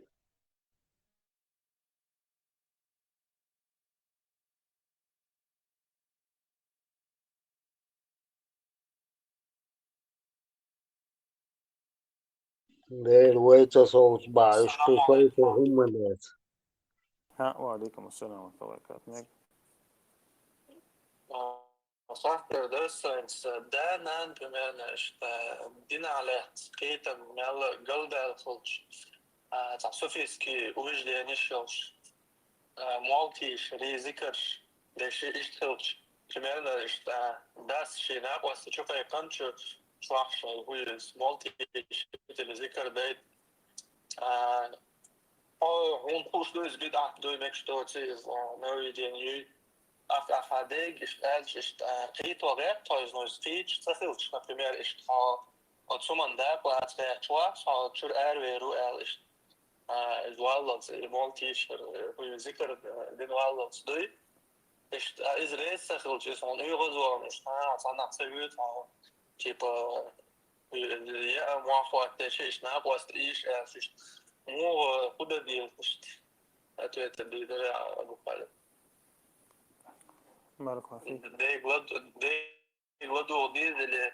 Лер вайца соус ба, ишку файта хуммалец. Ха, ва алейкум ассалам ва рахматуллахи ва баракатух. Сахтер дерсенц, да, нан, примерно, ишта, дин алехт, китам, мел, галдал хулч. А, ца суфийский убеждение шелш. А, молтиш, ри зикр, деши ишт хилч. Примерно, ишта, дас ши накъвас чукай канчу швахша, хуйс, молтиш, ри зикр дайт. А, о, он хуш дуйс бит ах дуй мек что ци, а, новый день юй. Ах, ах, а дег, ишт, элч, ишт, а, кит ва гэр, то есть, ну, кит, ца хилч, например, ишт, а, от суман да, плац гэр чуа, а, чур эр веру эл, ишт. А, из валлац, и молтиш, э, хуй зикр, э, дин валлац дуй. Ишт, а, из рейс ца хилч, ишт, он уйгъуз валан, ишт, а, санах ца вют, а, типа, э, я, муахуат, те, ишт, накъвас, иш, э, ишт. Му, э, худа дил, ишт. Ответ, э, бидер, а, бухали. Баракаллаху фик. Дег лад-, дег ладугъ дизели.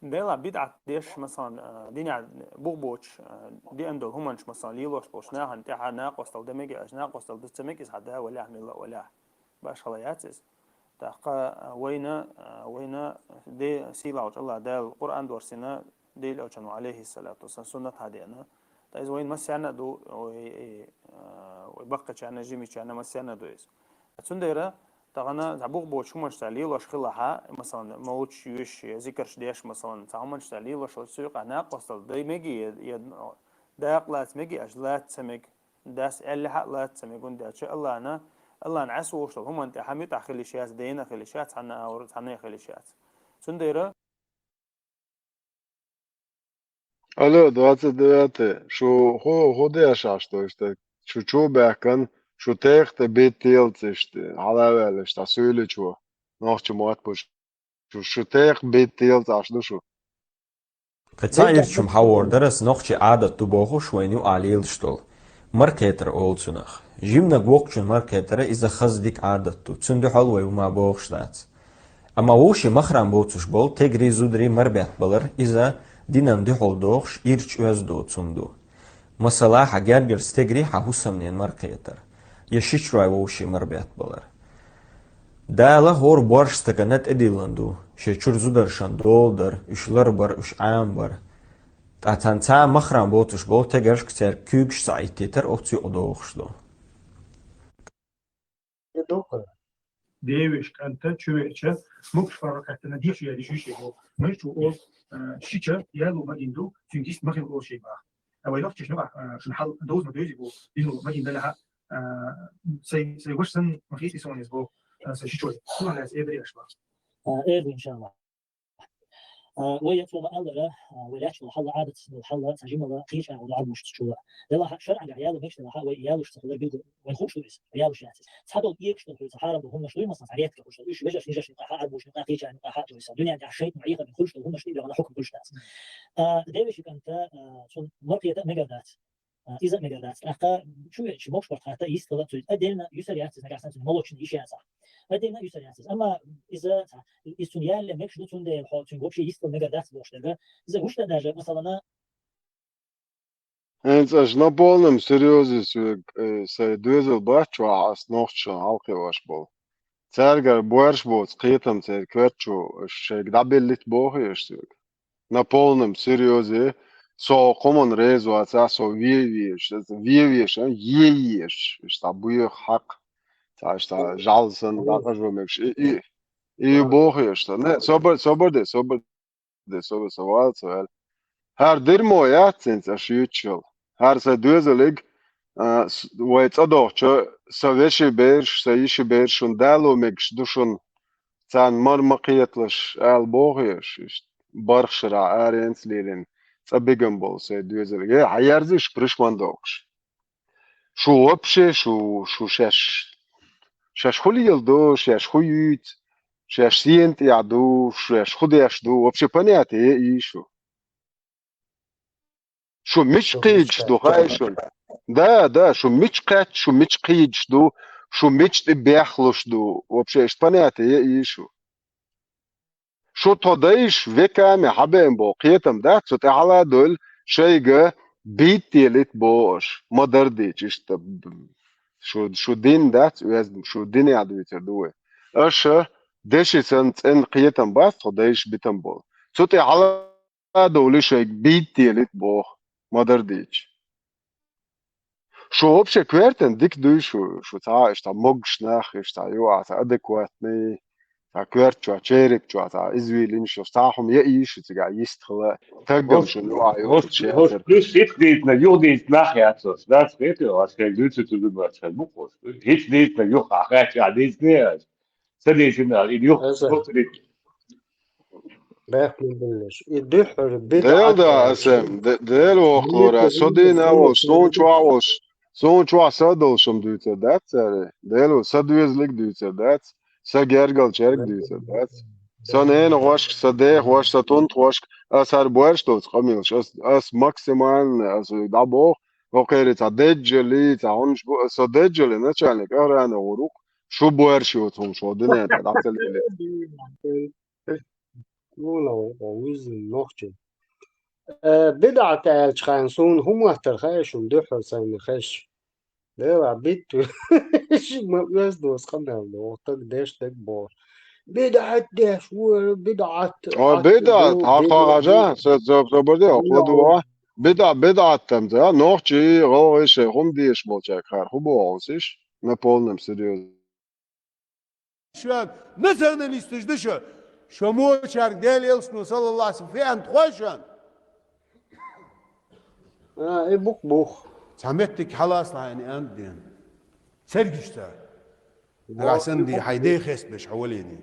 Дела бидӀат деш, масалан, а, динехь бух боцуш, а, деана долу хӀуманаш, масалан, лелош болчу нахана тӀаьхьа накъосталла дан мега аьлча, накъосталла дан ца мега иза хьан да валехь, милла а валехь. Башхала яц иза. ТӀаккха, а, вайна, а, вайна де сийлахьчу Аллах Дала Къуръан дорсина, Дела Элчано, алейхиссалату вассалам, суннат хьадеана. Ткъа иза вайна массарна а ду, вай, а, вай баккхачарна, жимачарна массарна а ду иза. Цундела тахана цхьа бух боцу хӀуманаш цара лелош хилахьа, масалан, молча йоьш я зикарш деш, масалан, цхьа хӀуманаш цара лелош хилча, цу юкъа накъосталла дай мега я, я дакъа лаца мега, аш лаца ца мега, дас аьллехьа а лаца ца мега, хӀунда аьлча Аллана, Аллана Ӏес вуш долу хӀуманна тӀехь муьтӀахь хила йиш яц, дайна хила йиш яц, цхьанна а вара, цхьанна а хила йиш яц. Цундела Алло, двадцать девятое. Шу хӀу, хӀу деш Ӏаш ду иштта? Шу чу баьхкан, шу теха тӀе биттелц иштта, хьала а ваьлла иштта, суьйличо, нохча мотт бу шу, шу теха биттелц Ӏаш ду шу? Кхин цхьа ирчча хьан вор дара, аса нохчийн Ӏадат ду бохуш, вайна юкъахь лелаш долу. Маркхетар олу цунах. Жиманиг воккхачун маркхетара иза хаза дика Ӏадат ду. Цуьнан дуьхьал вай хӀума бохуш дац. Амма вовшийн махрам боцуш болу тегарий, зударий марбетта балар, иза динан дуьхьал дохуш, ирча оьзда доцу хӀума ду. Масала, хьан гергарчу стегарий хьан хӀусамненан маркхетар, я ши чурой вовшийн марбетта балар. Дала хӀора борш стагана тӀедиллина ду, шен чуьра зударшна дола дар, уьш ларбар, уьш Ӏамабар. Ткъа царна цхьа махрам боцуш болу тегаршка цаьрга куьйгаш ца Ӏиттийтар оццу юкъа дохуш ду. Девеш кӀанта чу веача, мукш фарра кхаьттина дийша яьлла йиш йиш йолу. Муьлххачу олу, а, шича яло ма дина ду, цуьнга йист ма хила олу шайн баха. А вай нохчашна баха, а, шуна хьал доза ма доьзи бу, дина ма дина далахьа, а, сай, сай ваша санна ма хийти сон иза бу, а, сай шичой. Сунах лаьцна эбари аш баха. А, эр ду, иншаллах. А, вай яц ма аллара, а, вай лаьтташ долу хьалла, Ӏадатца долу хьалла, цхьа жимала кхеча агӀор Ӏадмуш чула. Делахьа шарӀагахь яла мегаш делахьа, вай ялуш ца хилар билгал, вайн хууш ду иза, ялуш яц иза. Цхьа долу экаш долу хуьлу, цхьа хьарам долу хӀуманаш дуй, масалан, цхьа ретта хуьлуш долу, уьш вежаршна, йижаршна юкъахьа, Ӏадмушна юкъахьа, кхечарна юкъахьа дуй иза. Дуьнен тӀехь шайтан Ӏехабина хуьлуш долу хӀуманаш тӀе бегӀана хьукам хуьлуш дац. А, девеши кӀанта, а, цунна маркхета мегар дац. А, иза а мегар дац. ТӀаккха чу веача, мокш барт хатта йист хила цуьнца. Отдельно юьсар яц иза, нагахь санна цуьнан молочный йиш яцахь. Отдельно юьсар яц иза. Амма иза, ца, иза цунна ялале мегаш ду, цундела хьо цуьнга вообще йист хила мегар дац бохуш дерг. Иза гуш дан даже, масалана. ХӀинца аша на полном серьёзе соьга, э, сайн доьзал бац чохь ас нохчашна хьалакхиош болу. Цаьргара боьрша боцу кхетам церан коьртачу аша шайга дӀабеллийта боху аша соьга. На полном серьёзе, со хӀокхуман реза вацахь, со вен везаш, вен везаш, а, е езаш, иштта буьйха хьакха, цхьа иштта жӀаьла санна дӀакъажо мегаш. И, и, и боху аша. Не, собар, собар де, собар де, собар, со вала ца ваьлла. ХӀара дермо яц хӀинца аша юьйцуш йолу. ХӀара сайн доьзалиг, а, с-, вай цӀа дохча, сан вешин бераш, сан йишин бераш шуна дало мегаш ду шуна. Царна мара ма кхеталаш, ала боху аша, иштта бархӀ шарахь аренца лелийна цӀа бигам болу сайн доьзалиг. Э, хьаерзиш пришман дохуш. Шу вообще, шу, шу шаьш, шаьш хӀун леладо, шаьш хӀун юьйцу, шаьш сена тӀехь ду, шаьш хӀун деш ду, вообще понятие йий шу? Шу мича кхийдаш ду, хай шуна? Да, да, шу мича кхетта, шу мича кхийдаш ду, шу мича тӀе бехлуш ду, вообще иштта понятие йий шу? Шу тхо дайша веками хьабеана боху кхетам дац, цу тӀе хьала а довлу, шайга бийттелийта боху аша, ма-дарра дийча, иштта б-, шу, шу дин дац, оьзда, шу динехь дуьйцур ду вай. Аша деши санна цӀена кхетам бац тхо дайша битам болу. Цу тӀе хьала а довлий шайга бийттелийта боху, ма-дарра дийча. Шу вообще коьртана дика дуй шу, шу цхьа иштта могуш нах, иштта юкъахь цхьа адекватный, цхьа коьрта чохь, череп чохь цхьа извилинаш, цхьа хӀума яий шу цигахь йист хила, таггам шуна юкъахь йолуш. Плюс итт дийцина, юха дийцина нах яц оцу, дац хетий, ас хӀинца дуьйцу цу зударца, бу-кх оцу. Итт дийцина юха, хьан хаьттича дийцина ас. Ца дийцина, и юха, аса. Бехке биллиш. И дуьххьара бидӀат Дела да, аьлча, асем, де-, Дела воккхалора, со дийна а волуш, суна чохь а волуш, суна чохь са а долуш хӀума дуьйцур дац цара. Дела, са доьзалиг дуьйцур дац, са гергалчаьрга дуьйцур дац. Сан ненахошка, сан дехошка, сан тунтахошка, ас хӀара боьрша доцу къамелаш, ас, ас максимально, ас дӀабоху, хӀокхерий цхьа дедджали, цхьа хӀунаш бу, ас со дедджали начальник охраны гӀур ву-кх, шу боьрша йоцу хӀума шо дуьнен тӀе дӀа ца лелийта. Муна вуьззина нохчий. Э, бидӀат аьлча хьайна суна хӀун моттар хаьа шуна дуьххьал сайна хезча? Дела, битту. Ши ма оьзда доса къамел ду, стаг деш стаг бохуш. БидӀат деш, вора, бидӀат, О, атта бидӀат, ду, хьан бидӀат, кхоагӀажа, ду. Со, со, со, барде, Йо. Хладуа. БидӀа, бидӀат там, да? Нохчий, гӀалгӀай шай, хӀума деш болчаьрга хар, хӀу боху сиш? На полном серьёзно. Шо националисташ ду шо? Шо мочарг Дела элчано, саллаллаху алейхи ва саллям, феант хой шоана? А, и бух, бух. Цхьа меттиг хьаласлахьани ан ден. Цергиш ца. Гасан ди, хай дей хест беш хьавалени.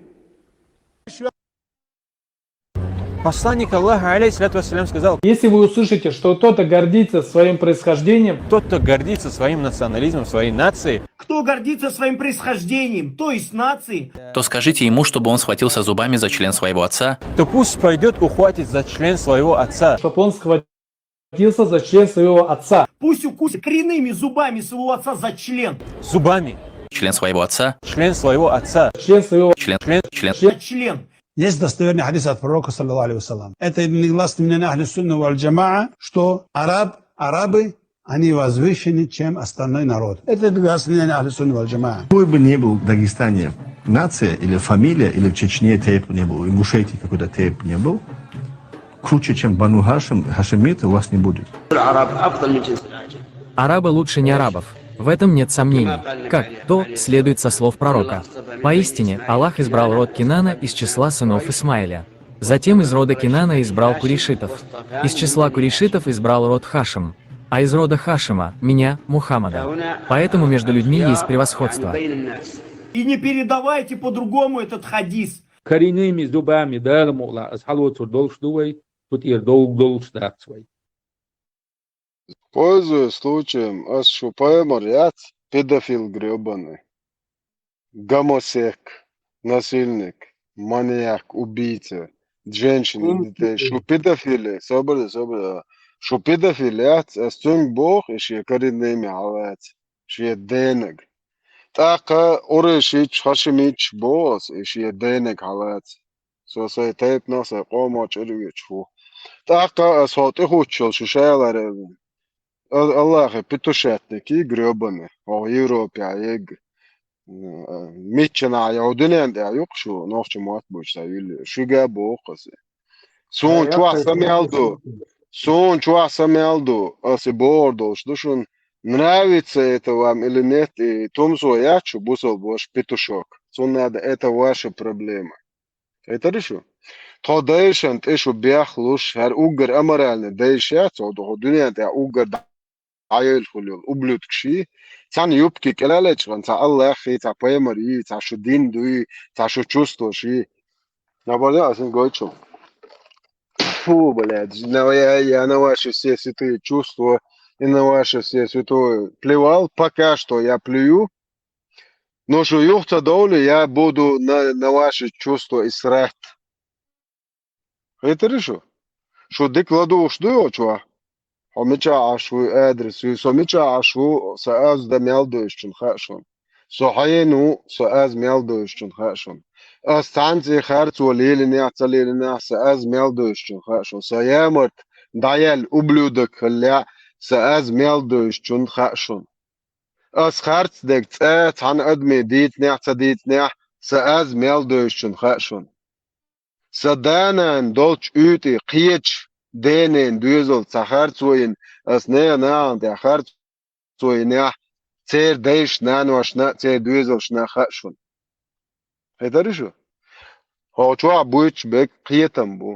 Посланник Аллаха, алейхиссалату вассалям, сказал: Если вы услышите, что кто-то гордится своим происхождением, Тот, кто гордится своим национализмом, своей нацией, Кто гордится своим происхождением, то есть нацией, то скажите ему, чтобы он схватился зубами за член своего отца. То пусть пойдет, ухватит за член своего отца. Чтобы он схватился за член своего отца. Пусть укусит коренными зубами своего отца за член. Зубами. Член своего отца. Член своего отца. Член своего Член, член, член. Член. Есть достоверный хадис от пророка, саллаллаху алейхи ва саллям. Это негласное мнение ахли сунна валь джамаа, что араб, арабы, они возвышены, чем остальной народ. Это негласное мнение ахли сунна валь джамаа. Какой бы ни был в Дагестане нация или фамилия, или в Чечне тейп не был, в Ингушетии какой-то тейп не был, круче, чем Бану Хашим, Хашимит, у вас не будет. العرب أفضل من جنس العجم. Арабы лучше не арабов. В этом нет сомнений. Как то следует со слов пророка. Поистине, Аллах избрал род Кинана из числа сынов Исмаиля. Затем из рода Кинана избрал курейшитов. Из числа курейшитов избрал род Хашим. А из рода Хашима, меня, Мухаммада. Поэтому между людьми есть превосходство. И не передавайте по-другому этот хадис. Коренными зубами, Дала мукъ лахь, ас хьалоцур долуш ду вай, кху тӀера довг долуш дац вай. Пользуясь случаем, ас шу пайхамар яц, педофил грёбаный, гомосек, насильник, маньяк, убийца, женщин и детей. Шу педофил, собаре, собаре, шу педофил яц, ас цуьнга боху, и шен коренными хьалаца, шен денаг. ТӀаккха къурайшитчу, хашимитчу боху ас, и шен денаг хьалаца. Со сайн тайпанах, сайн къомо чӀир вечу ву. ТӀаккха ас хьо тӀехуттуш йолу шу шалара а-, Аллахе петушатники грёбаный, хьо Европехь егга. Миччанахь йо дуьнен тӀехь юкъа шу, нохча мотт буьйцу сан юьлле. Шуьга а боху аса. Суна чохь са мел ду. Суна чохь са мел ду. Аса бохур долуш ду шуна. Нравится это вам или нет, и тумсо яц шу бусалба ваша петушок. Цунна да это ваша проблема. Хетара шу? Тхо дайшан тӀе шу бехлуш, хӀара уггар аморальный дайша, цо духу дуьнен тӀехь уггар дӀайойла хуьлу йолу ублюдкаш и, цхьана юбки кӀелалечкъан, цхьа Аллахи, цхьа пайхамар и, цхьа шу дин дуй, цхьа шу чувствош и. Набарда асан гойту. Фу, блядь, на, я, я на ваши все святые чувства и на ваше все святое плевал. Пока что я плюю. Но шу юха ца довлий, я буду на, на ваши чувства и срать. Хетара шу? Шу дика ладугӀуш ду йо чохь? Хьо мичахь Ӏаш вуй, адрес вуй, со мичахь Ӏаш ву, сан аз дан мел доьшучун хаьа шуна. Со хьенан ву, сан аз мел доьшучун хаьа шуна. Ас цхьаьнций харцо лелинехь, ца лелинехь, сан аз мел доьшучун хаьа шуна. Сан ямарт дӀаяьлла ублюдок хиллехь, сан аз мел доьшучун хаьа шуна. Ас харц дерг цӀа цхьана адаме дийцинехь, ца дийцинехь, сан аз мел доьшучун хаьа шуна. Сан да-нана долчу уьйтӀе кхечу денен доьзал ца харцо йина, ас нехан нахана тӀехь харцо йинехь, церан дайшна, наношна а, церан доьзалшна а хаьа шуна. Хетара шу? Хьо чохь буьйцуш берг кхетам бу.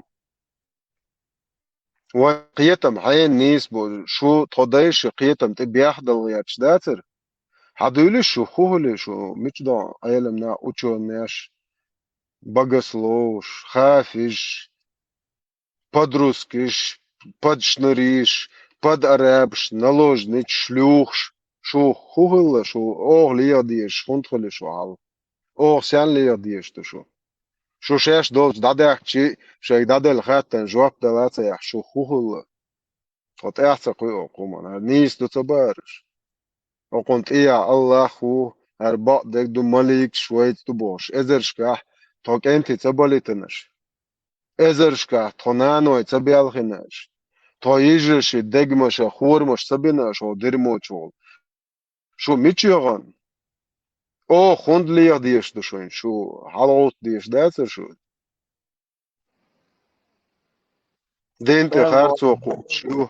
Вайн кхетам хьенан нийса бу, шу тхо дайша кхетам тӀе бехдала гӀерташ дацара? Хьан дуьйлиш шу, хӀун хуьлий шу, мича догӀу Ӏеламнах, учёныш, богословаш, хафизаш, подрусскиш, подшныриш, подарабаш, наложниц, шлюхаш, шу хӀун хилла, шу оха леха дезаш, хӀунда хуьлу шу хьал? Оха сенна леха дезаш ду шу? Шу шаьш долчу дӀадаьхкичи, шайга дӀаделла хаттарна жоп дала ца яхь, шу хӀун хилла? Тхо тӀаьхьа ца кхуьу окху хӀуманна, хӀара нийса ду ца баараш. Окхунна тӀехь Аллах ву, хӀара бакъдерг ду, маликаш вайца ду бохуш, эзаршкахь тхо кӀентий ца балийтинарш. эзаршкахь тхо наной ца белхинаш, тхо йижарши дегмаша хорамаш ца бинаш хӀо дермо чухула. Шу мича йогӀан? Оха хӀунда леха дезаш ду шуна? Шу хьалагӀовтта дезаш дацара шу? Дин тӀе харцо кхуьуш ю.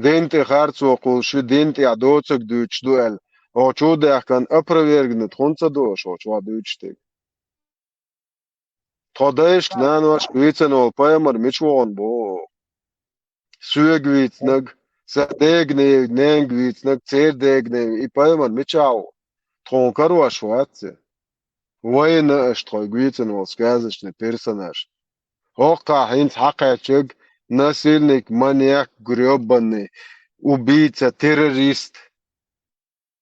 Дин тӀе харцо кхуьуш ю, дин тӀехь доцург дуьйцуш ду аьлла. Оха чу даьхкина опровергнуть хӀунда ца до аша оха чохь дуьйцуш дерг? Тхо дайшка, наношка вийцина волу пайхамар мича вогӀун боху? Соьга вийцинарг, сан дега, ненга вийцинарг, церан дега, ненга, и пайхамар мичахь ву? Тхуна карош вац и? Вайна аша тхойга вийцина волу сказочный персонаж. ХӀокхахь хӀинца хьакхаьчнарг насильник, маньяк, грёбаный, убийца, террорист,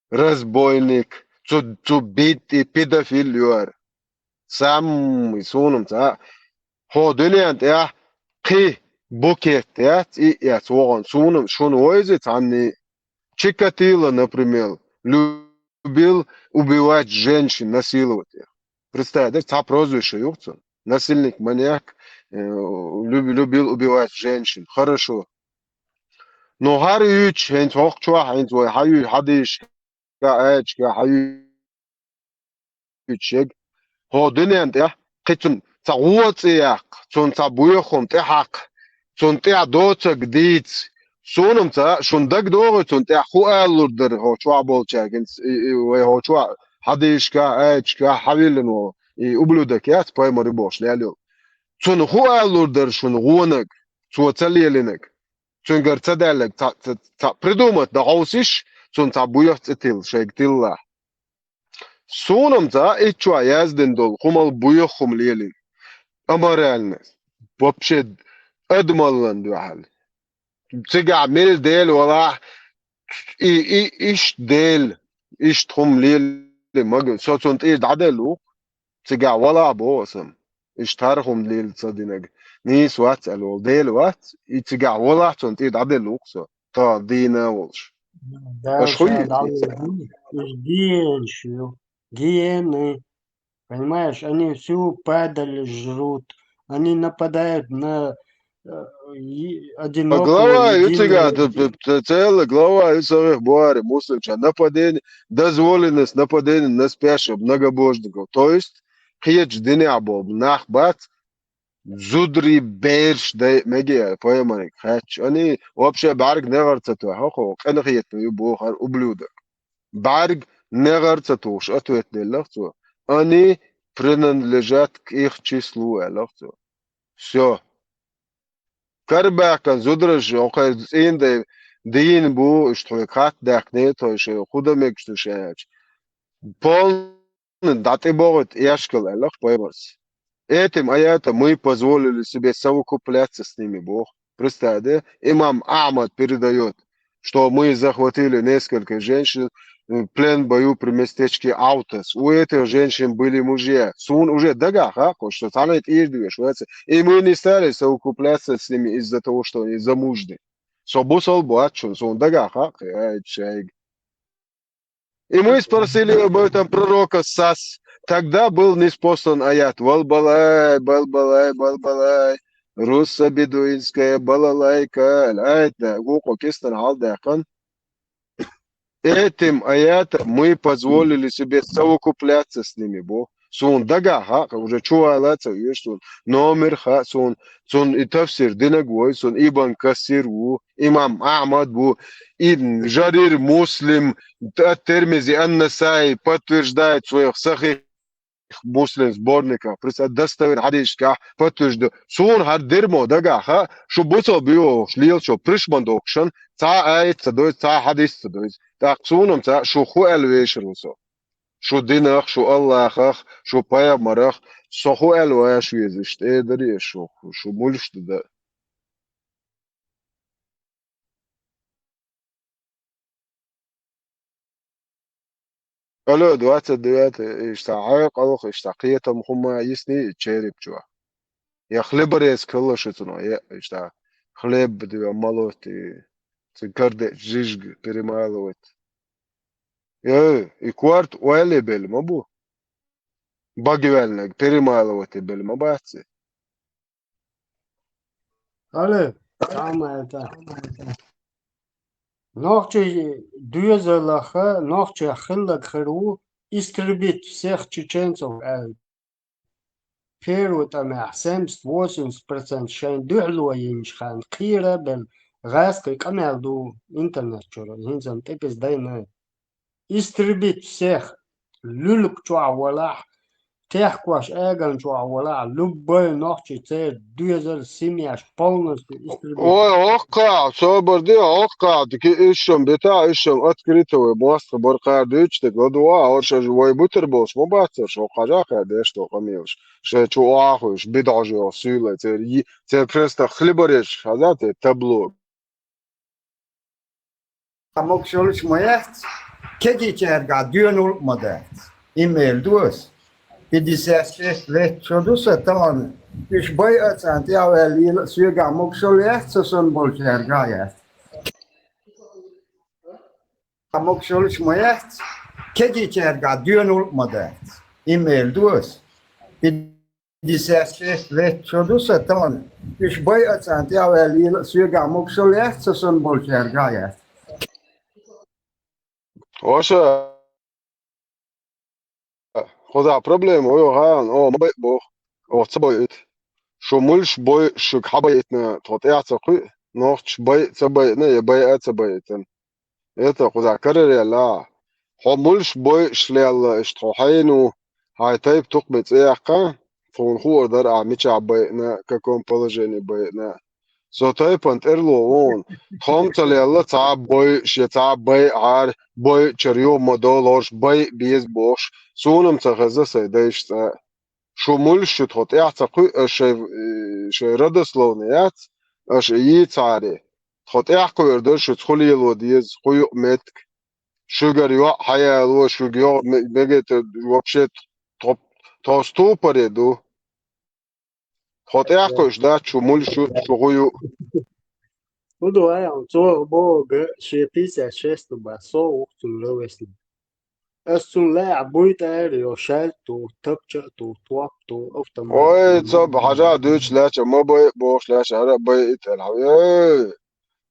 разбойник, цу, цу битти педофил ю хӀара. Самый суна-м ца, хӀо дуьнен тӀехь кхин букет яц, и яц вогӀун. Суна-м, шуна вайзи цхьанний Чикатило, например, любил убивать женщин, насиловать их. Представь, да, цхьа прозвище ю-кх цуьнан. Насильник, маньяк, э, люб-, любил убивать женщин. Хорошо. Ну, хӀара юьйцуш, хӀинца хӀокху чохь, хӀинца вай хьан юьйцуш, хьан юьйцуш, хьан юьйцуш, хӀо дуьнен тӀехь кхин цунна цхьа гӀо а цӀе яккха, цунна цхьа боьха хӀума тӀе хьакха, цунна тӀехь доцург дийца. Суна-м ца, шуна дагадогӀий цунна тӀехь хӀун алалур дара хӀо чохь болчаьрга, и, и, вай хӀо чохь хьадийшкахь, аяташкахь хьан виллина волу, и ублюдок яц, пайхамар ю бохуш лелайолу. Цунна хӀун алалур дара шуна гӀонаг, цо ца лелинарг, цуьнгара ца даьлларг, цхьа, цхьа, цхьа придумать дан хьовсийша, цунна цхьа боьха цӀе тилла, шайга тиллахь. Суна-м ца, итт чохь яздина долу хӀумал боьха хӀума лелийна. Аморальность. Вообще адамаллан дуьхьал. Цигахь мел Дела валахь, и, и, иштта Дела, иштта хӀума лелий магар, со цунна тӀера дӀаделла ву-кх. Цигахь валахь боху аса-м. Иштта хӀара хӀума лела ца динарг нийса вац аьлла волу Дела вац, и цигахь валахь цунна тӀера дӀаделла ву-кх со. Тахана дийна а волуш. Аша хуй? Даша, да, уж гиенаш ю. Гиены. Понимаешь, они всю падаль жрут. Они нападают на, э, е-, одинокого, глава ю единого цигахь, ц-, ц-, ц-, целая глава ю сагӀих боху-кх муслимчарна. Нападение, дозволенность нападения на спящих многобожников. То есть, кхечу динехь болу нах бац, зударий, бераш дайа мегий аьлла, пайхамарга хаьттича. Они вообще бӀаьрг негӀар ца туху, хӀокхо къинхетам ю боху хӀара ублюдок. БӀаьрг негӀар ца тухуш ответ деллера цо. Они принадлежат к их числу, аьллера цо. Всё. Карабаьхкина зудараш, хӀокхеран цӀийнан дай дийна бу, уьш тхоьга хатта даьккхина, тхо шайн хӀун дан мегаш ду шаьш аьлча. Полный дӀатӀебогӀийта эшкал, аьллера пайхамарс. Этим аятам мы позволили себе совокупляться с ними, боху. Представь, да? Имам Ахьмад передаёт, что мы захватили несколько женщин, э, в плен в бою при местечке Аутас. У этих женщин были мужья. Суна уже дагахь хаьа, что цхьанна тӀера дуьйш вац. И мы не стали совокупляться с ними из-за того, что они замужни. Со бусалба вац шуна, суна дагахь хаьа, ай, шайга. И мы спросили об этом пророка Сас. Тогда был ниспослан аят. Валбалай, балбалай, балбалай. Руссо-бедуинская балалайка. Аят да, гукъо кистана хьалдаьккхина. Этим аятам мы позволили себе совокупляться с ними, бо. Суна дагахь хаьа, уже чу вала а ца оьшу суна. Номер хаьа суна. Цунна и тафсир динарг ву суна, Ибн Касир ву, имам Ахьмад ву, Ибн Жарир, Муслим, Ат-Тирмизи, Ан-Насаи подтверждает в своих сахих Муслим сборниках, представь, достоверный хьадисашкахь подтверждает. Суна хӀара дермо дагахь хаьа, шу бусалба бохуш лелачо пришман дохушан, цхьа а аят ца доьзу, цхьа а хьадис ца доьзу. ТӀаккха суна-м ца, шу хӀун аьлла вешар ву со? Шу динах, шу Аллахах, шу пайхамарах, со хӀун аьлла ваша веза, иштта тӀе а дарий ас шу, шу муьлш ду дан? Алло, двадцать девятое, иштта хьекъалх, иштта кхетам хӀума йисний череп чохь. Я хлеборезка хилла шу цунах, я иштта хлеб дуьйна молоть, и цу кардечу жижиг перемалывать. Э, и корта ойла белла ма бу. Багваьлларг перемалывать белла ма бац и. Алло, салам алейкум. Нохчий доьзалах, нохчех хилларг хир ву «истребить всех чеченцев» аьлла. Первый тӀамехь семьдесят-восемьдесят процент шайн дуьхьало йинчу хенахь кхера а белла, гӀазкхийн къамел ду интернет чуьра, хӀинца-м тӀе-пӀе дайна. «Истребить всех», луьлг чохь валахь, техкош аган чохь валахь, любой нохчий церан доьзал, семьяш полностью истребить. Ой, хӀокхахь, собар де, хӀокхахь, дика ишшам бита, ишшам открыто вай, мостагӀа бара кхара дуьйцуш дерг ладугӀа, хӀорш аша вай бутар болуш ма бац, хӀорш хӀокху хьажа кхаьдеш тхо къамелаш. Шайн чу охьахуьйш, бидӀожо суьйлай, церан йи-, церан просто хлеборезчаш хьажа, те табло. Ткъа могуш йолуш ма яц, кегийчаьргахь доьналла а ма дац. Имел ду ас. Пятьдесят шесть лет шо ду сан тахана. Уьш байа а царна тӀехваьлла лела а, соьгахь могуш йолу яц, со санна болчаьргахь а яц. Ткъа могуш йолуш ма яц, кегийчаьргахь доьналла а ма дац. Имел ду ас. Пятьдесят шесть лет шо ду сан тахана. Уьш байа а царна тӀехваьлла лела а, соьгахь могуш йолу яц, со санна болчаьргахь а яц. Ваша, кхузахь проблема ву, хьан, о, ма байа боху. Оха ца бойуьйту. Шу муьлш бойуш шуьга хьан байитина, тхо тӀаьхьа ца кхуьу, нохчаш байа а ца байина, я байа а ца байитина. Это кхузахь карарелла. Хьо муьлш бойуш лелла, иштта хьо хьенан ву, хьайн тайпа тукхаме цӀе яьккхина, тхуна хуур дара ахь мичахь байина, каком положении байина. Со тайпана тӀерло ву хьуна. Тхо-м ца лелла цхьа а бойуш, я цхьа а байа хьара, бойучара юха ма долу хӀорш, байа беза бохуш, суна-м ца хезна сайн дайша цкъа а. Шу муьлш шу тхо тӀаьхьа ца кхуьу, аш шайн, э, шайн родословни яц, аша йийцахьара. Тхо тӀаьхьа кхуьур дара шуьца хӀун лело деза, хӀун юкъа меттиг. Шуьгара йоӀ хьан яло, шуьга йоӀ ме-, мегар вообще тхо, тхо ступоре ду. Тхо тӀаьхьа кхуьуш дац шу муьлш шу, шу хӀун ю. ХӀун ду вай, цо боху, шен пятьдесят шесть бац, со ву цуьнан ровесник. Ас цунна лаьа буй тӀера йо, шаьлта ту, тапча а ту, топ а ту, автомат. Ой, ца б-, хьажа дуьйцуш лаьча, ма бай а бохуш лаьча, хӀара а бай а тӀера хьан. Эй!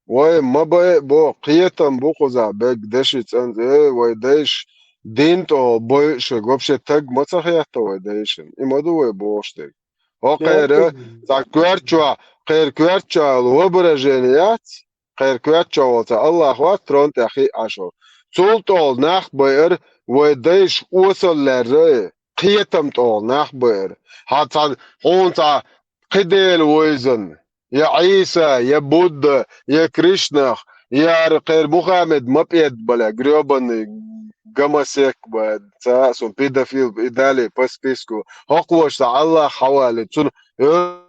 Вай ма бай а боху, кхетам бу кхузахь берг деши цӀанза, эй, вай дайша дин тӀехула бойуш, вообще таг ма ца хетта вай дайшина. И ма ду вай бохуш дерг. ХӀокхеран цхьа коьртачохь, кхеран коьртачохь воображение яц, кхеран коьртачохь волу цхьа АллахӀ вац трон тӀехь хиъ Ӏаш волу. Цул тӀехула нах байар, вай дайша осал лаьрра, кхетам тӀехула нах байар. Хьан цхьана хьуна цхьа кхин дела вайзан, я Ӏийса, я Будда, я Кришнах, я хӀара кхеран Мухаммед ма пӀедда бале, грёбаный гомосек бан, ца а сун педофил и далее по списку. ХӀокхо ваша АллахӀ хьавалийта, цунна, э,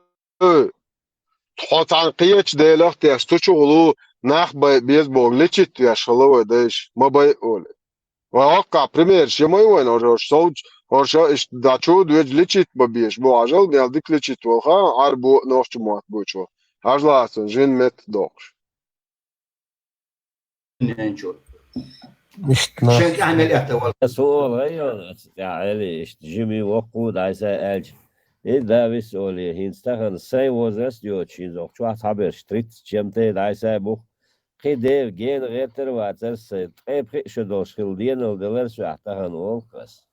э, тхо цхьана кхечу делах а тешна, цу чухула нах бай беза боху, лечить веш хилла вай дайша, ма бай а олий. Вай хӀоккхахь примераш я ма ю вайна, хӀорш, хӀорш совцуш, хӀорш иштта дӀачу а доьжа лечить бан безаш бу, хьажал, мел дика лечить волу хаан, Ӏарбо а, нохча мотт буьйцуш волу. Хьажал цунна жин метта доккхуш. Иштта нах. Шен тӀаьхьа мел этта вала. Ас олу гӀайо, ас тӀаьхьа Ӏели, иштта жимий воккху дӀайса аьлча. И да вис олий, хӀинца тахана сайн возраст йоцуш, хӀинца оху чохь цхьаберш тридцать чем-то дӀайса бух. Кхин дера гена гӀертар а вацара сайн, ткъе пхиъ шо долуш хилла денал делара соьхь тахана волу ас.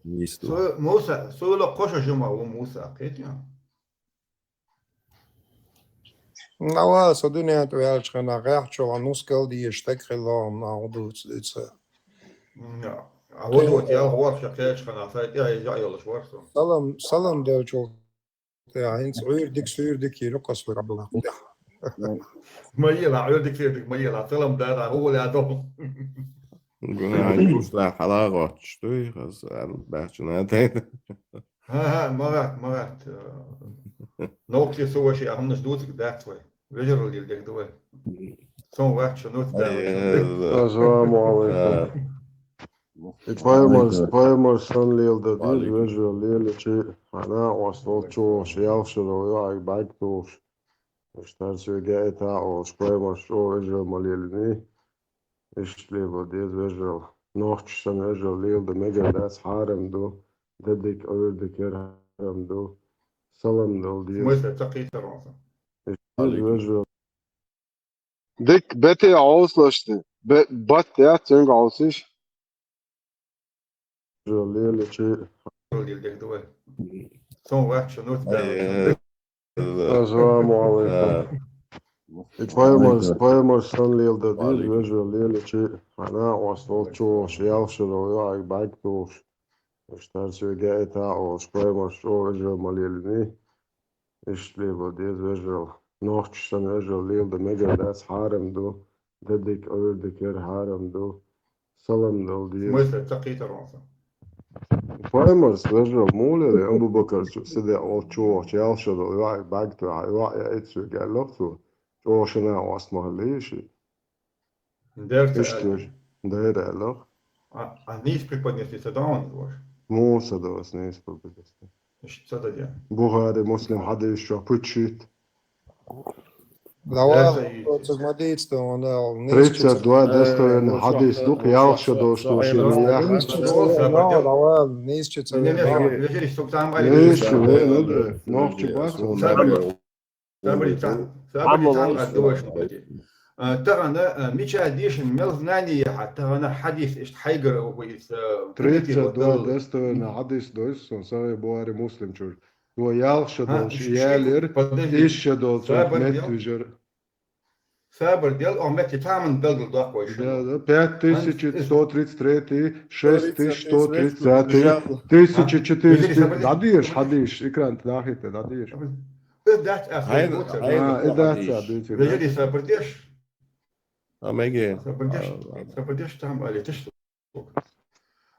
Муса, Суйла кхо шо жима ву Муса, кхетий? Нава, со дуьнен тӀе ваьллачу хенахь гӀехь чохь нускал дезаш стаг хилла, нах дуьйцу дуьйцу. А вот, вот, я ворхӀ ша кхечу хенахь, сайн тӀе иза йолуш вара со. Салам, салам делчул тӀехь, хӀинца Ӏуьйрдиг, суьйрдиг йира кхо суьйра Абдулла кху тӀехь. Ма ела, Ӏуьйрдиг, суьйрдиг ма ела, салам дара, хӀула а доху. Гуна, кушлахь хьала гӀоттуш дуй, хаза аьлла, баьхчина тайна. ХӀан-хӀа, ма гӀатта, ма гӀатта. Нохчий со ваши а хӀуманаш дуцург дац вай. Вежарал дилла дерг ду вай. Сон вац шо нуц даьлла. Ассаламу алейкум. И пайхамарш, пайхамарш санна леладан деза, вежарал лелачи, хьан накъост волчу вахаш, ялх шарал йоӀиг бӀаьрг тухуш. Иштта соьга а тӀе а олуш, пайхамарш чӀогӀа вежарал ма лелиний. Иштта лело деза вежарал. Нохчаш санна вежарал леладан мегар дац, хьарам ду. Де дика, Ӏуьйре дика яра хьарам ду. Салам дала деза. Смысл, ца кхийсар ван со. Из вежарий. Дика бетте Ӏовсалаш те. Бе-, бат яц цуьнга Ӏовсийша? Жо лелачи. Лел дегдавай. Сон вац шу нуц баьлла. Ассаламу алейкум. И пайхамар, пайхамар сан лел да дир, вежарий лелачи. Хьана ост волчу, ялх шо долу йоӀ, бӀаьг тухуш. Иштта цуьнга а тӀе а олуш, пайхамар чӀогӀа вежарий ма лелиний. Иштта лело деза вежарий. Нохчаша санна вежарий леладан мегар дац, хьарам ду. Де дика, Ӏуьйре дика яр хьарам ду. Салам дала деза. Смысл, ца кхийсар ван со. Пайхамарс вежарий муха лели, Абу Бакар чу, Сиддикъ волчу вахча, ялх шо долу йоӀ, бӀаьг тухуш, йоӀ яийта цуьнга аьлла цо. ЧӀогӀа шина ост ма хилла ши. Дера ца аьлла. Дера аьлла. А, а нийса преподнести ца до ван ваш? Муха ца до ас нийса преподнести? Иштта ца до де. Бухари, Муслим хьадис чохь пуччит. Давай, оцу ма дийца, он, он, он, тридцать два достоверный хьадис ду, ялх шо долуш ду ши яхаш. Давай, нийса чу ца вен. Нийса чу вен, ну да, нохча бац. Сабри, цхьа, сабри, цхьа, а, дуьйш ма де. А, тахана, а, мича дийшина мел знание яхьа, тахана хьадис иштта хьайгара ву иза, а, тридцать два достоверный хьадис дойсу сон, Сахьихь Бухари, Муслим чуьра. Цо ялх шо долуш ялира, исс шо долчух метта вижира. Сабар дел, о метте таман белгал доккхой шуна. Да, да, пять тысяч сто тридцать третий, шесть тысяч сто тридцать пятый, тысяча четыреста. ДӀадийша, хьадийша, экран тӀе дахийта, дӀадийша. Дац, а, и дац, а, дуьйцур. Вежарий, сабар деш. А, меге. Сабар деш, сабар деш, там, али, теш.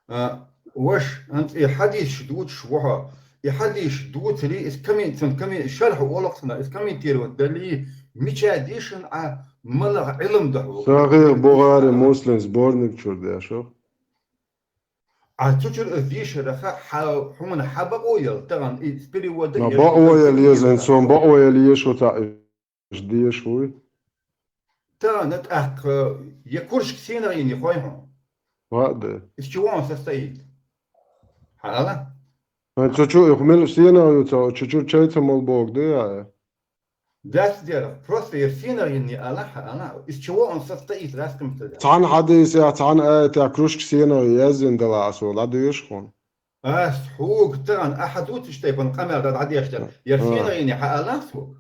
А, ваш, хӀинца и хьадисаш дуьйцуш ву хьо. И хьадисаш дуьйцуш, иза коммен-, цун коммен-, шархь олу-кх цунах, иза комментировать дале, мича дийшина Ӏа, малагӀа Ӏилма ду хьуна? Сахьихь Бухари, Муслим сборник чуьра деш ву. Ӏа цу чуьра иза дийшарах хьа-, хьуна хьан бакъо яла тахана, и перевод дан ма еш бакъо яла еза, хӀинца сон бакъо яла еза шу цхьа. Деша вуй? Тахана тӀаккха я кружка сенах йина, хой хьуна? Ва а де. Из чего он состоит? Хьала? Ай, цу чу, их мила сенах ю цо, чу чуьра чай ца мала боху де я? Дац дера, просто я сенах йина, ала, ала. Из чего он состоит, раскрыт. Цхьана хьадисехь, цхьана аятехь кружка сенах язйина дала аса, ладуьйш хьуна. Ас хьуга тахана ахьа дуьйцуш тайпана къамел дан дӀадеш дара. Я сенах йина, хьа ала суг?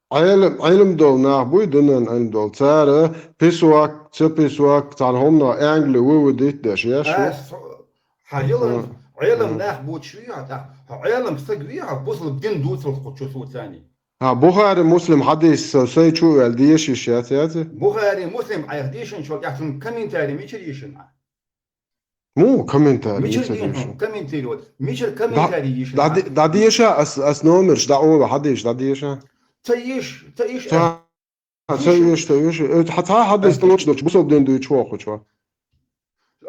Ӏелам, Ӏилма долу нах буй, динан Ӏилма долу. Цара писвак, ца писвак, цхьана хӀуманах англи выводить деш, еш ву? Ас хьо-, хьан йилан Ӏелам нах буьйцуш вий хьо, тӀаккха хьо Ӏелам стаг вий хьо, бусалба дин дувцалц кху чу суцани. Хьан Бухари, Муслим хьадис со сай чу а ваьлла, деша йиш яц, яц? Бухари, Муслим Ӏайха дийшинчул тӀаьхьа цунна комментарий мичара йийшина? Муха комментарий? Мичара йийшина? Комментарий вот. Мичара комментарий йийшина? ДӀа-, дӀа-, дӀадеша, ас, ас номерш дӀаала, хьадеша, дӀадеша. Ца йиш, ца йиш. Ца, ца йиш, ца йиш. Э, хьан цхьа хьадис тӀе лоч долчу, бусалба дин дуьйцуш вохучо.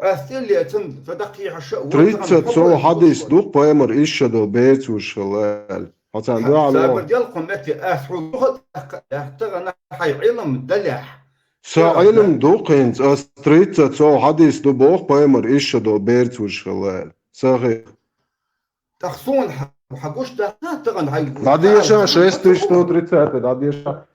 Ас тӀе лецан, ца даккхийхьа ша, вот тридцать сов хьадис ду, пайхамар исс шо долу бер цуьш хилла аьлла. Хьо царна дуьхьал ваха. Сабар дел кху метте, ас хьуна юха тӀаккха, тахана хьайн Ӏилма далехь. Сан Ӏилма ду хӀинца, ас тридцать сов хьадис ду боху, пайхамар исс шо долу бер цуьш хилла аьлла. Сахьихь. ТӀаккха суна хьан гуш дац, тахана хьайн гуш дац. ДӀадеша, шесть тысяч сто тридцать, дӀадеша.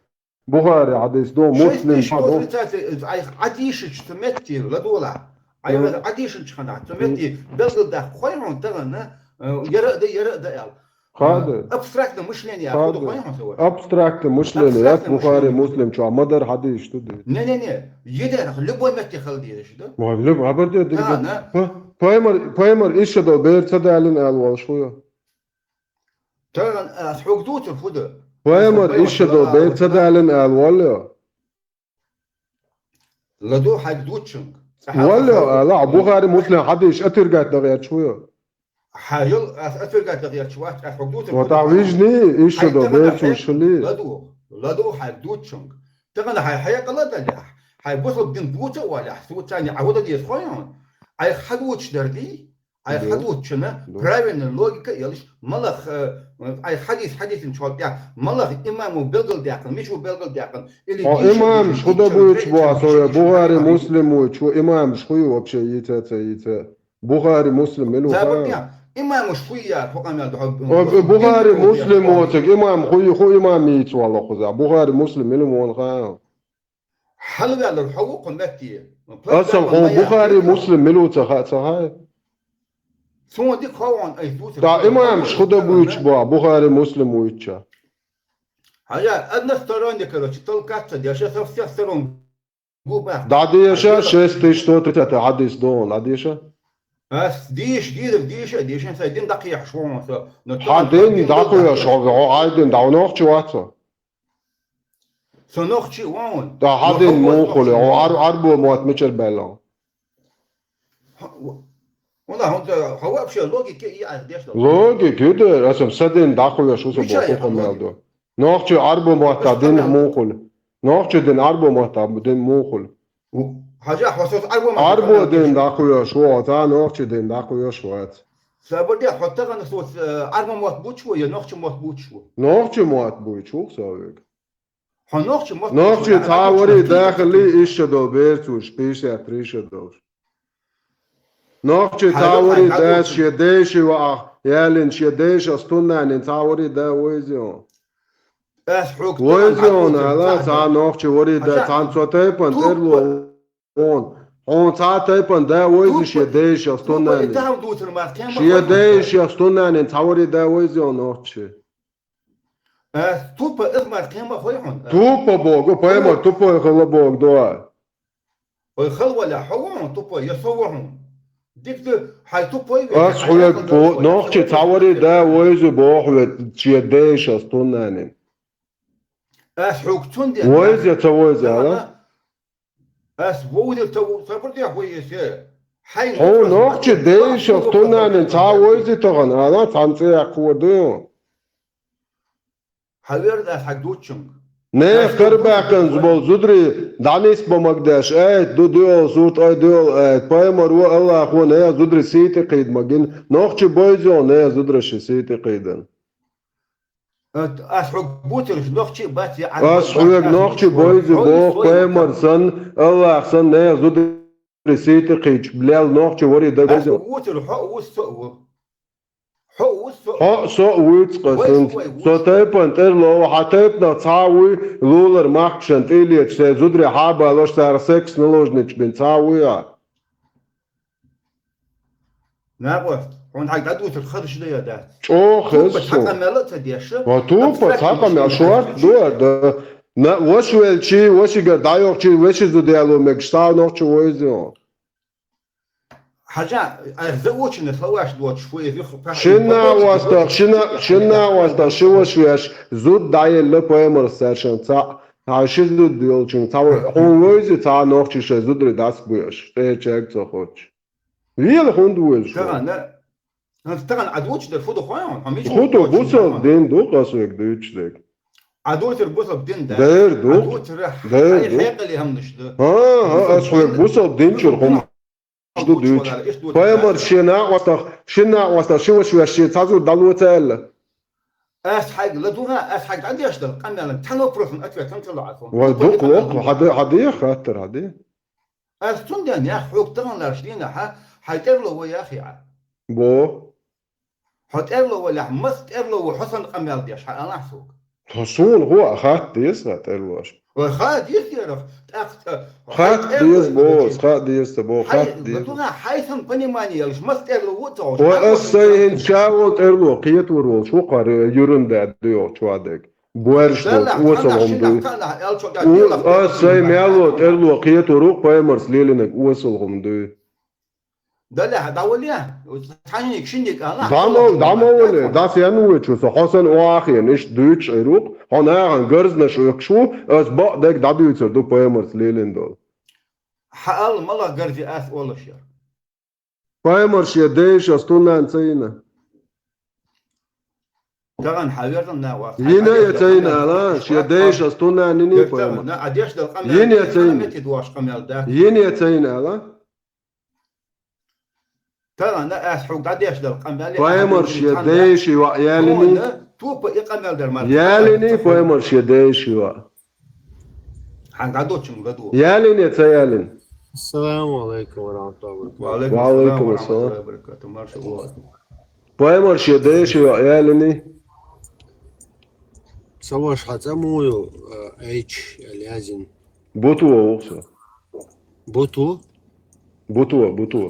Бухари хьадис ду, Муслим хьадис. Шесть тысяч сто тридцать, айхьа Ӏадийшича цу метте, ладогӀалахь. Айхьа Ӏадийшинчу ханахь, цу метте белгалдаккха хой хьуна тахана, э, яра а да, яра а да аьлла. Хада. Абстрактное мышление, хада. Абстрактное мышление, яц Бухари, Муслим чохь ма-дарра хьадийш ду де. Не-не-не, еденах, любой метте хала дезаш ду. Ма, люб-, хабар де, де, де. Па-, пайхамар, пайхамар исс шо долу бер ца далина аьлла волуш ву ю. Тахана ас хьуга дуьйцур фу ду? Пайхамар исс шо долу бер ца далина аьлла волу ю. Ладу хьайга дуччунг. Валло, ала, Бухари, Муслим хьадийш отвергать дан гӀерташ ву ю. Хьайол, ас отвергать дан гӀерташ вац, ас хьуг дутар. Вот, а вижни, ишшо до, берцу шули. Ладу, ладу хьайга дуччунг. Тахана хьай хьекъала далехь, хьай бусалба дин буца а валехь, суцани Ӏавуда деза хойун. Айх хьадучу дарди, Айх хьадуччана правильная логика ялиш, малах, э, айх хьадис, хьадисин чхьол тӀехь, малах имаму белгалдаьккхина, мичу белгалдаьккхина, или о, имамаш худа буйчу бу, а со я Бухари, Муслим вуйчу, имамаш хуй вообще йица, ца йица. Бухари, Муслим, милу ха? Имамаш хуй яр, хӀу къамел да, хӀу О, Бухари, Муслим воцург, имам хуй, хӀу имам йийца вала кхуза. Бухари, Муслим, мила вон хана. Хьалваьлар хьо ву кху метте. Асал хьо Бухари, Муслим мила ву ца ха-, ца хай? Цун дика хьо вон, ай, дувцар. Да, имамаш худа буйч бо, Бухари, Муслим вуйча. Хьажа, односторонне, короче, толкаться деш, со всех сторон гу бах. Да, деша, шесть тысяч сто тридцать хьадис дон, да, деша? Ас диш, диров, диша, дишин, са дин дакъехьаш вон, со. Но Хьа то дин дин дакъехьаш, хьо, хьо ай дин да, нохчи ваца. Со нохчи вон. Да, хьа дин мухули, хьо ар-, арбо мот мичар баьлла? Хьо, хьо, хьо, хьо вообще логика и аз деш да. Логика, да, асам са дин дакъехьаш, усу Мича боху я хьа мел логика? До. Нохчи арбо мотта Ас дин хьа мел мухули. Нохчи дин арбо мотта дин мухули. У, хьажа, хьо сос арбо мотта Арбо хьа мел дин деш. Дакъехьаш, хьо, ца нохчи дин дакъехьаш вац. Сабар де, хьо тагана сос, э, арбо мот бучу, я нохчи мот бучу? Нохчи мот бучу, совег. Хьо нохчи мот Нохчи бучу, ца арбо вари мот бучу. Дахали ишша до берцуш, пятьдесят три ша до. Нохчи Хьайра ца вари хьайра дас ца. Ше деши ва ах, ялин ше деш астуннанин ца вари да войзион. Ас хьук Войзион, таган ала, хьук ца нохчи вари да, Хьажа. Цан цо тайпан Тупа. Терло он. Он ца тайпан да войзи Тупа. Ше деш Тупа, астуннанин. И там дутер мар, кем Ше деш астуннанин ца вари да войзион нохчи. Ас тупа, из мар, кем хой хьун. Тупа богу, поймар, тупой хала бог, да. Ой, хал валя, хьо вон тупой, я со вон. Дик ты, хай тупой ве, Ас хай хуяг хал по, валя, нохчи хал ца вари да, войзу бо, хуяг, че деш астуннанин. Ас хук цун де, Войзе, ца войзе, ала? Ас войзе, ца, ца бир де, хуй есе. Хай Хо нохчи деш астуннанин, ца войзе таган, ала, цан цея курдуй. Хьавер да хьагдучунг. Не, Хьай карбакан хьай зубол зудри, данис бо магдаш, ай, ду дуол, сурт ай дуол, ай, паймар ва Аллах ва, не, зудри сити кид магин, нохчи бойзо, не, зудра ши сити кидан. Ат, ас хьук бутер нохчи бати, Ас хуяг нохчи бойзи бо, паймар сан, Аллах сан, не, зудри сити кич, блял нохчи вари да Ас гозо. Вутер хо ус со у. Хо ус со. Хо со уйц Вай, къасин. Вай, Со вай. Тайпан терло, ха тайпна ца уй, лулар махкшан тилеч, се зудри хаба лош сар секс наложнич бин ца уя. Нагъваст, хьун хьаг дадуцар харш да я дац. Чо Тупа хессо. Цхьа къамела ца деша. Ва тупа Абстрактный цхьа къамел мышление шуарт ду да. На, вош велчи, вошигар дайохчи, веши зудяло мег штав нохчи войзион. Хьажа, а заученный словарь дочь, фу, я вижу, Шинна вастах, шинна, шинна вастах, ши вош веш, зуд дайелла поймар саршан ца, а ши зуд йолчун, ца хун войзи, ца нохчи ше зудри дас буеш, те чег ца хоч. Виел хунд вуэл шо. Таган, да? Таган адвочдер фу дохой он? Худо бусал дин ду къасвек дучдек. Адвочер бусал дин да. Дер ду. Адвочер Дер ду. Хекали хамнаш да. Ха, ха, ас хуек бусал дин чур хум. Ду дуч. Паймар шена вастах, шена вастах, шива шива ши цазу далу цайл. Ас хаг ладуга, ас хаг адеш да, камян тано профун ответ тан тала асон. Ва дук лох, хады, хады, хаттар хады. Ас тун ден я хук таган ларш дина ха, хай терло ва я хиа. Бо. Хо терло ва лях, мас терло ва, хасан къамел деш, ха Аллах сук. То сун ху хат дис ха терлош. Ва ха дис ярах, так, Хат дис бо, хат дис та бо, хат дис. Хай, хай сан понимание ялш, мас терло ва то. Ва ас сай хин чаво терло, киет вурвол, шу къар юрун да дуйо чуадек. Буэрш дот, уосалгъум дуй. Ас сай мяло терло, киет урук паймарс лилинек уосалгъум дуй. Даля, давале, тханник шинник ала. Дамо, дамо вале, дас ян уе чуса, хосан оахен, иш дуйч айрук, хонаган гырзнаш уйкшу, ас бо дег дадуйцар ду паймарс лилиндол. Хаал мала гырзи ас олашар. Паймарш я дейш ас туннан цайна. Таган хьавердан на ва. Йина я цайна ала, ши я дейш ас туннан нини паймар. На адеш дал къамел. Йин я цайна. Мети дуаш къамел да. Йин я цайна ала. Таган на ас хук адеш дал къамел. Паймарш я дейш ва ялини. Тупа и къамел дар мар. Ялини паймарш я дейш ва. Ханга дочим гаду. Ялин я ца ялин. السلام عليكم ورحمة الله وبركاته. وعليكم السلام ورحمة الله وبركاته. Маршаллах. Пайхамар шен дайша йоӀ ялиний? Ца ваша хьан цӀа мо ю, а, Айч, аьлла язйина. Бутуа ву со. Бутуа? Бутуа, Бутуа.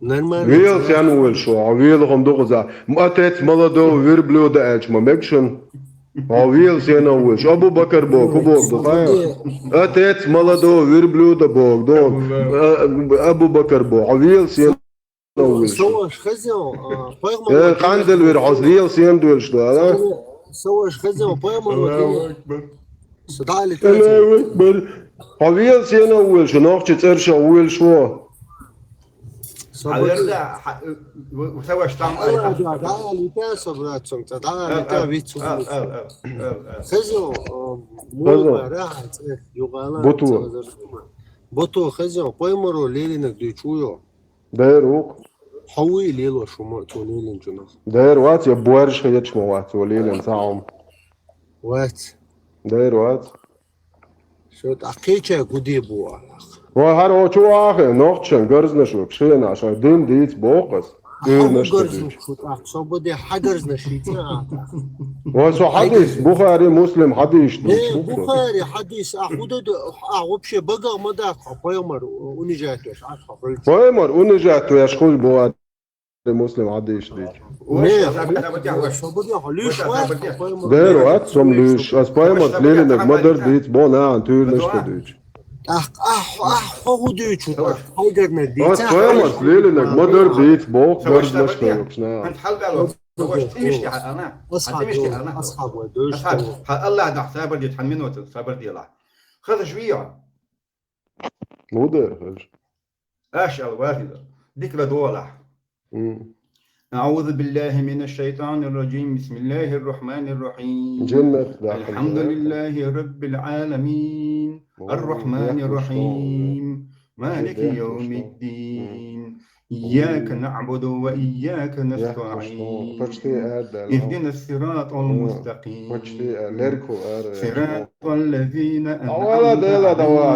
Нормально. Вела сен волаш ва, хьо вела хӀума дукхаза. Отец молодого верблюда аьлча ма мега шуна. Хьо вела сен волаш. Абу Бакар боху, боху, ду, хаа? Отец молодого верблюда боху, ду. А, Абу Бакар боху. Хьо вела сен волаш. Со ваш хазяв, а, пайхамар. Э, вакил. Къандал вир хьо вела сен волаш, ду, ала? Со ваш хазяв, пайхамар вакил. Аллаху акбар. Со дӀа али Аллаху акбар. Хьо вела сен волаш, нохчи цӀерша волаш ва. Хьаверда, хьа-, в-, в-, саваш там Аллах, али. Да, да, лита, собраться, да, да, лита, вицу. Хазяв, а, мула бара, цӀе, югала, Бутуа. Бутуа хазяв, пайхамаро лелийнарг дуьйцу ву йо. Дера ву-кх. Хьо вуй лелош хӀума цо лелийначунах? Дера вац, я боаржа хеташ ма вац цо лелийна цхьа хӀума. Вац. Дера вац. Шо тӀаккха кхеча гуди бу алахь. Вай хӀара хьо чу ахе, нохчан гарзнаш ву, шена, шо дин дийца боху ас. Хьан гарзнаш шу тӀаккха, со бу де хьан гарзнаш йийца а тӀаккха. Вай со хьадис, Бухари, Муслим хьадис ду. Э, Бухари хьадис, а худа ду, а вообще багах ма дац, хьо пайхамар унижать веш, а хьо хӀуьлча. Пайхамар унижать веш хуй Бухари. Муслим хьадис дийца. Не, луьйш вац, сом луьйш, ас пайхамарца лелийнарг ма-дарра дийца, бо нахана туьйранаш ца дуьйцу. Ах, ах, ах, хьо хӀу дуьйцу, хьайгарнарг дийца. Ас пайхамарца лелийнарг ма-дарра дийца, боху, гарзнаш ца йоккхуш нахана. Ас хьа ду, ас хьа вай дуьйцу. Хьа Аллах дахь сабар де, цхьан минута сабар делахь. Хазаш вий хьо? Ву дера хаза. Аш ал вахида. Дика ладогӀалахь. М. أعوذ بالله من الشيطان الرجيم. بسم الله الرحمن الرحيم. Джиннат дахьал. الحمد لله رب العالمين. М, الرحمن яхаш الرحيم. Муна. مالك يوم الدين. М. إياك نعبد وإياك نستعين. Яхаш. Почти аьрда. اهدنا الصراط المستقيم. Почти аьрда. Лерку аьрда. صراط الذين أنعمت عليهم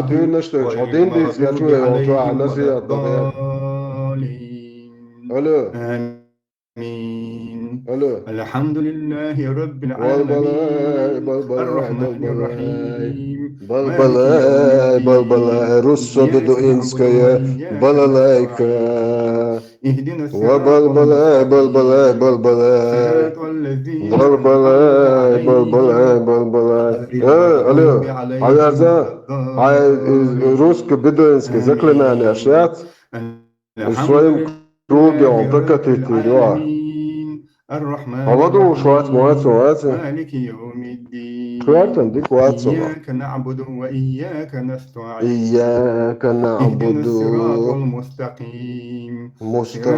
غير المغضوب عليهم ولا الضالين. Алло. آمين. Алло. الحمد لله رب العالمين. الرحمن الرحيم. Балбалай, балбалай, руссо бедуинская балалайка. Ва балбалай, балбалай, балбалай. Балбалай, балбалай, балбалай. Э, алло, хьаверза, хьай, э, русско-бедуинский заклинание яц? Из своим круге он прокатит её. Хьо ладугӀуш вац, ма вац, ма вац. Коьртан дика вац хьо. إياك نعبد. مستقيم.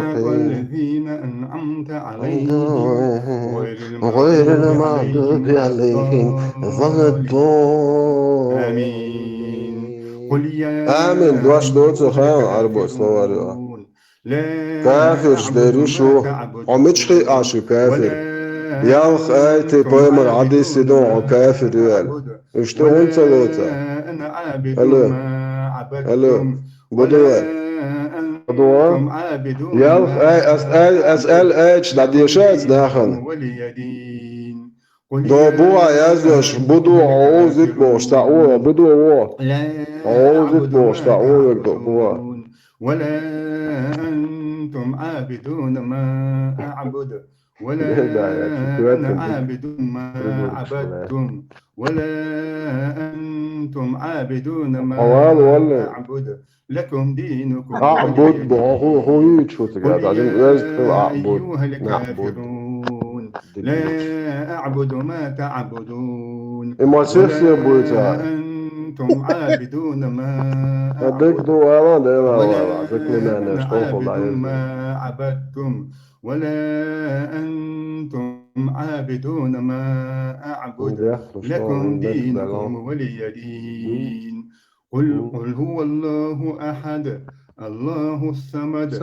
غير المغضوب عليهم ولا الضالين. آمين. Амин. Дош доцу хан Ӏарбой словарь ю. Кафирш дерриш ву. Хьо мича хиъ Ӏаш ю кафир? Ялх айти пайхамар хьадис ду хьо кафир ю аьлла. Иштта хӀунда ца лоцу? Алло. Алло. Бу ду вай. Бу ду вай. Ялх ай, ас ай, ас аьлла айча дӀадеша ас нахана. До бу а яздеш, бу ду, хьо узит бохуш, цхьа о, бу ду, о. Хьо узит бохуш, цхьа о, век до бу а. ولا أنتم عابدون ما أعبد، ولا أنا عابد ما عبدتم، ولا أنتم عابدون ما أعبد، لكم دينكم ولي دين. أعبد، بو، هو، هو يجوز يا أعبد، أيها الكافرون. لا أعبد ما تعبدون. ولا أنتم عابدون ما أعبد، ولا أنا عابد ما عبدتم، ولا أنتم عابدون ما أعبد، لكم دينكم ولي دين. قل، قل هو الله أحد، الله الصمد،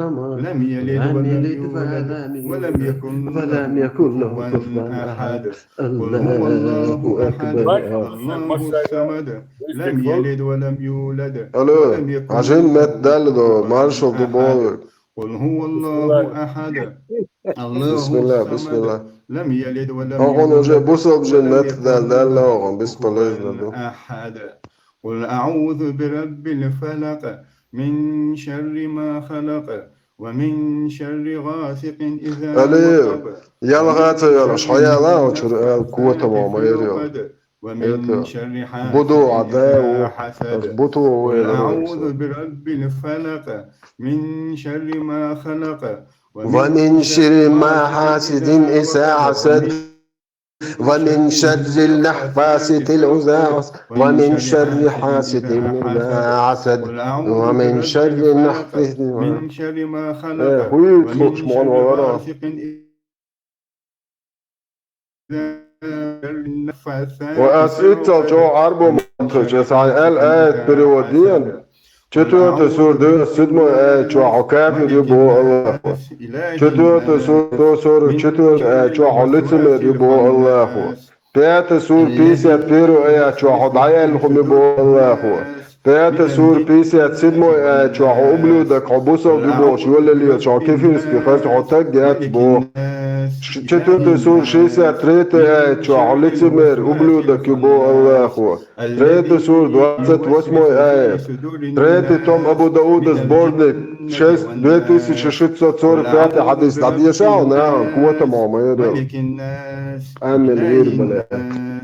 لم يلد ولم يولد، ولم يكن له كفوا أحد. قل هو الله أحد، الله الصمد، لم يلد ولم يولد، ولم يكن له كفوا أحد. قل هو الله أحد. Бисмилла, бисмилла. Охан уже бусалба жен меттадала далла охан, бесполезно ду. قل أعوذ برب الفلق، من شر ما خلق، ومن شر غاسق إذا وقب. Алло, ялгӀа ца йолаш, хьо яла, учур, э, котамо ма ярел. ومن شر حاسد إذا حسد. Буту قل أعوذ برب الفلق، من شر ما خلق، ومن شر ما حاسد إذا حسد. ومن شر النفاثات في العقد، ومن شر حاسد إذا حسد، ومن شر النفاثات. Э, хуй, слушай, мон валара. Ва ас иццал чӀоагӀа Ӏарбо маттача сай ал аят перевод ден. Четвёртый сура девяносто седьмой аят чохь хьо кафир ю боху Аллахо. Четвёртый сура сто сорок четвёртый аят чохь хьо лицемер ю боху Аллахо. Пятый сура пятьдесят первый аят чохь хьо дӀаяьлла хӀума ю боху Аллахо. Пятый сура пятьдесят седьмой аят чохь хьо ублюдок, хьо бусалба ю бохуш йолалле, чохь кефирский харц хьо таг яц боху. Четвёртый сура шестьдесят третий аят чохь хьо лицемер, ублюдок ю боху Аллахо. Третий сура двадцать восьмой аят. Третий том Абу Дауда сборник шесть, две тысячи шестьсот сорок пятый хьадис дӀадеша хьо, нахана котамо ма ярел. Амин, вир бале.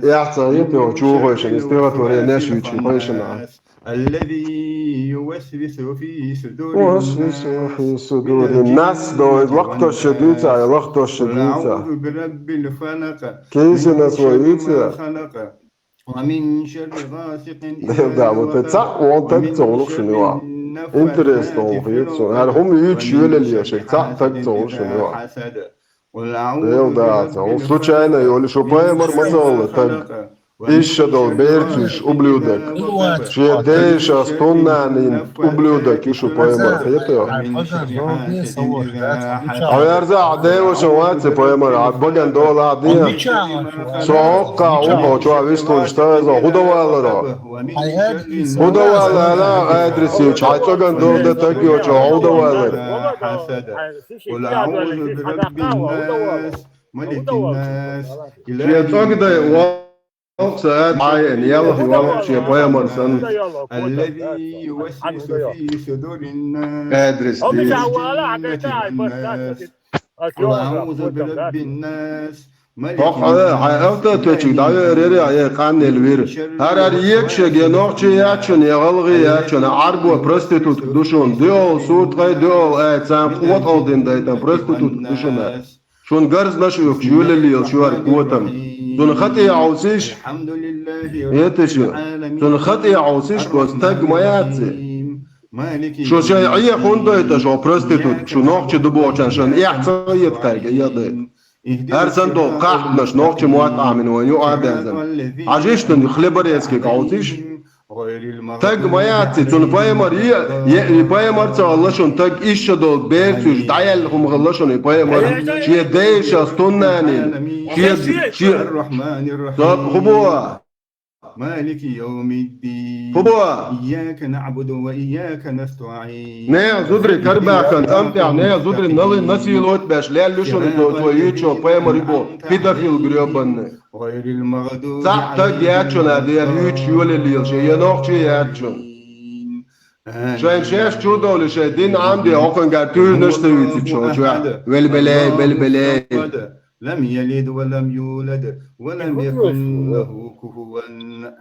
Эхь ца гӀепе хьо чу гӀойшина, стихотворение шуьйчу гӀойшина. الذي يوسوس في صدور الناس. Нас до лахтош дуьйца, лахтош дуьйца. قل أعوذ برب الفلق. Кийсина свой дуьйца. ومن شر غاسق إذا وقب. Да, вот это цхьаъ вон таг ца гӀуллакх шуна юкъа. Интересно, хӀун хета суна. ХӀара хӀума юьйцуш йолалле шега цхьаъ таг ца гӀуллакх шуна юкъа. Дела дац, хӀун случайно йолу шу пайхамар ма ца валла таг. Иша долу берцуьш, ублюдок. Шен дешас туннан йина ублюдок ю шу пайхамар, хетий? Хьо верза, хьан деваша вац и пайхамар, хьан баган долахь ден. Со хӀоккхахь ву хьо чохь вистхуьлуш тахаза, хӀун дан валаро? ХӀун дан валла ала, адрес йича, хьайн цӀоган долу дан таг йоцу, хӀун дан валара? قل أعوذ برب الناس، ملك الناس، إله الناس. Шен цӀоган дай воккха са ада хьайна, ялх йолу шен пайхамар санна. الذي يوسوس في صدور الناس. Адрес дийца. قل أعوذ برب الناس، ملك الناس. Хьо хьо, хьайн автоточуьнга дӀавеарера, я къаннел вира. ХӀара-хӀара екашега я нохчи яц шуна, я гӀалгӀи яц шуна, Ӏарбой проститутка ду шуна. ДоьалгӀа сура ткъе доьалгӀа аят, царна къотӀалдина дайтан проститутка ду шуна. Шуна гарзнаш уьхкуш, юьлалле йолуш ю хӀара котам. Цунна хатӀе Ӏовсийша. Эта шу. Цунна хатӀе Ӏовсийша, кхуза таг ма яц и. Шу шайн Ӏе хӀунда дойту шу проститутка, шу нохчи ду бохучарна шайн эхь ца хета кхаьрга, я дай. ХӀара санна долу кхахьпанаш нохчи мотт Ӏамийна вайн юкъа а безна. Хьажийша цунна хлеборезкиг Ӏовсийша. Таг ма яц и, цунна пайхамар е, е, и пайхамар ца хилла шуна, таг иша долу берцуьш дӀаяьлла хӀума хилла шуна и пайхамар. Шен дешас туннан йина. Шен, шен, стоп, хӀун бу? مالك يوم الدين. ХӀун бу? إياك نعبد وإياك نستعين. Нехан зударий карабаьхкина тӀам тӀехь, нехан зударий наллий насиловать беш лелла ю шуна цо, цо юьйцучу пайхамар ю боху, педофил грёбанный. غير المغضوب عليهم ولا الضالين. Цхьаъ таг яц шуна, дера юьйцуш йолалле йолуш, я нохчи яц шуна. Шайн шаьш чу а довлий, шайн дин Ӏамаде, хӀокхунгара туьйранаш ца юьйцуьйтуш хьо чохь. Велбелей, белбелей. لم يلد ولم يولد ولم يكن له كفوا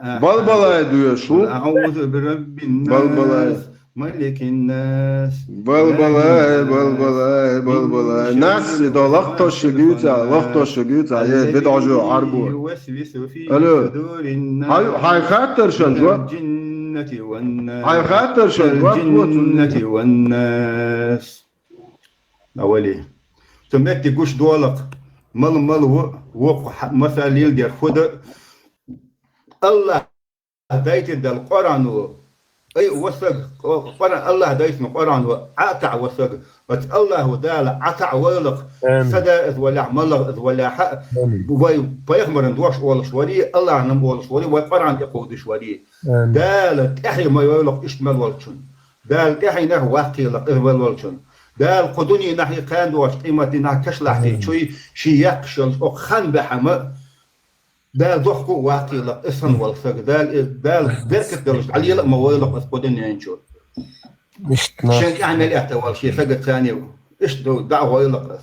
أحد. Балбалай доьшу. قل أعوذ برب الناس، ملك الناس، إله الناس، من شر الوسواس الخناس. Балбалай, балбалай, балбалай. Нас и до лахтош ши гуьйца, лахтош ши гуьйца, е, бедожо, Ӏарбо. الذي يوسوس في صدور الناس. Алло. Хьайн, хьайн хаттаршан жоп. من الجنة والناس. Хьайн хаттаршан жоп. من الجنة والناس. Авали. Цу метте гуш долакх, мала-мала ву, вокху хьа-, масал леладер хӀу дан. Аллах дайтина дала Къуръан ву. Ай, ва саг, Къу-, Къуръан, Аллах дайтина Къуръан ву, Ӏа а таӀа ва саг. Оцу Аллаху Дала Ӏа а таӀа вайлакх, амин, сага из валахь, малагӀа из валахь, амин, вай пайхамаран дош олуш варий, Аллахьан-м олуш варий, вай Къуръан тӀе кховдуш варий. Амин. Дала тӀаьхье ма йойлакх иштта мел волчун. Дала тӀаьхьенах ваккхийлакх иза мел волчун. Дала кху дуьненахь и кхана долчу къематдийнахь кашлахь Амин. Чуй шен яккхаш йолчу оха хан баьхьама, Дала дохко а ваккхийла, эсан волу сага, Дала, Дала беркат долуш, дӀалела а ма войла аса кху дуьнен чу. Иштта нах. Шен тӀаьхьа мел этта волу шен сага царна, иштта ду, дӀа а войла аса.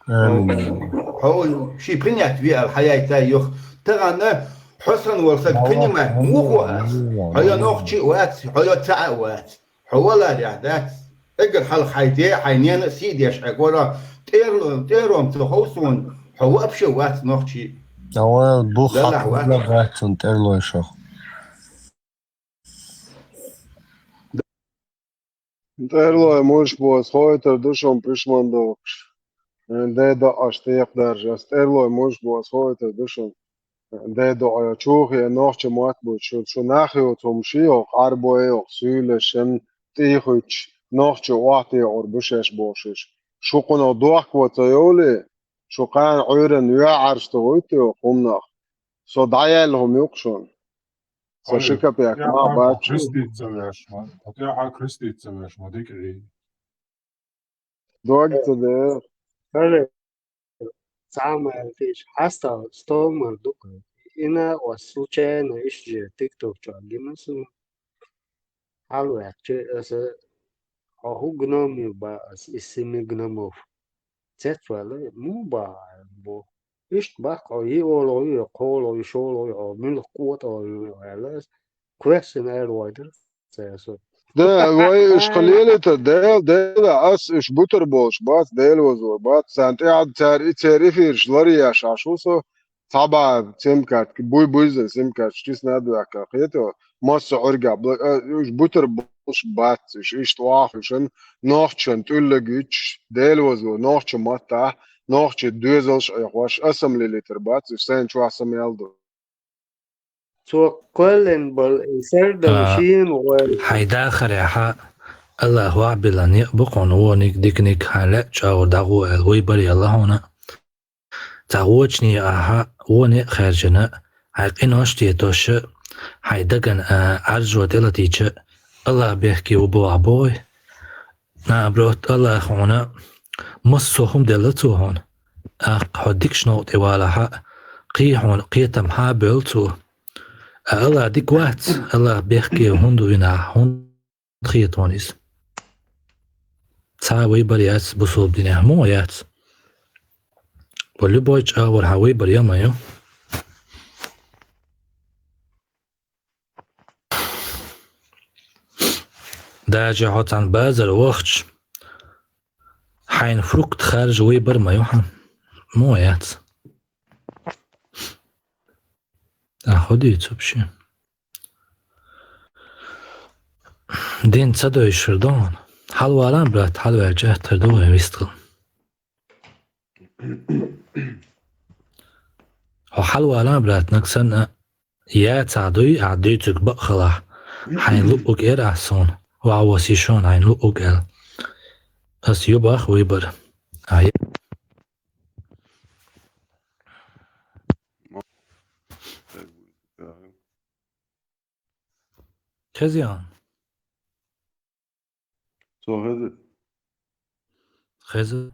Амин. Хьо ший принять веал, хьаяйта юха. Тахана хьо сан волу сага принимать муха ас? Хьо я нохчи а вац, хьо я цхьа а вац. Хьо валарехь дац. Эггара хьалха хьайн де, хьайн нена а сий деш хьегора, тӀерло-, тӀером ца хов суна, хьо вообще вац нохчи. Ава, бух Далахь хатта вац. Бац цунна тӀерлойшах. ТӀерлой муш бу ас хойтар ду шун пишман дохуш. Де доӀаш текхадаржа, ас тӀерлой муш бу ас хойтар ду шун. Де доӀа чухе нохча мотт бу шу, шу нах йоцу хӀума ши йоху, Ӏарбой йоху, суьйлашан, тӀехуьттуш, нохча охьатехур бу шаьш бохуш. Шу кхунах дохко ца йовлий, шу кхана Ӏуьйранна юьхьӀаьржа тухуьйту йоху хӀуманах. Со дӀаяьлла хӀума юкъа шуна. Со Ой, ши капек тӀехьа мах бац шу. Креститься веш ма, тӀехьа креститься веш ма дика Ӏий. Дог ца де. Али, цхьа ма аьлла тийша, хьастал стол мара ду-кх. Ина ас случайно иштта же тикток чохь гина суна. Хьалаваьккхича аса, хьо хӀун гном ю бан ас, из семи гномов. Цецваьлла, муха бан бо. Иштта баккха хьо, йиъ олу ю, кхоалгӀа ю, шолгӀа ю, хьо муьлха къотӀа ю аьлла ас. Квестина аьлла вайтира. Цаьрсо. Да, вай уьш кхалелита, Дела, Дела, ас уьш бутар болуш бац, Дела вазор бац. Царна тӀехь цара и церан эфираш ларъеш Ӏаш ву со, цхьа бан симкартка, буй буьйззина симкарташ чисна а доьхка, кхета, масса Ӏуьргахь бла-, а, уьш бутар болуш бац, уьш иштта охьахуьшан, нохчашан тӀуьллаг юьтуш, Дела вазор, нохча маттахь, нохча доьзалш а Ӏехош, аса-м лелийтар бац, уьш сайна чохь самаял ду. Цо кхоьллина болу и сардам А, шена гӀойла. Хьайн дахарехьа, Аллах вахь билла некъ бу хьуна, вониг, диканиг, хьайн лаьа чӀагӀо дӀагӀо аьлла, вай бар ялла хьуна. Цхьа вочу некъахьа, вон некъ хаьржина, хьайн къинош а тетоша, хьайн дагана, а, Ӏаржо тӀелатийча, Аллах бехке ву боху бохуй. Наоборот, Аллах хьуна массо а хӀума делла цо хьуна. ТӀаккха хьо дикачу новкъа тӀе валахьа, кхин хьуна кхетам хьа а бевлла цо. Ткъа Аллах дика вац, Аллах бехке хӀунда вина, хӀунда хета хьуна иза? Цхьа выбор яц бусалба динехь, муха яц? Бо любой чӀагӀвар хьан выбор я ма ю. Даже хьо цхьана базар вахча, хьайна фрукт харжа выбор ма ю хьан. Муха яц? А хӀун дуьйцу вообще? Дин ца дойшур ду хьуна. Хьалавала, брат, хьалаваьлча, тара ду вайн вистхила. Хьо хьалавала, брат, наг санна, яцахь дуй, ахь дуьйцург бакъ хилахь. Хьайн луъуг эр ахь суна, ваха воси шуна хьайн луъуг аьлла. Ас ю бах выбор. Ай. Хезий хьуна? Со хеза. Хеза.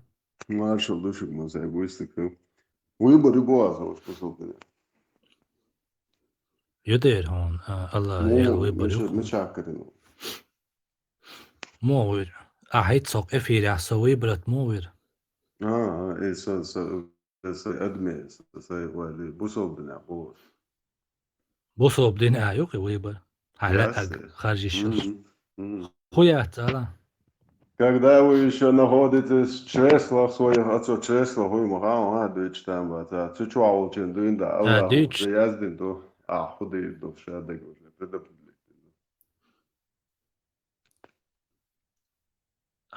Маршалла ду шуьга, ма сайн буьйстаг хила. Выбор ю боху аса уьш бусалба динехь. Ю дера хьуна, а, Аллах, Мо, ял выбор ю мича-, хьуна. Мича хӀоттийна? Муха вуьйр? Ахь хӀинца хӀокху эфирехь со выбрать муха вуьйр? А, а, э, са, са, Сайн адаме, сайн вали, бусалба динехь бу. Бусалба динехь ю кхин выбор? Хьан лаьа харжийша. Мгм, мгм. ХӀун яц ала? Когда вы ещё находитесь в чреслах своих отцов, чреслах, хӀуй ма хаьа, а, дуьйцуш там бац, а, цу чохь волчун дуьйна да, а, Аллах дуьйцуш. Яздина ду, а, хӀун дийр ду, ша дага уже предопределить.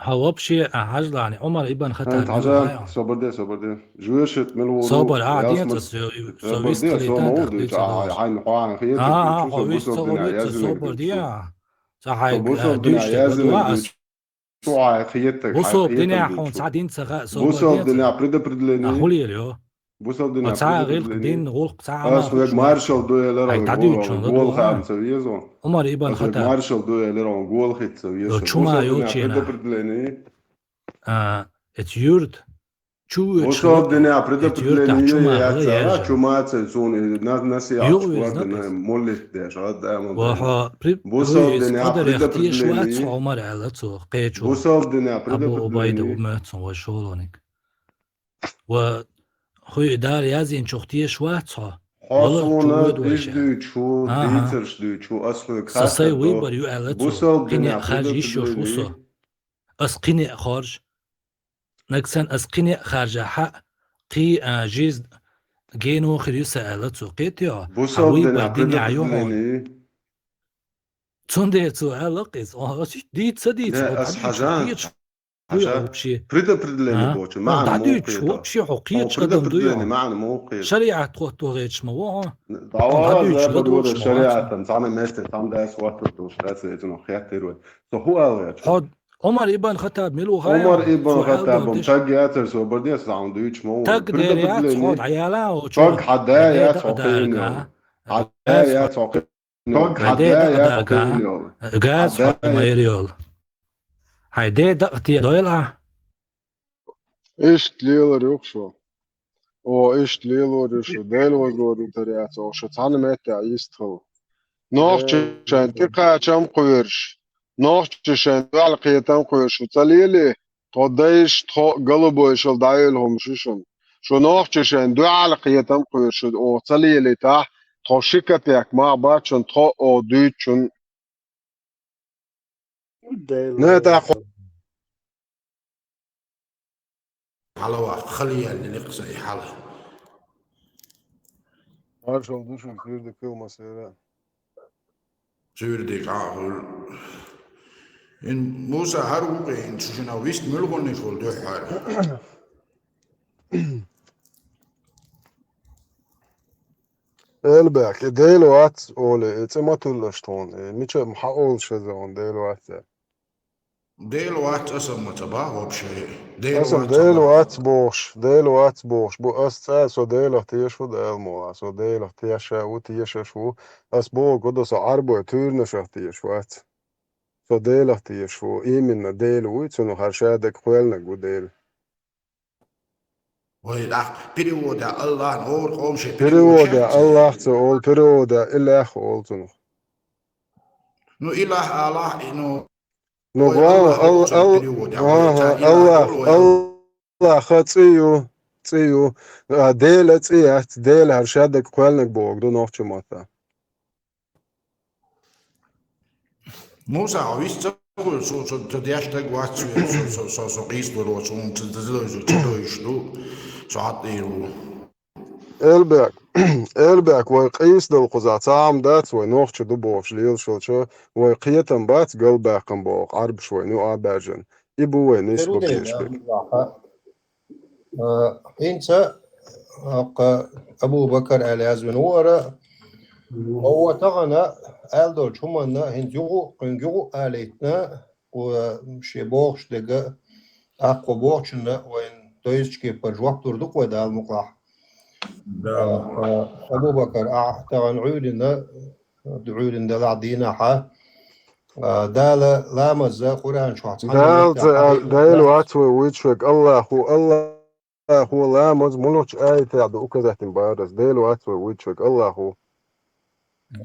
Хьо вообще, а, хьажлани, Ӏумар ибн Хаттаб. Хьажа, собар де, собар де. Жоьшат мел ву. Собар, а, ден ца со, со вист хилийтан, тахта дуьйцу. Хьайн, хьайн хета, а, хьо вист ца хилийтан, собар де. Ца хьайн, а, дуьйцу, ду ас. Бусалба динехь хьуна цхьа дин ца хаьа, собар де. Бусалба динехь предопределение. А, хӀун лелайо? Бусалба динехь предопределение. Цхьа гӀиллакх дин, гӀуллакх цхьа Ӏамал. Ас вега маршалла ду элира, гӀолахь ца веза. Ӏумар ибн Хаттаб. Ас вега маршалла ду элира, гӀолахь ца веза. Чума йолчу хенахь. Предопределение. А, эт юрт чу вуьйчу Бусалба динехь предопределение ю яц ала, чу мацалла суна и на-, насихьат чу варгана, моллит деш, а, да, ма ва хьо при-, Бусалба динехь предопределение. Хьо мара аьлла цо, кхечо. Бусалба динехь предопределение. Абу Убайда ву моьтту сан вай шолоник. Ва хӀуй Дала яздинчух теша вац хьо. Хьо суна уьш дуьйцу, дийцарш дуьйцу, ас хьоьга хаттар до. Сан выбор ю аьлла цо. Бусалба динехь харжа йиш йолуш ву со. Ас кхин а хоржа. Нагахь санна ас кхин а харжа хьа, кхин а жизнь гено хир ю сан аьлла цо. Кхетий хьо? Бусалба динехь предопределение. Цундела цо аьлла-кх иза. О, ас иштта дийца ца дийца, ас хьажа. Предопределение бохучун маьӀна муха кхета? Вообще хьо кхеташ адам дуй хьо? Шариат хӀотто гӀерташ ма ву хьо? ДӀавала, шариатан цхьана метте цхьана дас хӀоттур долуш дац, иза хеттар вай. Со хӀун ала гӀерташ? Хьо Ӏумар ибн Хаттаб мила ву хаьий хьуна? Ӏумар ибн Хаттаб таг яцара, собар де, сан дуьйцуш ма ву. Таг дер яц хьо, дӀаяла хьо чу. Таг хьан да яц хьо кхийна. Хьан да яц хьо кхийна. Таг хьан да яц хьо кхийна йолу. Газ хьо майра йолу. Хьайн ден дакъа те дойла ахь? Иштта лелар ю-кх шу. О, иштта лелор ю шу. Дела вагор ю тар яц, о, шу цхьана меттехь йистхила. Нохчашна тӀекхачам кхоьруш, нохчашна дуьхьал кхетам кхоьруш шу ца лелий, тхо дайша, тхо а, голубойшал дӀаевлла хӀума шу шуна. Шу нохчашна дуьхьал кхетам кхоьруш шу оха ца лелийтахь, тхо ши капек мах бац шуна, тхо а оха дуьйцучун. Дела. Не, тӀаккха. Хьалаваккха, хала яьлла некъ сан и хьала. Маршалла ду шуна, суьйре дика хуьлда массеран. Суьйре дика а хуьлда. Ин Муса хӀара ву кхин, шу шинна вист муьлханиг хуьлу дуьххьара. Элбек, и Дела вац олий, и цӀе ма туьллуш тхуна, и мича хьан олуш хеза хьуна Дела вац аьлла? Дела вац аса ма ца боху вообще. Аса Дела вац бохуш, Дела вац бохуш бу, ас цкъа а со Делах тешаш ву, Дала мукъ лахь, со Делах тешаш а ву, тешаш а ву. Ас боху гу ду, со Ӏарбойн туьйранашах тешаш вац. Со Делах тешаш ву, именно Дела вуй, цунах хӀара ша дерг кхоьллинарг ву Дела. Вай тӀаккха перевода Аллах, хӀора къоман шайн перевода Аллах ца олу, перевода Илаьх олу цунах. Ну, Илаьх, Аллах, ну, ну, главное, Аллах, Аллах, Аллах, Аллах цӀе ю, цӀе ю. А, Дела цӀе яц, Дела хӀара ша дерг кхоьллинарг бохург ду нохчийн маттахь. Муса, хьо вист ца хуьлу, со, со, со деш дерг вац, со, со, со, со, со къийсалур вац, хӀунда ца, ца, ца дойзу, ца дойзуш ду, со хьан тӀера ву. Элбек, Элбек, вай къийсадала кхузахь цхьа а хӀума дац, вай нохчий ду бохуш лелаш хилча, вай кхетам бац, галбаьккхина боху Ӏарбаш вайна юкъа а баьржина. И бу вай нийса бакъ еш берг. А, хӀинца, а, кха Абу-Бакар аьлла язвина ву ара. Мгм. Хьо тахана аьлла долчу хӀуманна хӀинца югӀу, кхуьнга югӀу алийтина, кху шен бохуш дерг, тӀаккха кху бохучунна вайна дойзучу кепара жоп лур ду-кх вай, Дала мукъ лахь. Да. А, а, Абу-Бакар, ахь тахана Ӏуьйрина, Ӏуьйрина делахь дийнахь, а, Дала ламаза Къуръан чохь цхьана Дала меттехь ца аьлла, Дела вац вай вуьйцуш верг, Аллахо, Аллахо ламаз муьлхачу аятехь ду указать дина бахарас, Дела вац вай вуьйцуш верг, Аллахо.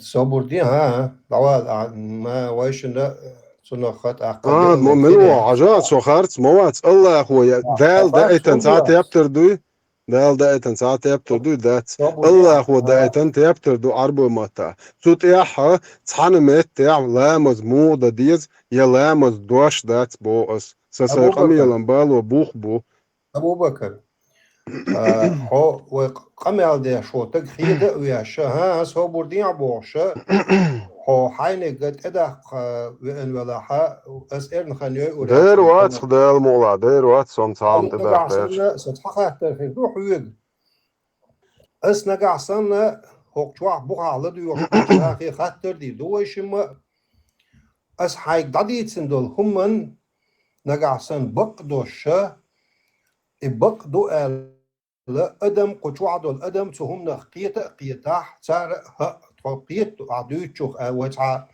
Собар де, хӀа, дӀавала, а, ма, вайшинна цунах хатӀа аккха. А, мо мила ву, хьажа, со харц ма вац, Аллахо, я, Дала даийтина цхьа тептар дуй? Дала даийтина цхьа тептар дуй, дац. Аллахо даийтина тептар ду Ӏарбойн маттахь. Цу тӀехь цхьана меттехь ламаз муха дан деза, я ламаз дош дац боху ас. Сан сайн къамелан бало бух бу. Абу-Бакар, а, хьо вай къамел деш, хьо таг хеда а веш, хӀа, собар дехьа бохуш, хьо хьайниг тӀедаккха веана велахь, ас эрна хан йойур яц. Дера вац-кх, Дала мукъ лахь, дера вац, со-м цхьа а хӀума тӀедаккха гӀерташ. Нагахь санна, сан цхьа хаттар хир ду хьоьга. Ас нагахь санна, хӀокху чохь бухахь ладоьгӀуш нахе хаттар дийр ду вайшимма а. Ас хьайга дӀадийцина долу хӀуманна нагахь санна бакъ дош, и бакъ ду аьлла, адам, кху чохь долу адам цу хӀуманах кхета а кхетахь, цара а, хӀаъ, тхо кхета ду ахь дуьйцучух, а, вай цхьа,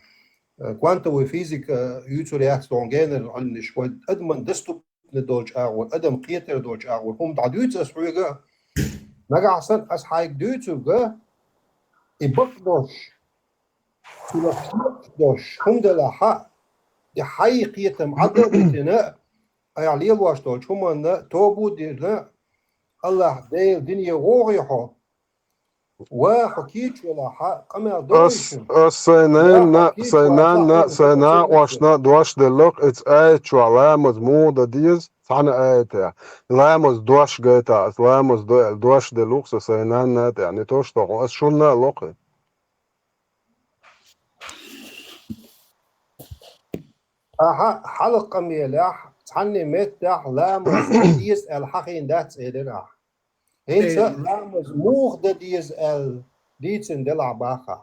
э, квантовая физика, э, юьйцур яц тхуна генаран Ӏилманаш, вай адаман доступ долчу агӀор, адам кхетар долчу агӀор хӀума дӀадуьйцу ас хьоьга. Нагахь санна ас хьайга дуьйцург, и бакъдолуш, цуьнан кхеташ долуш хӀума делахь а, и хьайн кхетам Ӏадда а битина, айхьа лелош долчу хӀуманна тоба а дина, Аллахь Делан дине вогӀий хьо, ва хьо кийча велахь а, къамел до вайшимма. Ас сайн нанна, сайн нанна, сайн накъошна дош деллакх, эца аят чохь ламаз муха дан деза, цхьана аятехь. Ламаз дош гайта, ас ламаз до аьлла, дош деллакх со сайн нанна тӀехь, не то что хьо, ас шуна а локху. Ахьа, хьалха къамелехь, цхьанне меттехь ламаз дан деза аьлла хьахийна дац элира ахьа. ХӀинца ламаз муха дан деза аьлла дийцина делахь баха.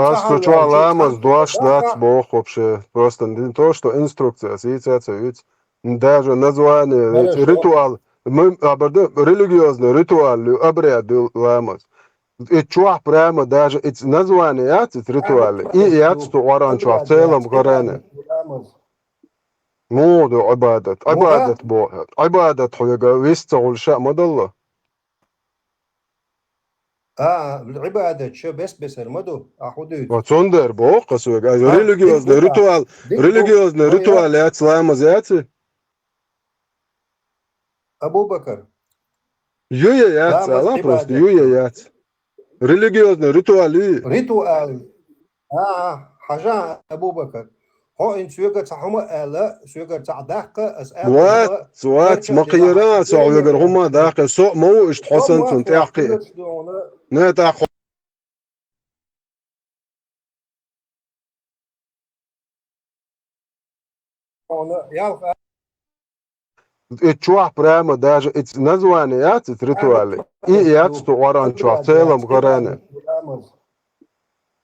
Ас цу чохь ламаз дош дац боху вообще. Просто не то, что инструкция, ас йийца а ца йийца. Даже название, ритуал, мы, а, барды, религиозный ритуал, обряд ю ламаз. И чохь прямо даже и название яц, и ритуал, и яц ту Къуръан чохь, целом Коране. Муха ду Ӏибадат? Ӏибадат боху. Ӏибадат хьоьга вист ца хуьлуш а ма далла. А, Ӏибадат ша бес-бесар ма ду, а хӀун дуьйцу? Ва цундер боху аса вега. Ай, религиозный ритуал, религиозный ритуал яц, ламаз яц? Абу-Бакар. Юя яц, ала просто, юя яц. Религиозный ритуал ю. Ритуал. А, хьажа, Абу-Бакар. Хьо ин соьга цхьа хӀума аьлла, соьгара цхьа даккха, ас аьлла. Вац, вац, ма кхера, со хьоьгара хӀума даккха, со а ма ву иштта хьо санна цунна тӀаьхьа кхиа. Не тӀаккха. И чохь прямо даже и название яц, и ритуал, и яц ту Къуръан чохь, целом Коране.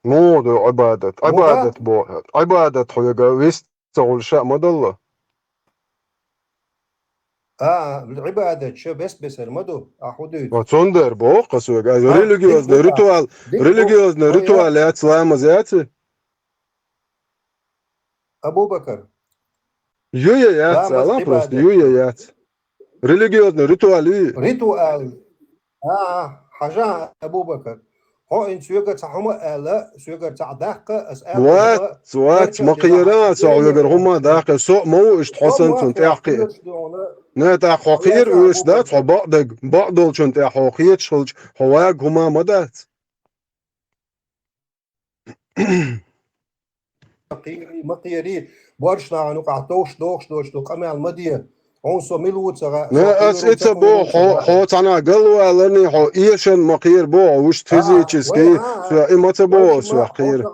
Муха ду Ӏибадат? Ӏибадат боху. Ӏибадат хьоьга вист ца хуьлуш а ма далла. А, Ӏибадат ша бес-бесар ма ду, а хӀун дуьйцу? Ва цундер боху аса вега. Ай, религиозный ритуал, религиозный ритуал яц, ламаз яц? Абу-Бакар. Юя яц, ала просто, юя яц. Религиозный ритуал ю. Ритуал. А, хьажа, Абу-Бакар. Хьо ин соьга цхьа хӀума аьлла, соьгара цхьа даккха, ас аьлла. Вац, вац, ма кхера, со хьоьгара хӀума даккха, со а ма ву иштта хьо санна цунна тӀаьхьа кхиа. Не тӀаккха хьо кхера оьшуш дац, хьо бакъдерг, бакъдолчунна тӀехь хьо кхеташ хилча, хьо вага хӀума ма дац. Ма кхерий, ма кхерий, боьрша нахана юкъахь товш дохуш доцуш ду, къамел ма де. Хьуна со мила ву ца гӀа-, не, ас и ца боху, хьо, хьо цхьана галваларний, хьо эшан ма кхера боху, вуьшта физически, а, соьга и ма ца боху, соьга кхера. Хьо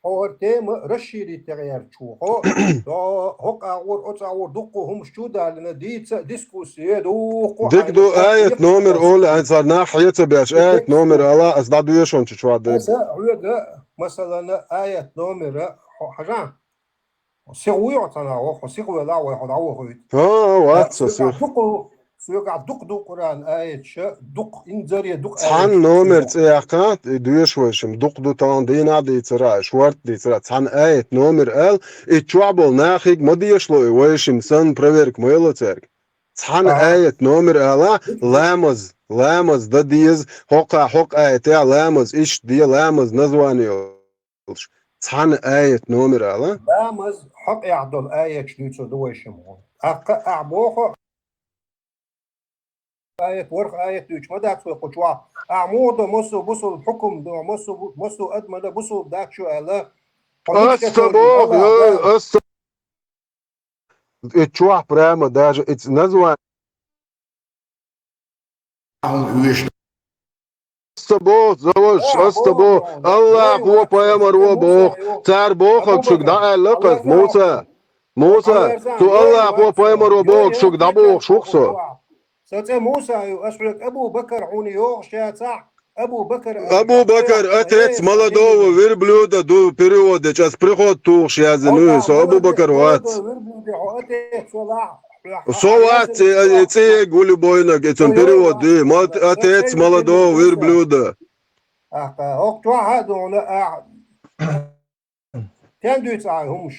хӀара тема расширить ян гӀерташ ву. Хьо, хьо, хӀокху агӀор, оцу агӀор дуккха хӀумаш чу а далийна, дийца, дискуссия дуккха. Дика ду, аят номер олу, айн цара нах хьеца беш, аят номер ала, ас дӀадоьшу хьуна чу чохь дерг. Аса хьоьга, масалан, аят номер, хьо хьажа. Сиха вуй хьо цхьана, хьо сиха велахь, вай хьо дӀавохуьйту. ХӀа, вац со сиха. Дуккха, соьгахь дукха ду Къуръан аяташ, дукха, инзаре дукха аяташ. Цхьана номер цӀе яккха, и доьшу вайшимма, дукха ду тахана дийнахь а дийцара, шорта дийцара, цхьана аят номер аьлла, и чохь болу нахе ма дешло и, вайшимма санна проверка ма ело цаьрга. Цхьана аят номер ала, ламаз, ламаз дан деза, хӀокху, хӀокху аятехь ламаз иштта де, ламаз название йолуш. Цхьана аят номер ала. Ламаз хьокъехь долу аяташ дуьйцур ду вайшимма хьуна. Ахьа, ахьа боху, аят, ворхӀ аят дуьйцуш ма дац вай кху чохь. Ахьа муха до массо а бусулба хьукум до, массо а бу-, массо а адамана бусулба дац шу аьлла. Ас ца боху, ас ца И чохь прямо даже и название. Ас ца боху, завош, ас ца боху, Аллахо пайхамаро боху, цара бохург шуьга дӀааьлла-кх ас, Муса. Муса, цу Аллахо пайхамаро бохург шуьга дӀабохуш ву-кх со. Сан цӀе Муса ю, ас хьоьга Абу Бакар хьуна йогӀуш яцахь, Абу Бакар, Абу Бакар, отец молодого верблюда ду перевод дечу, ас приход тухуш яздина ю, со Абу Бакар вац. Со вац, и, и цӀе гули бойнаг, и цун перевод ду, мол, отец молодого верблюда. Ахьа, хӀокху чохь а дуьйна, ахьа. Стен дуьйцу ахьа хӀумаш?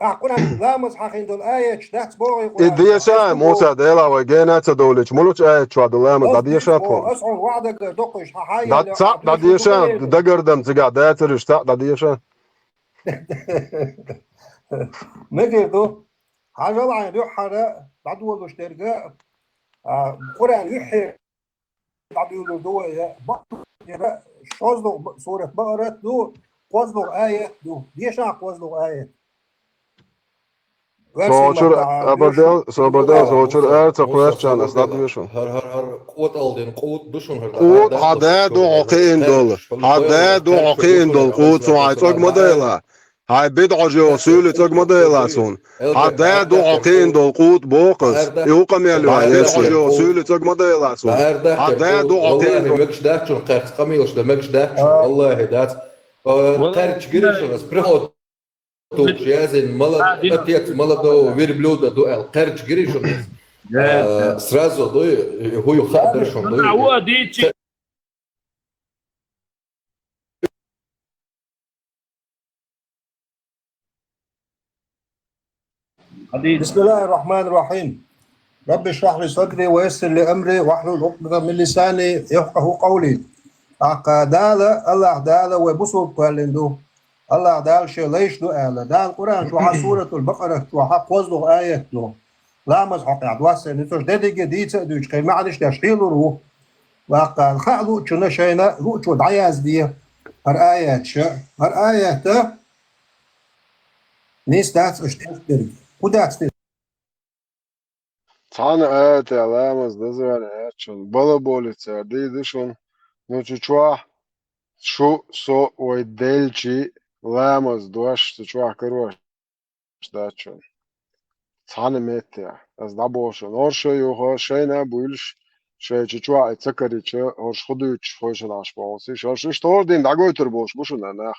Ахь Къуръан ламаз хьахийна долу аяташ дац боху и Къуръан. И деша, Муса, Дела вай гена ца довлича, мулуч аят чохь ду ламаз, дӀадеша тхуна. Ас хьуна ваӀда доккхуш, хьан хьан дӀа-, яьлла, цхьаъ дӀадеша, дагардам цигахь дацараш, цхьаъ дӀадеша. Мегар ду, хьажал хьайн дуьххьара дӀадолуш дерга, а, Къуръан юьххье дӀадуьйлур ду вай, я, бакъ-, яра шозлагӀа б-, сурат Бакъарат ду, кхозлагӀа аят ду, дешан кхозлагӀа аят. Со чур абадел, со абадел, со чур ар ца кхоьрчан ас дӀадвешу. ХӀар, хӀар, хӀар, къотӀалдина, къут ду шуна хӀара. Къут хьан да ду хьо кхиъна долу. Хьан да ду хьо кхиъна долу къут, со хьайн цӀог ма дайла. Хьайн бидӀа хьожа йогӀу суьйле цӀог ма дайла суна. Хьан да ду хьо кхиъна долу къут боккхас. И хӀу къамел ю хьан еш? Хьожа йогӀу суьйле цӀог ма дайла суна. Хьан да ду хьо кхиъна долу. Мегаш дац шуна кхерца къамелаш дан, мегаш дац шуна. Валлахи, дац. Кхерча гирий шуна ас прямо. Тулуш язин мала, отец молодого верблюда ду аьлла, кхерча гирий шуна ас. Э, сразу дуй, хӀу ю хаа дара шуна дуй. بسم الله الرحمن الرحيم. رب اشرح لي صدري ويسر لي أمري واحلل عقدة من لساني يفقهوا قولي. ТӀаккха Дала, АллахӀ Дала вай бусулба кхоьллина ду. АллахӀ Дала шен лайш ду аьлла. Дала Къуръан чохь, Суратул Бакъарат чохь кхозлагӀа аят ду. Ламаз хьокъехь доссийна, цуьнан дерриге дийца а дуьйцуш, кхин маьӀнаш деш хьелур ву. ТӀаккха хаа луучунна шайна луучо дӀаязде хӀара аяташ. ХӀара аят а нийса дац аша деш дерг. ХӀун дац те? Цхьана аятехь ламаз даза ваьлла аьлла шуна, балаболица дийр ду шуна. Ну, цу чохь шу, со, вай делчи ламаз дош цу чохь карош дац шуна. Цхьана меттехь, ас дӀабоху шуна, хӀорш а юха, шайна а буьйлуш, шайн чу чохь а ца карича, хӀорш хӀун дуьйцуш хойшина Ӏаш боху. Иштта хӀорш иштта хӀора дийна дӀагойтур болуш бу шуна нах.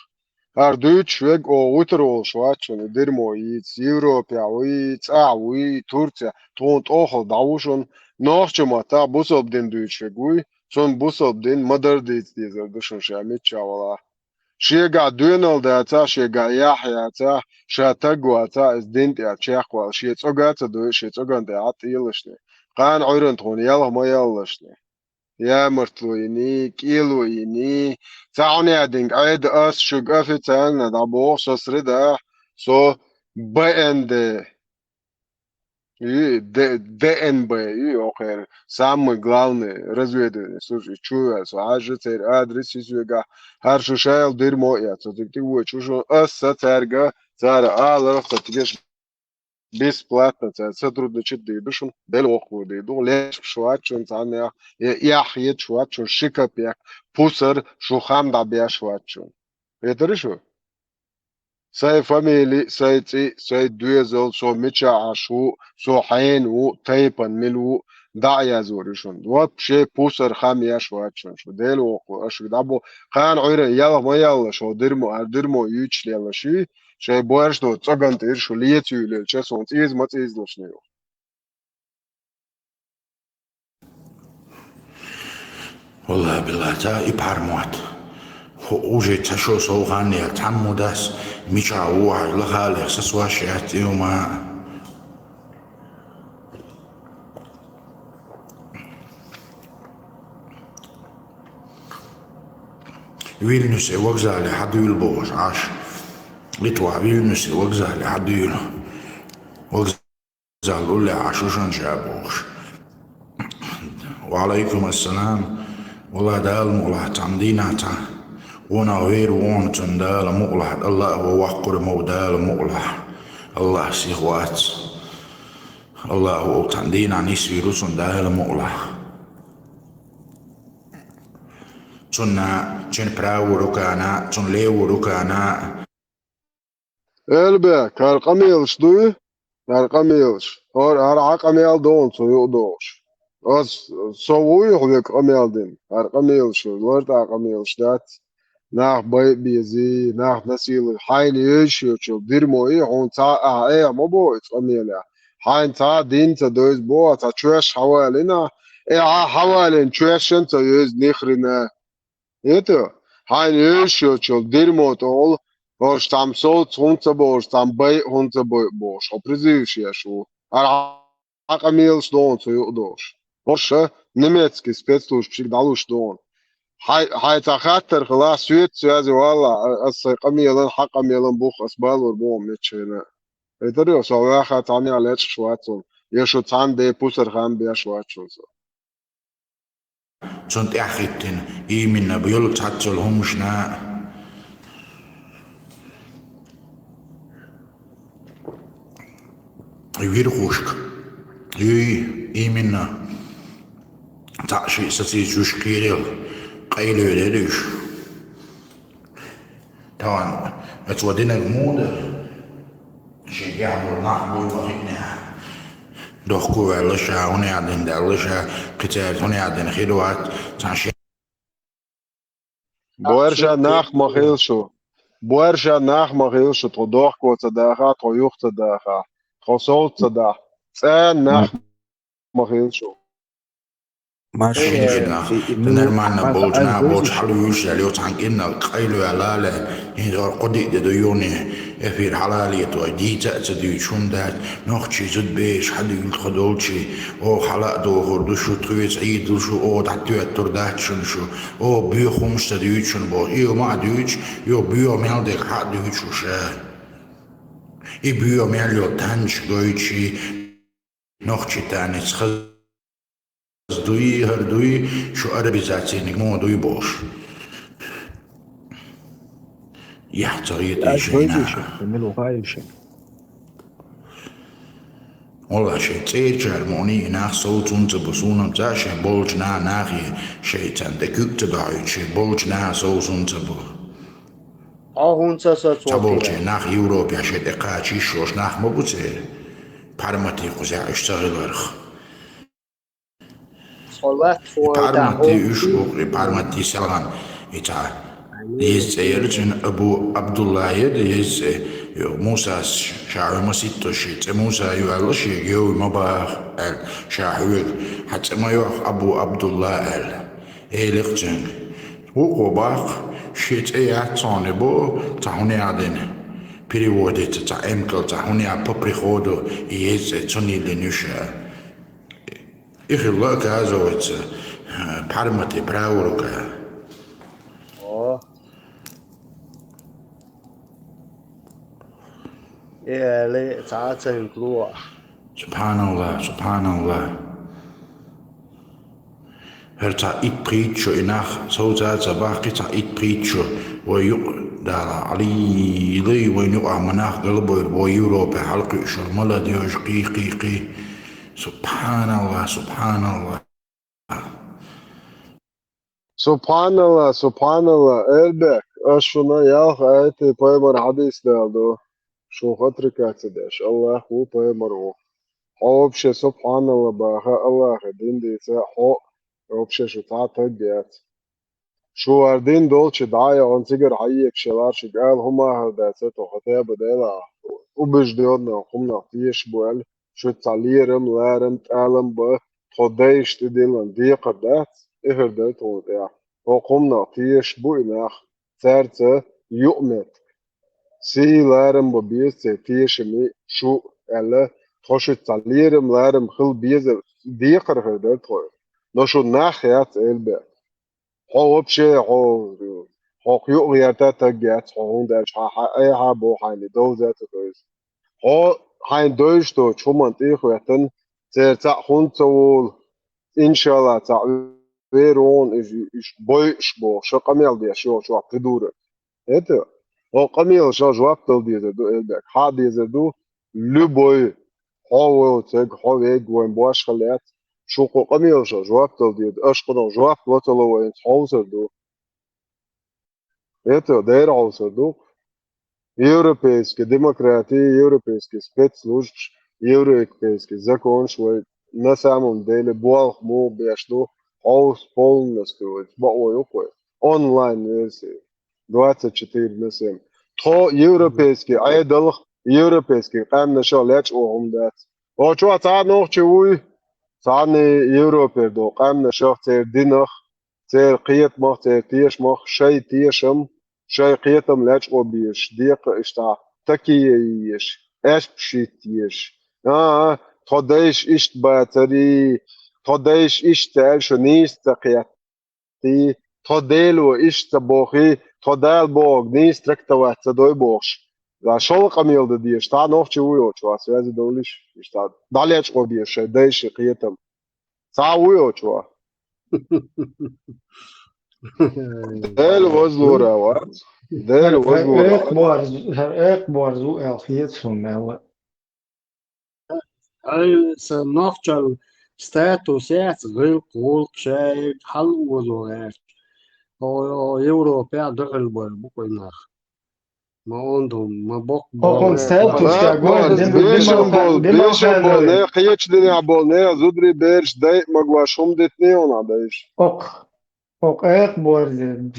ХӀара дуьйцуш верг оха вуьтур волуш вац шуна, и дермо йийца, Европехь вуй, цӀахь вуй, Турцехь, тхуна тӀохал дӀа ву шуна, нохча маттахь бусалба дин дуьйцуш верг вуй, цунна бусалба дин ма-дарра дийца дезар ду шуна ша миччахь валахь. Шегахь доьналла дацахь, шегахь яхь яцахь, ша таг вацахь, иза дин тӀехь чекхвала, шен цӀога а ца дойу, шен цӀоган тӀехь а тӀелашни. Кхана Ӏуьйранна тхуна ялх ма яллашни. Ямартло йиний, кӀело йиний, цхьа хьуна яьдинга Ӏеда ас шуьга официально дӀабоху со средахь, со Б Н Д. И Д-, Д Н Б, и окхеран самый главный разведывательный служба, и чу ваьлла со хьаьжжа церан адрес и соьгахь, хӀара шу шайла дирмо а эцо, цига тӀе вочу шу, аса цаьрга, цара аларах ца тигаш бесплатно цара сотрудничать дийр ду шуна, Дела воккхавар дийр ду, леш шу вац шуна цхьаннех, я эхь хеташ вац шуна ши капек, пусар шу хам дӀабеш вац шуна. Хетарий шу? Сайн фамили, сайн цӀи, сайн доьзал, со мичахь Ӏаш ву, со хьенан ву, тайпан мила ву, дӀа а язвар ю шуна. Вообще пусар хам еш вац шуна шу. Дела воккху, аша дӀабо, кхана Ӏуьйра ялх ма ялла шу, дирмо, ар дирмо юьйцуш лелла ши, шайн боьрш до цӀаган тӀера шу леца юьйлелча, суна цӀийза ма цӀийзалаш ю. Валлахи, биллахи, ца и пхьар мотт. Хо-, уже ца шо сов хан яр, цхьаммо дас, мича ву хьажа лахалех, са сош яц, и хӀума. Вильнюсе вокзале хьадуьйла бохуш Ӏаш. Литва Вильнюсе вокзале хьадуьйла. Вокзал Зал уллехь Ӏаш шу шан ша бохуш. Ва Ӏалайкум ассалам. Валла, Дала мукъалахь, цхьана дийнахь цхьа. Вон а вер вон цунна Дала мукъалахь, Аллах а вон ваккхур ма ву Дала мукъалахь. Аллах сих вац. Аллах вон цхьана дийнахь нисвийр ву цунна Дала мукъалахь. Цунна чен правую рукана, цунна левую рукана. Элбек, хӀара къамелаш дуй? ХӀара къамелаш. ХӀара, хӀара Ӏа къамел догӀу, цо юкъа догӀуш. Ас, со вуй хьоьга къамел дина? ХӀара къамелаш, лартӀа къамелаш дац. Нах байа безий, нах насилуй. Хьайна йовзаш йоцчул дирмо и, хьуна цхьа а, ахьа ма боху иза къамелехь. Хьайна цхьа а дин ца дойза боху, цхьа чоьш хьавалина, э, хьа хьавалина чоьшшан ца йовза нихрина. Эта, хьайна йовзаш йоцчул дирмо тӀехула, Ош цхьамма совца хӀунда ца бохуш, цхьамма байа хӀунда ца байа бохуш, хьо призываш еш ву. Ара хьан къамелаш догӀун цу юкъа долуш. Оша немецкий спецслужбашка дӀалуш догӀун. Хьай, хьай цхьа хаттар хила, соьца связи валла, ас сайн къамелан, хьан къамелан бух ас балор боху миччахьина. Хетарий, со ваьхна цхьаннех лечкъаш вац хьуна, я шу цхьанна де пусар хан беш вац хьуна со. Цунна тӀаьхьахӀиттина, именно, йолу цхьацца йолу хӀуманашна а. Вирхушка. Юй, именно. Цхьаъ шиъ сацийчуьш кхийрел, къайлавелира уьш. Тахана оцо динарг муха дара? Шен гехь болу нах буй ма хиънехь. Дохко ваьлла ша, хӀунда аьлла дина даьлла ша, кхин цаьрца хӀунда аьлла дина хир вац, цхьана шен Боьрша нах ма хила шу. Боьрша нах ма хила шу, тхо дохко ца даха, тхо юха ца даха, тхо совца ца даха. ЦӀена нах ма хила шу. Машин Шен нах, нормально болчу нах болчу хьала вуьйш яьлла, йо цхьана кӀирнах къайлаваьлла ле, хӀинца хӀора кхо-диъ де ду юхне эфир хьала лето, дийца а ца дуьйцуш хӀума дац, нохчий зудбераш хьадуьйлу тхо долчий, оха хьала а дохур ду шу, тхоьца Ӏийдал шу, оха дӀатоьттур дац шуна шу, оха боьха хӀумаш ца дуьйцу шуна боху, и хӀума а дуьйцуш, йо боьха мел дерг хьа а дуьйцуш ша. И боьха мел йолу танча гойтуш и, нохчий танец хаза дуй, хӀара дуй, шу арабизацийниг муха дуй бохуш. Яхь ца гӀетий шайна. Валла шайн цӀерачара муъни и нах совцун ца бу, суна-м цхьа шайн болчу наха нахе шайн царна тӀе куьг ца дохьуьйту, шайн болчу наха совцун ца бу. Хьо хӀунца со Ца болчу нах Европехь шайн тӀе кхача йиш йолуш нах ма бу церан. Пармати кхузахь уьш ца хиларх. Цхьа латта хӀора Пармати уьш бохури, Пармати селхана и цхьа. Еза цӀе яра цуьнан, Абу Абдулла яра еза цӀе. Йо, Мусас ша хьоьма ситтош ши цӀе Муса ю аьлла, шега йовй ма баха аьлла, ша хьоьга хьан цӀе ма йоху Абу Абдулла аьлла. Элира цуьнга. Вукхо баккха, шен цӀе яц цхьаьна бо, цхьа хӀунда яхь дина. Переводица цхьа эмкал цхьа хӀунда яхь по приходу и еза цӀе цунна йиллина ю ша. И хилла, оказывается, Пармати правая рука. О. И али цхьа а цайна луо. Субханалла, субханалла. ХӀара цхьа итт пхийтта шу и нах совца ца бахкхи, цхьа итт пхийтта шу вай юкъа дала Ӏалий, лай вайн юкъахь ма нах галбойр, вай Европе хьалакхуьуш вара, молодёжь, кхий, кхий, кхий. Субханалла, субханалла. Субханалла, субханалла, Эльбек, ас шуна ялх аятий пайхамар хьадис дала ду. Шух отрекаться деш, Аллах ву, пайхамар ву. Хьо вообще субханалла баха, Аллахе дин дийца, хьо вообще шу цхьа таг яц. Шу вар дин долчу дӀа а яхана цигара хьаекаш ялар шуьга ала хӀума хӀара дац, тхо хотя бы дела убеждённо хӀуманах тешаш бу аьлла, шуьца цхьа лерам, ларам, тӀалам бан, тхо дайша тӀедиллина декхар дац, и хӀара дай тхуна тӀехь. ХӀокху хӀуманах тешаш бу и нах, цаьрца юкъаметтиг. Сий, ларам бан беза церан тешаме шу аьлла, тхо шуьца цхьа лерам, ларам хила безар, декхар хир дара тхо. Но шу нах яц, Эльбек. Хьо вообще, хьо, хьо кху юкъа гӀерта таг яц, хьо хӀунда аьлча хьан, хьан айхьа боху хьайна довза ца довза. Хьо хьайна довзуш доцу хӀуманна тӀе а хӀоьттина, церан цхьаъ хӀунда ца волу, иншалла, цхьаъ вер вон, уьш, уьш бойуш боху, ша къамел деш йолчохь придурок. ХӀета, хьо къамелашах жоп дала дезар ду, Эльбек, хьан дезар ду, любой, хьо вовцаг, хьо вег, вайн бошха лаьц, шу кху къамелашах жоп дала деза, аша кхунах жоп ло ца ло вайна хьовсар ду. ХӀета, дера хьовсар ду. Европейский демократия, европейский спецслужбаш, европейский законаш вай на самом деле болх муха беш ду, хьовса полностью вай, бакъо ю-кх вай. Онлайн версия. Двадцать четыре на семь. Тхо европейский Ӏедалх, европейский къаьмнашах лечкъо хӀума дац. Очо цхьа а нохчи вуй, цхьанна Европера долу къаьмнашах, церан динах, церан кхетамах, церан тешамах, шайн тешам, шайн кхетам лечкъо безаш, декъа иштта такие еш, аьшпаш етташ. А, тхо дайша иштта бацарий, тхо дайша иштта аьлла шо нийса ца кхетта. Тхо Дело иштта ца бохий, тхо Дала бохург нийса трактовать ца дой бохуш. За шолгӀа къамел дан дезаш, цхьа нохчи ву йоцуш вац, веза довлиш, иштта дӀалечкъо безаш шайн дайши кхетам. Цхьа ву йоцуш вац. Дела возлура вац. Дела возлура вац. Экъборз, хӀара экъборз ву аьлла хета суна мел. Хьай, сан нохчалла статус яц, гӀиллакх, гӀуллакх, шаерг хьал озо гӀерташ. О, о, Европехь дуьхьал бой бу кхуьнах. Ма онда, ма боккха Хьо-, хьуна бой. Статус Ба-, тӀехь ба-, гой, дин-, бешан дин-, бол, дин-, бешан бол, дин-, не кхечу динехь бол, не зударий бераш дай а магош хӀума дитиний хьуна дайша. Окх, окх, экъ бор,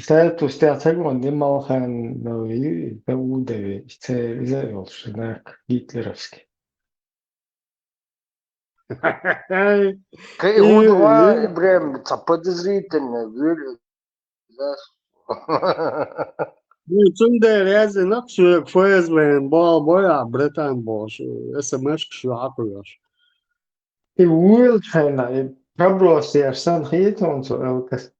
статус тӀехь ца гон, дин мал хан, ну, и, да, у, да, ве, це, иза йолуш, знак гитлеровский. Кхин И, хӀун ду, и. Ибрахим, цхьа подозрительный, вуьйр, да. Ну, цундела яздинарг соьга ФСБ-н боху, бой ахь, братан, бохуш, СМС-каш ю хьакхоьхьуш. И вуьйлучу хенахь, и проброс еш санна хета хьуна цу элкас.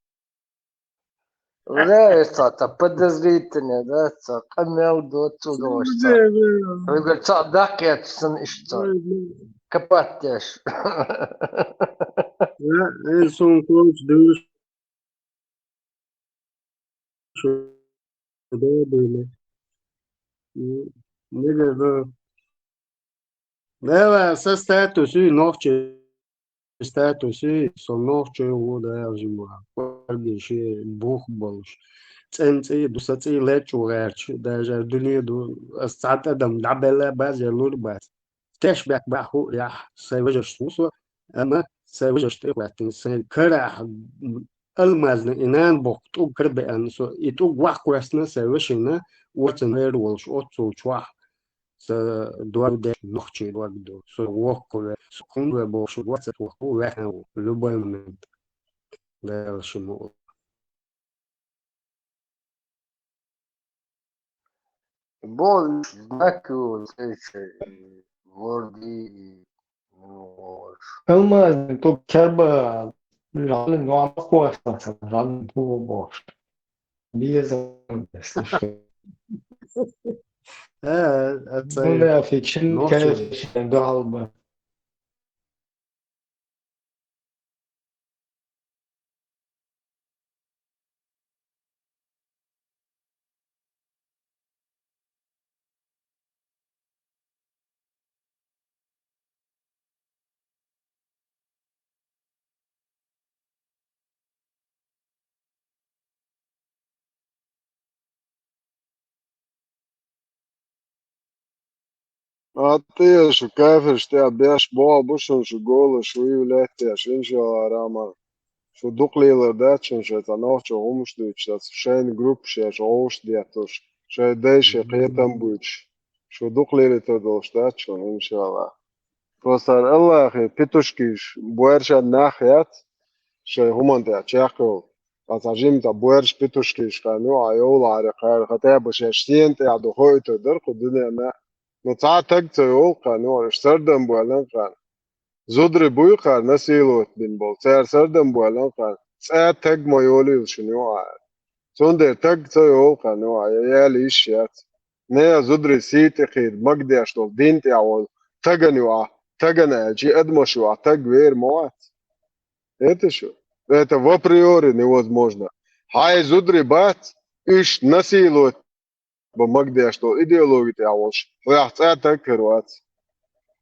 Валя, ца, ца подозрительно, да, ца къамел доцу дош, ца. Вуьгар ца даккхеташ сан иштта, ца. Копать деш. Я, эн сон кочу дуьйш. Шу да, да, да. М, мегар да. Дела, сан статус ю, нохчи статус ю, со нохчи ву, да, жима. Паргиши бух болуш. ЦӀен цӀий, ду сан цӀий лечу гӀерташ, даже дуьне ду, ас цхьа тӀадам дӀабелла бац, я лур бац. Теш бек баьху яхь, сайн вежаршца ву со, амма сайн вежаршна тӀе хӀоьттина, сайн карахь, м, алмазна и нана боккха тӀуг карабеана со, и тӀуг ваха кхоьссина сайн вешина, оццул вер волуш, оццул чохь, сан дор деш нохчий дог ду, со воккха ве, со хӀунда ве бохуш, ваца воккха ваьхьна ву, любой момент. Дала ши мукъ. Бо знак ю, цӀе чу, ворди, ну, Алмаз, ту керба, жалин, ну, а махуаш, жалин, ту бош. Безам, слушай. Э, э, Ну, да, фичин, конечно, дал бы. А те шу кафеш тӀе беш боху бу шуна шу голаш вуй лаьттеш, иншалла, Рама. Шу дукха лелар дац шуна шайн цхьа нохчо хӀумаш дуьйцуш, дац шайна группаш еш гӀовш деттуш, шайн дайше кхетам буьйцуш. Шу дукха лелитар долуш дац шуна, иншалла. Просто ар Аллахе петушкиш, боьрша нах яц, шайн хӀуманна тӀехь чекхйолу. Ткъа цхьа жимма цхьа боьрша петушкиш хан ю, а йовлахьара кхара, хатаба шаьш стенна тӀехь ду хоуьйтур дара кху дуьненна. Ну, цхьа а таг ца йолу кхана, ну, уьш сардам боьллина кхана. Зударий буй кхара насиловать бина болу, цара сардам боьллина кхана. Цкъа а таг ма йолийла шуна ю а. Цундела таг ца йолу кхана ю а, я яла йиш яц. Не а зударий сий тӀе кхийда, магадеш долу дин тӀехь волу тагана ю а, тагана аьлча, и адамаш ю а, таг вер ма вац. Это что? Это в априори невозможно. Хьайн зударий бац, уьш насиловать бан магадеш долу идеологи тӀехь волуш, хьоьх цкъа а таг хир вац.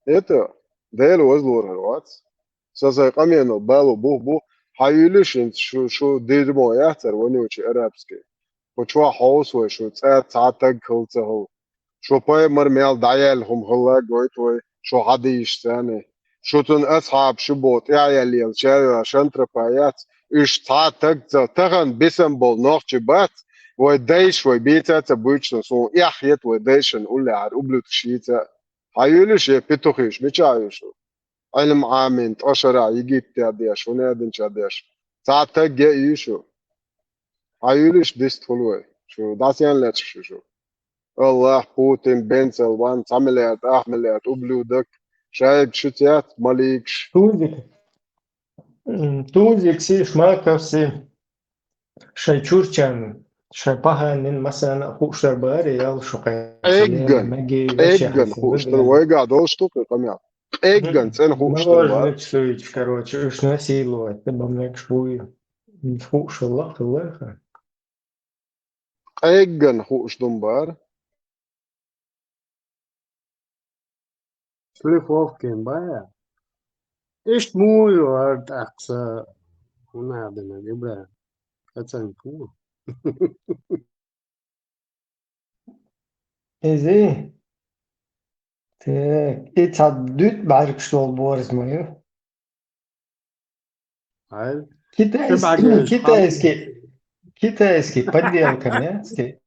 Это Дела возлур хир вац. Сан сайн къамелал бало бух бу, хьан юьллуш хӀинца шу, шу дирмо яцара вонючий арабский. Кху чохь хьовса вай шу цкъа а цхьа а таг хила ца хила. Шу пайхамар мел дӀаяьлла хӀума хилла гойту вай, шу хьадийша царна. Шу цунна асхьабаш ю боху тӀаьхьаеллаелла чаьрга шантропа яц, уьш цхьа а таг ца, тахана бисам болу нохчий бац, вай дайша вай бийца а ца буьйцуш, суна эхь хета вай дайшна уллехьара ублюдкаш йийца а. Хьан юьллуш я петухиш, мичахь ю шу? Ӏилма Ӏамийна, ткъа шарахь Египте деш, хӀун аьллача деш. Цхьа а таг я ю шу? Хьан юьллуш дист хуьлу вай? шу, дӀасен лечкъаш шу. Аллах, Путин, Бенцелван, цхьа миллиард, ах миллиард, ублюдок, шайга шу цец, маликаш. Тузик, м, Тузик си, Шмаков си, шай чурчан, шай паханин масана хушар бари, ял шукай. Эгган, эгган хушар, вайга долш ту къамя. Эгган, цен хушар бар. Короче, уж насиловать, бамнек шуй. Хушар лах, лаха. Къегган хууш дум бара. Шлифовкин бая. Иштта муй вара тӀаккха са хӀунадина гибра. Кацан фу. Изи? Так, и ца дуьтӀ бӀаргаш долу борз ма ю. Китайский, китайский, китайский подделка, нет? Ай,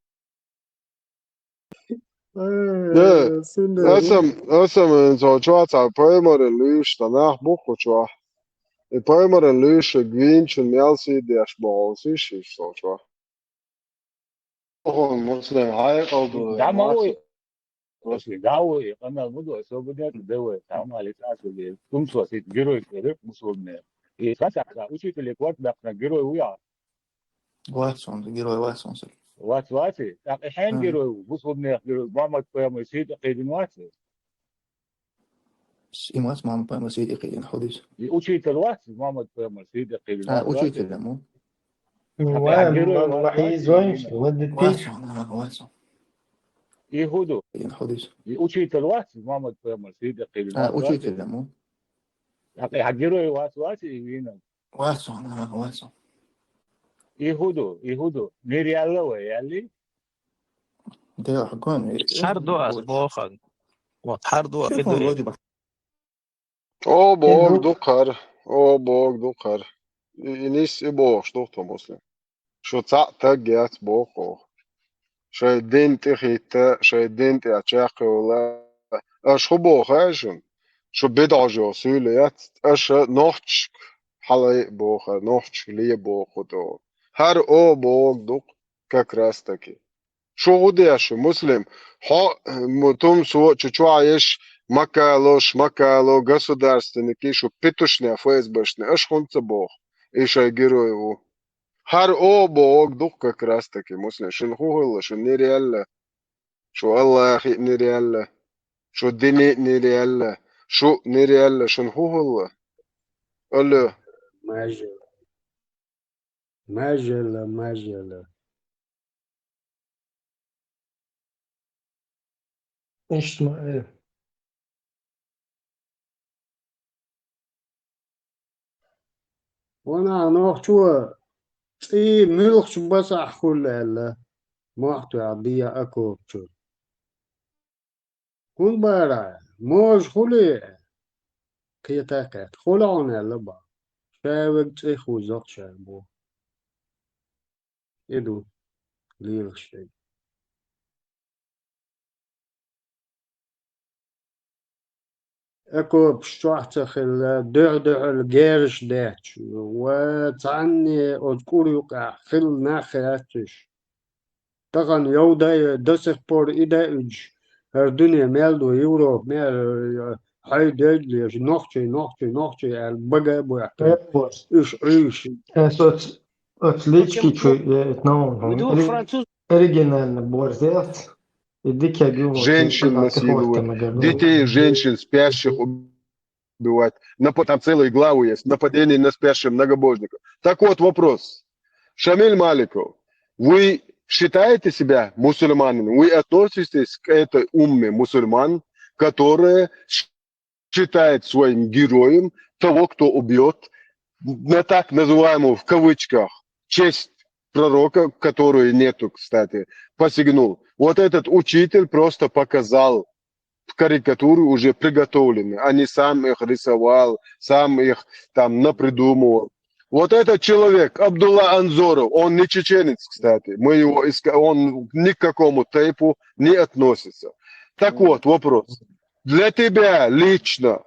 Э, синдер. Аса, аса мен цо чохь цхьа паймаран луьйш сан нах бу кху чохь. И паймаран луьйш гвинчун мел сий деш боху сиш иш цо чохь. Охон муслим хьайкъал ду. Да, ма вай. Ослин, да, вай, къамел ма ду, особо нет, да, вай, там, али, так, или, кумсо, сит, герой, рыб, мусульмане. И, как так, да, учитель, кварт, да, на герой, уя. Вац он, герой, вац он, сир. Вац, вац, и, так, и хьен герой, мусульмане, герой, Мухаммад, пайхамар, сит, и, кхидин вац. Имас Мухаммад пайхамар сийди кхидин хьудис. И учитель вац, Мухаммад пайхамар сийди кхидин. А, вац, учитель, вац. Му? Ва, герой, ва, вац, вац, вац, вац. Вац, вац. И хьуду. Кхидин хьудис. И учитель вац, Мухаммад пайхамар сийди кхидин. А, вац, вац. Учитель, му? А, а герой вац, вац, и вина. Вац, вац, вац. И хьуду, и хьуду. Мир ялла ва, ялли? Де, хьакон, э, хьар ду ас бохаг. Вот, хьар ду ас. О, бог ду кхар. О, бог ду кхар. И, и нис, и бохуш ду тхо муслим. Шу цхьаъ таг яц боху. Шай дин тӀе хӀитта, шай дин тӀе чекхйовла. Аш хӀу боху, ай шун? Шу бидӀожо суьйла яц. Аша нохчашка хьалай боху, нохчашка ле боху тӀо. ХӀара о, бог ду как раз таки. Шу гӀу деш, муслим, хьо, м, тумсо чу чохь еш, макалош, макало, государственники, шу питушне, ФСБшне, аш хунца боху, и шай герой ву. ХӀара о, бог ду как раз таки, муслим, шун хӀу хилла, шун нир ялла, шу Аллахи нир ялла, шу дини нир ялла, шу нир ялла, шун хӀу хилла? Алло. Мажала. Мажала, мажала. Иштта ма, э. Ванах нохчо цӀий муьлхачу басахь хуьлу аьлла, мохь тоьхна дийя окопчуьра. ХӀунда бара? Можа хуьлий? Кхета а кхетта. Хуьлу хьуна аьлла боху. Ша верг цӀий хузза-кх ша боху. И ду лелаш дерг. Окопаш чохь ца хилла, дуьхь-дуьхьал герзаш детташ. Ва цхьанне оцу кӀур юкъахь хилла нах яц уьш. Тахана йовдай, до сих пор и дай уьдуш, хӀара дуьне мел ду, Европа мел, хьай дерг леш, нохчий, нохчий, нохчий аьлла, бага а боьхкина. Уьш Ӏуьйш. Ас оц, оц лички чу, э, ну, ну, француз оригинально борзец. И дикая гювал, Женщин насиловать, детей, женщин, спящих убивать. Напа-, там целые главы есть. Нападение на спящих многобожников. Так вот вопрос. Шамиль Маликов, вы считаете себя мусульманином? Вы относитесь к этой умме мусульман, которая считает своим героем того, кто убьет на так называемую, в кавычках, честь пророка, которой нету, кстати, посягнул. Вот этот учитель просто показал карикатуры уже приготовлены, а не сам их рисовал, сам их там напридумывал. Вот этот человек, Абдулла Анзоров, он не чеченец, кстати, мы его иска-, он ни к какому тейпу не относится. Так вот, вопрос. Для тебя лично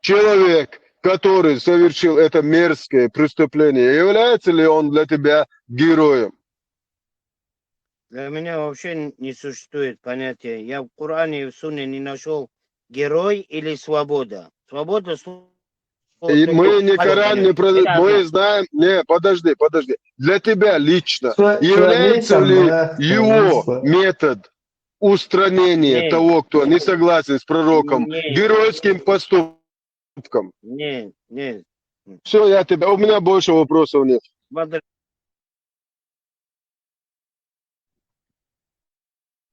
человек, который совершил это мерзкое преступление, является ли он для тебя героем? Для меня вообще не существует понятия. Я в Коране и в Сунне не нашел герой или свобода. Свобода слово И такое мы ни Коран не про... Мы знаем... Не, подожди, подожди. Для тебя лично Всё, всё, является Митя, ли да, его всё. Метод устранения Не. Того, кто не согласен с пророком, Не. Геройским поступком? Не, не. Все, я тебя... У меня больше вопросов нет. Смотри,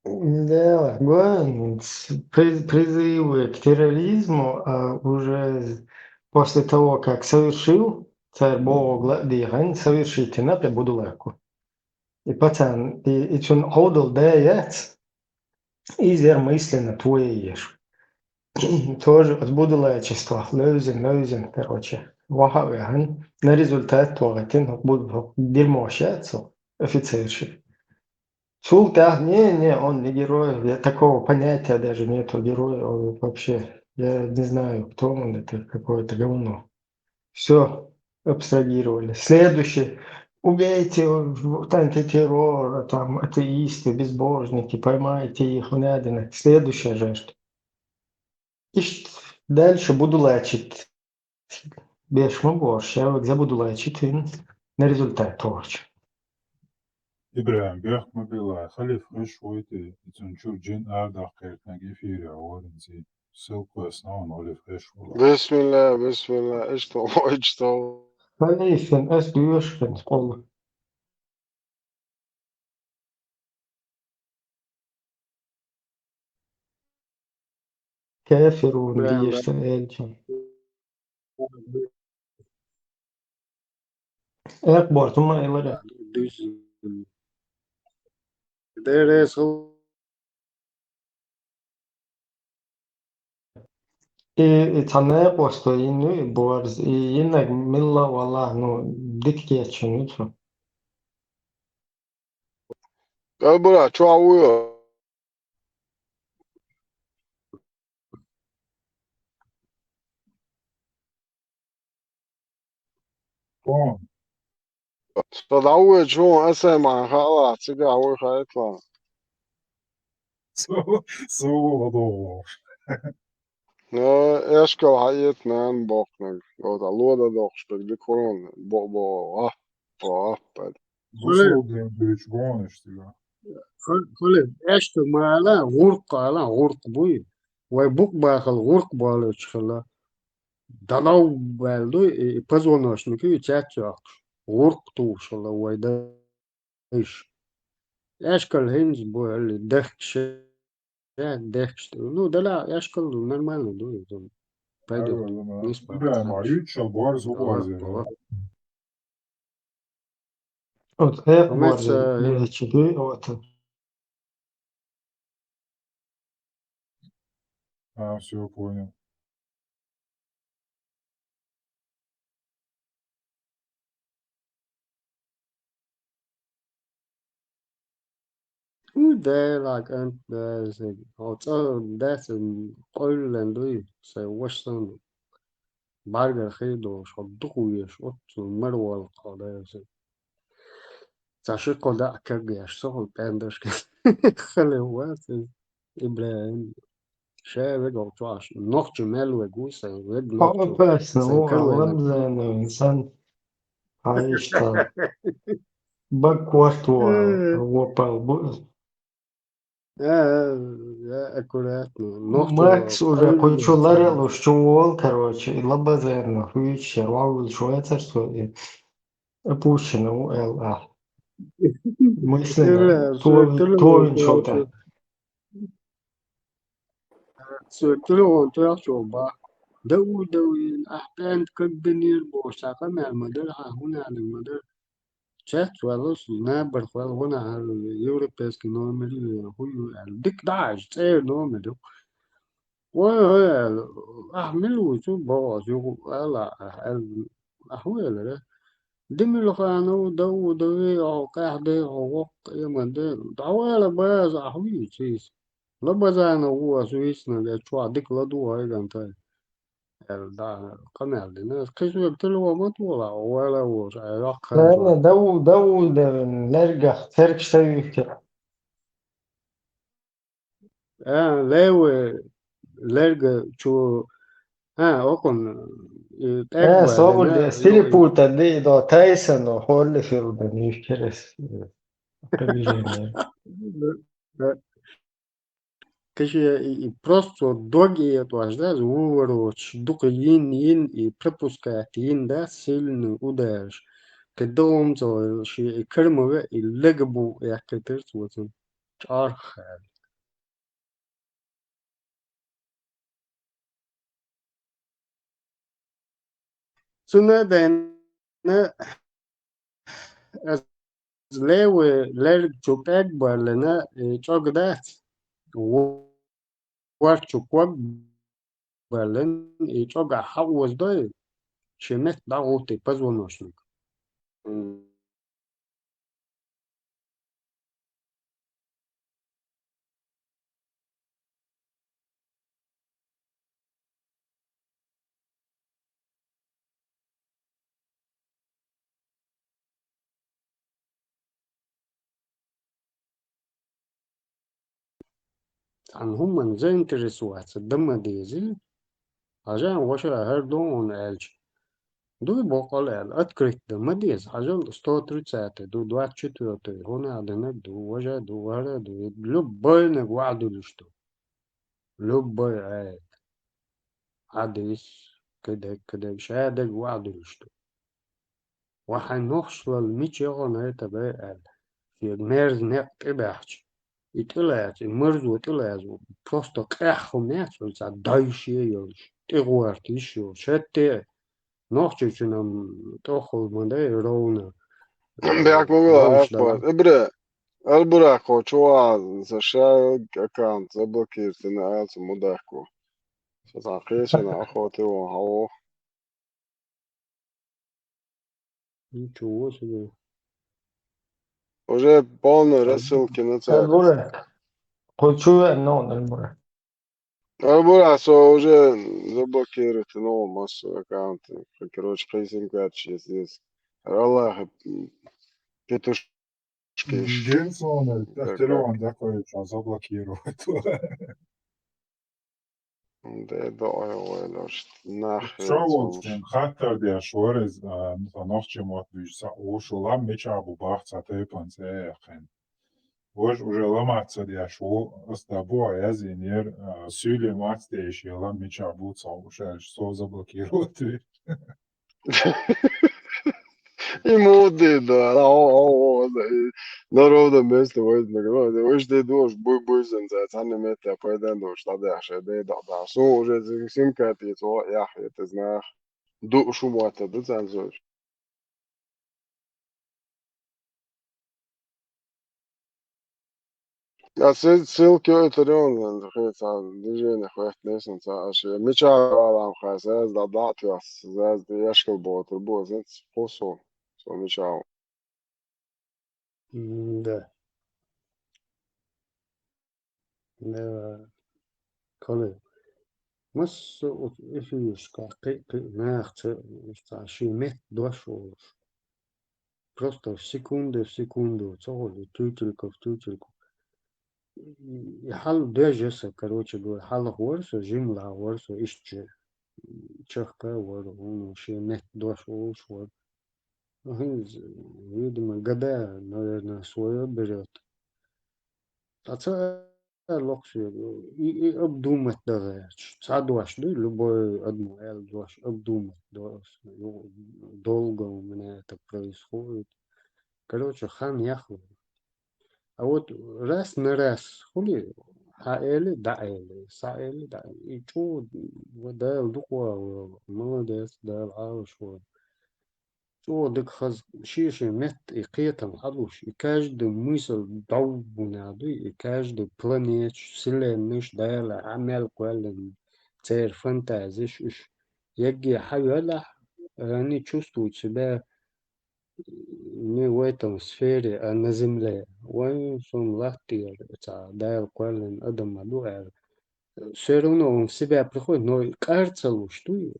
Да, гуан, с- при- призывы к терроризму, а уже после того, как совершил, цар Бог гла- диган, совершите на будулаку. И пацан, и, и цун одал да яц, и зер мысленно твоеш. Тоже от будулачества, лозин, лозин, короче. Ваха вяхан, на результат того, тин буду дерьмо офицерши. Султан, не, не, он не герой. Я, такого понятия даже нету героя, он вообще. Я не знаю, кто он, это какое-то говно. Все абстрагировали. Следующий. Убейте в- антитеррора, там, атеисты, безбожники, поймайте их, надо. Следующая жертва. И ш- дальше буду лачить. Бешма борща, за буду лачить, на результат того. Ибрагим, бехк ма билла, халиф хеш войти, ицун чур джин ардах кертнаг эфире, оринци. Ссылку основан халиф хеш войти. بسم الله، بسم الله. ايش طول، ايش طول. Халифин, эс дюшкин, скол. Кафирун, Прям, диешта элчин. Эх, бортума элара. Düz. Дерес хыл. И, и цанэ просто, и ну, и борз, и инак милла вала, ну, диккечи, ну, цу. Э, брат, чё, а вы? Кон, Садавы, чё, эсэ ман хала, цыга вы хайтла. су, су, ладо. Ну, эшкал хайет нан бохнаг. Вот, а лода дохшпек, дикурон, бо, бо, а, бо, а, пад. Бусулден бирич бониш тига. Хыл-, хылы, эшкал мала, гурк ала, гурк буй. Вай бук бахал, гурк балыч хыла. Далау бэлду, и позвоночник, и чачак. Гурк туш хыла, вай да иш. Эшкал хинз бу, али, дехкше, дехкш. Ну, дала, эшкал нормально, ду, ду. Пойдёт. Не спать. Ибрагим, а юча барз Давай, угазер. давай. Вот, эх, Умеется, борз, э, лечи, вот. А, все, понял. Уй, дайлак, ан, дайсыг. О, цо, дайсын, ойлан, дуй, сай, вошсан. Баргар хейдо, шо, духуеш, от, марвал, кодайсы. Цаши кода, кагеш, сохол, пендашка. Хале, васы. Ибрагим. Ше, вег, ол, чуаш. Нохчу мел, вег, уйса, вег, нохчу. Опасно, Сай, о, калуй, лабзано, инсан. Айста. Баквартуа, опал, бу. Э, э, э, аккуратно. Нохчу, Макс уже калуй, кучулары лушчу ол, короче, и лабазарно, хуючер, вагул шуэцерство, и опущено у Л А. Мысленно, Э, товин, сюртүлү товин болчу. шота. Сюртүлү он туяк чуба. Да у, да у, ин, а, пент, как бы нир бо, сака мел мадыр, а, хуна, мадыр. Чет, валус, на, бар, вал, хуна, а, европейский номер, хую, а, дик, да, цер номер. Ой, ой, а, мил, у, чу, бо, чу, ала, а, а, ху, ала, да. Димил, хана, у, да, у, да, ви, о, ках, да, о, вок, има, да. Да, вала, баз, а, ху, чиз. Лабазана, у, а, суисна, да, чуа, дик, ладу, ай, гантай. Эл, да, канал, да, на, кисвек, тилуа, матула, вала, у, а, рак, Ладно, дау, дау, да, лергах, церкшта юхтер. А, левый лерга чу, а, окон, э, Э, тӀегбалана, собули, ну, Силипута, да, Тайсон, Холлифилд, Ньюкерес, э, приближение. Да. Каши и, и просто дог и это аж, да, выворот, дукха йин, йин, и пропускать йин, да, сильный удар. Кадомцо, ши и кермове, и легбу, я катырц, вот он, чарха. Цуна дайна аз левый лерг чу тӀегбалана, э, чӀог дац. Вар чу ког балан, и чӀога хьавоздой, ши метт дӀагӀутти позвоночник. Цхьан хӀуманна заинтересоваться да ма деза. Хьажа, ваша, хӀара ду хьуна аьлча. Дуй боккъал аьлла, открыть да ма деза. Хьажал, сто тридцатый ду, двадцать четвёртый, хӀуна а денаг ду, важа ду, вара ду. Любойнаг ваӀдулуш ду. Любой аят. Хьадис, кадек, кадек, шадег ваӀдулуш ду. Ва хьайн нохчлал мича яхана это бай аьлла. Шег мерз некъ тӀебаьхча. И тӀелаьца, и марзо тӀелаьца. Просто къаьхха меца, оцу цхьа дайше йолуш, тӀегӀорта йиш йолуш. ХӀетте а нохчийчунам тӀоххула ма дай ровна. Бехк ма била, ровнаш ахпа. Дала. Ибре, Албурахо, чу ваза, сан ша аккаунт заблокировать йина аьлла, ца ма дахко. Сан цхьа кхечана ахоти вон хьо. Ничего себе. Уже полный рассылки на церковь. Албура. Кху чу веана новкъа, Албура. Албура, со уже заблокировать, ну, массу аккаунты. Короче, хай сим-карточки здесь. Аллах, м, петушки. Генсона, так, телефон такой, что заблокировать. Де доӀа вай лош, нах. Чо хӀинца волчу уш. Ден хаттар деш вара иза, а, ну, сан нохчийн мотт дуьйцу ца уш, шу лам мичахь бу бах ца тайпан цӀе а яьккхина. Важа уже ламац ца деш ву, ас да бу а яздинера, а, суьйле мац деш я лам мичахь бу ца уш аьлча, со заблокировать вира. И муди, да, а, о, о, о, да, и на ровном месте возьмет, ну, да, уж ты думаешь, буй, буй, сан, за, цхьанна метте пайда, ну, что да, ше, да, да, да, су, уже сим-, сим-карта, и цо, ях, это знах. Ду, шумата, да, цан, слушай. А сы-, ссылки это реально, хе, ца, движение хватит, не сан, ца, аш, мича, алам, хай, саз, да, да, ты, саз, да, яшкал бо, турбо, знаете, способ, со мича. М, да. Да. Кхале. Массо а оцу эфирашкахь кхин а, кхин а нахаца, цхьа шен метта дош волуш. Просто в секунду, в секунду, ца хуьлу, и туьйтилка в туьйтилку. И хьал доьжна аса, короче говоря, хьалха вара со, жимлахь вара со, иштта чехка а вара, хӀума шен метта дош волуш вара. Ну, хӀинца, видимо, года, наверное, своё берёт. Ткъа ца локхуш верг, и, и обдумать дан гӀерташ. Цхьа дош ду, любой адамо аьлла дош, обдумать до, долго у меня это происходит. Короче, хан яхло. А вот раз на раз хули, хьан эли, дӀа эли, са эли, дӀа эли. И чӀогӀа Дала дукха вахана, молодец, Дала Ӏалаш вахана. ЧӀогӀа дика хаза, шен-шен метта и кхетам хьалуш, и каждый мысль довбунехь дуй, и каждый планеташ, вселенныйш Дала хьан мел кхоьллина, церан фантазиш уьш. Егге хьан велахь, они чувствуют себя не в этом сфере, а на земле. Вайн сум латтера, цхьа Дала кхоьллина адам ма ду аьлла. Всё равно он в себя приходит, но и къар ца луш дуй.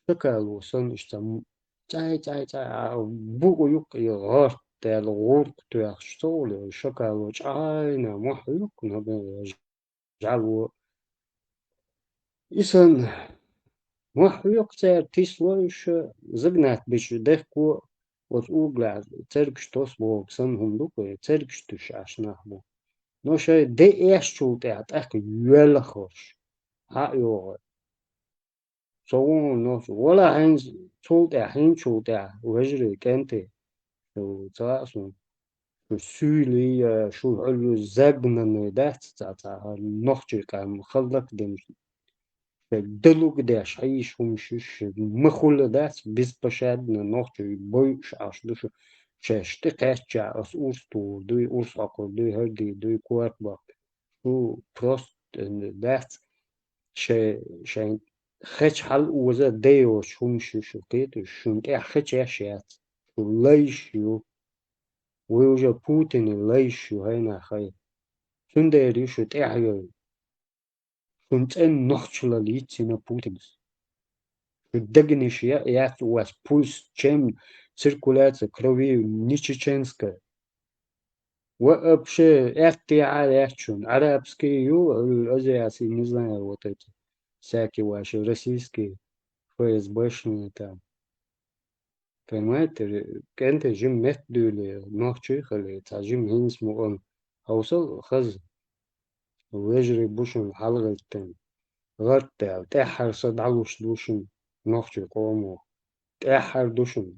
Шакало санна иштта м-, цӀай, цӀай, цӀай, а, бу юккъе гӀорт даьлла гӀуркъ тоьхча ца гӀур, шакало чӀайна мохь юккъе, например, жӀало. И санна, мохь хьоькху цара, тисло уьш, загнать бича дехко, оцу углахь цергаш тосу боху санна хӀума ду-кх, цергаш туьйсуш Ӏаш нах бу. Но шайн де эшначул тӀаьхьа тӀаккха йоьлхуш хьа а йогӀу. Со вон нохчо, вала хьайна цул тӀаьхьа, хьайначул тӀаьхьа, вежарий, кӀентий, шу ца хаьа суна, шу суьйлий я шу хьуьллий загнанный дац цхьа-цхьа, хӀара нохчийн къам хӀаллакдина, шайн далуг деш хьийзаш хӀумаш ю шу, ма хуьлу дац, беспощадно нохчий бойуш Ӏаш ду шу, шаьш тӀе кхаьччахь аса урс тухур дуй, урс хьокхур дуй, хӀара дийр дуй, корта баккха. Шу просто дац, шайн, шайн хечу хьал оза де йоцуш хӀумаш ю шу, кхетий, шуна тӀехь хечеш яц, шу лайш ю. Вай уже Путине лайш ю, хьайна хай. Цундела ю шу тӀехь йойла. Шуна цӀена нохчалла йицйина Путинас. Шу дегнаш я, яц у вас пульс, чем, циркуляция крови не чеченская. Вообще, аьттехьа яц шуна. Арабский ю, азиатский, не знаю, вот эти всякие ваши российские ФСБшные там. Понимаете, ре-, кӀентий жима метта дуьйле, нохчий хиле, цхьа жима хӀинца мукъана хьовсал хаза. Вежарий бу шуна хьалагӀаттийна, гӀарт даьлла, тӀаьххьара са дӀалуш ду шуна нохчийн къомо. ТӀаьххьара ду шуна.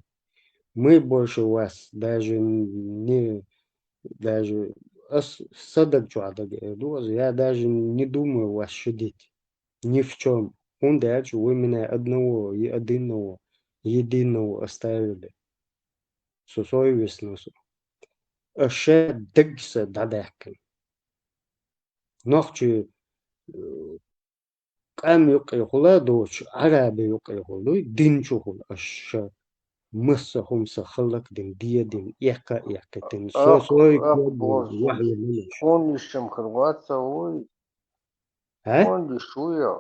Мы больше вас даже не, даже ас са даг чохь дага эр ду аса, я даже не думаю вас щадить. Ни в чём. ХӀунда аьлча вы меня одного и одиного, единого оставили. Со совестно со. Ас шен дегса дӀадаьккхина. Нохчий, э, къам юккъехула доцуш, Ӏараби юккъехула дуй, дин чухула аш ша масса хӀума сан хӀаллакдина, дедина, эккха а эккхийтина. Со сой кодина, вахьа йина. Хьуна йиш ма хир вац ца вуй? А? Хьуна йиш ву йо?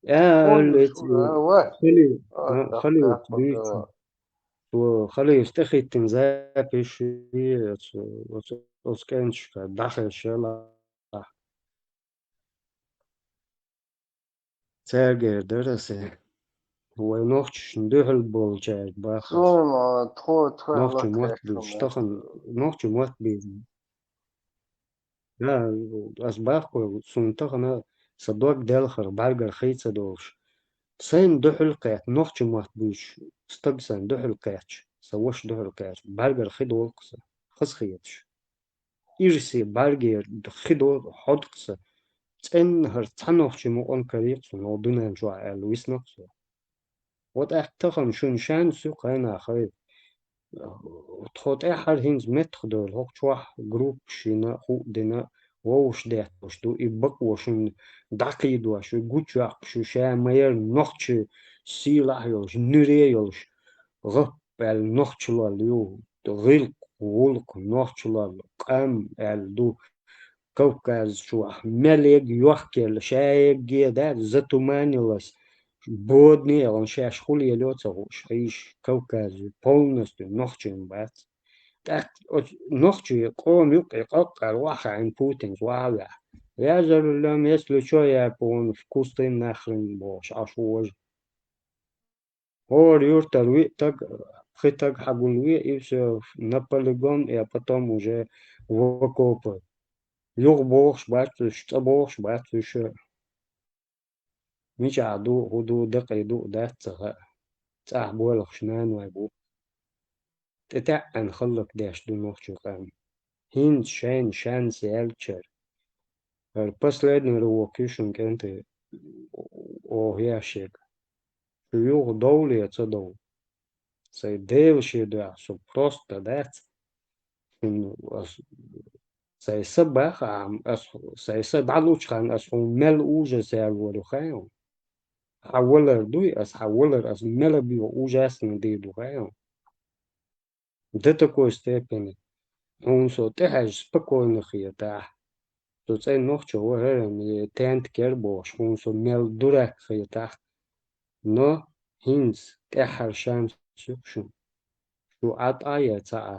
А, хьуна йиш ву, а, ва? Хали, а, хали, дуьйцу. Цо халийса тӀехӀиттина запись оцу, оцу, оцу кӀенташка дӀахезча ла. Цаьргара дара аса. Вай нохчашна дуьхьал болчаьрга баха аса. Суна, тхо, тхо нохча мотт буьйцуш тахана, нохча мотт буьйцуш. Да, аса баккхой, суна тахана сан дог делхар бӀаьргара хи ца долуш. Сайна дуьхьал кхетта, нохча мотт буьйцуш стаг сайна дуьхьал кхетча, сан ваша дуьхьал кхетча, бӀаьргара хи долу-кх сан, хазахеташ. Ирсе бӀаьргера хи долу хьодуш сан, цӀенна хӀара цхьа нохча мукъана карийра-кх со, ногӀу дуьнен чохь аьлла висна-кх со. Вот тӀаккха тахана шуна шанс ю кхайна хай. Тхо тӀаьххьара хӀинца меттахдевлла хӀокху чохь группаш йина, хӀуъа дина, вовшах детталуш ду, и бакъо шуна дӀакхийдош, и гучуяккхуш ю, ша ма-ярра нохча сийлахь а йолуш, нуьре а йолуш, гӀап аьлла нохчалла ю, гӀиллакх, гӀуллакх нохчалла, къам аьлла ду. Кавказ чохь мел ерг йохкаелла, ша ерриге а дац, затуманилась, бодане а яхана, шаьш хӀун лелайо ца хууш, хьийзаш, Кавказ полностью нохчийн бац. ТӀаккха оцу нохчийн къоман юккъе къаккъара охьахаийна Путинца охьа а ваьхьа. Я за рулём, если чё, я по вон в кусты нахрен бохуш, Ӏаш ву важа. ХӀора юьртара виъ таг, пхи таг хьагулве, и всё, на полигон, и а потом уже в окопы. Юха бохуш бац уьш, цӀа бохуш бац уьш. Мичахь ду, хӀун ду, дакъий ду а дац ца хаьа. ЦӀахь боьлхуш наной бу. ТӀетаьӀӀина хӀаллакдеш ду нохчийн къам. ХӀинца шайна шанс яьллачара. ХӀара последний рывок ю шуна, кӀентий, оха еш ерг. Шу юха довлий я ца довлий? Сайн Дела шен дуьхьа, со просто дац. Шуна ас, сайн са баха ахьа, ас, сайн са дӀалучхьана ас хьуна мел ужас ялор ю хаьий хьуна? Хьан валар дуй, ас хьан валар, ас мел а боьха ужасно дийр ду хаьий хьуна? До такой степени. Хьуна со тӀехьаьжча спокойно хетахь. Со цӀена нохчо вара, хӀара, тент кер бохуш, хьуна со мел дурак хетахь. Но хӀинца тӀаьххьара шанс ю-кх шуна. Шу Ӏа тӀа а яр ца Ӏа,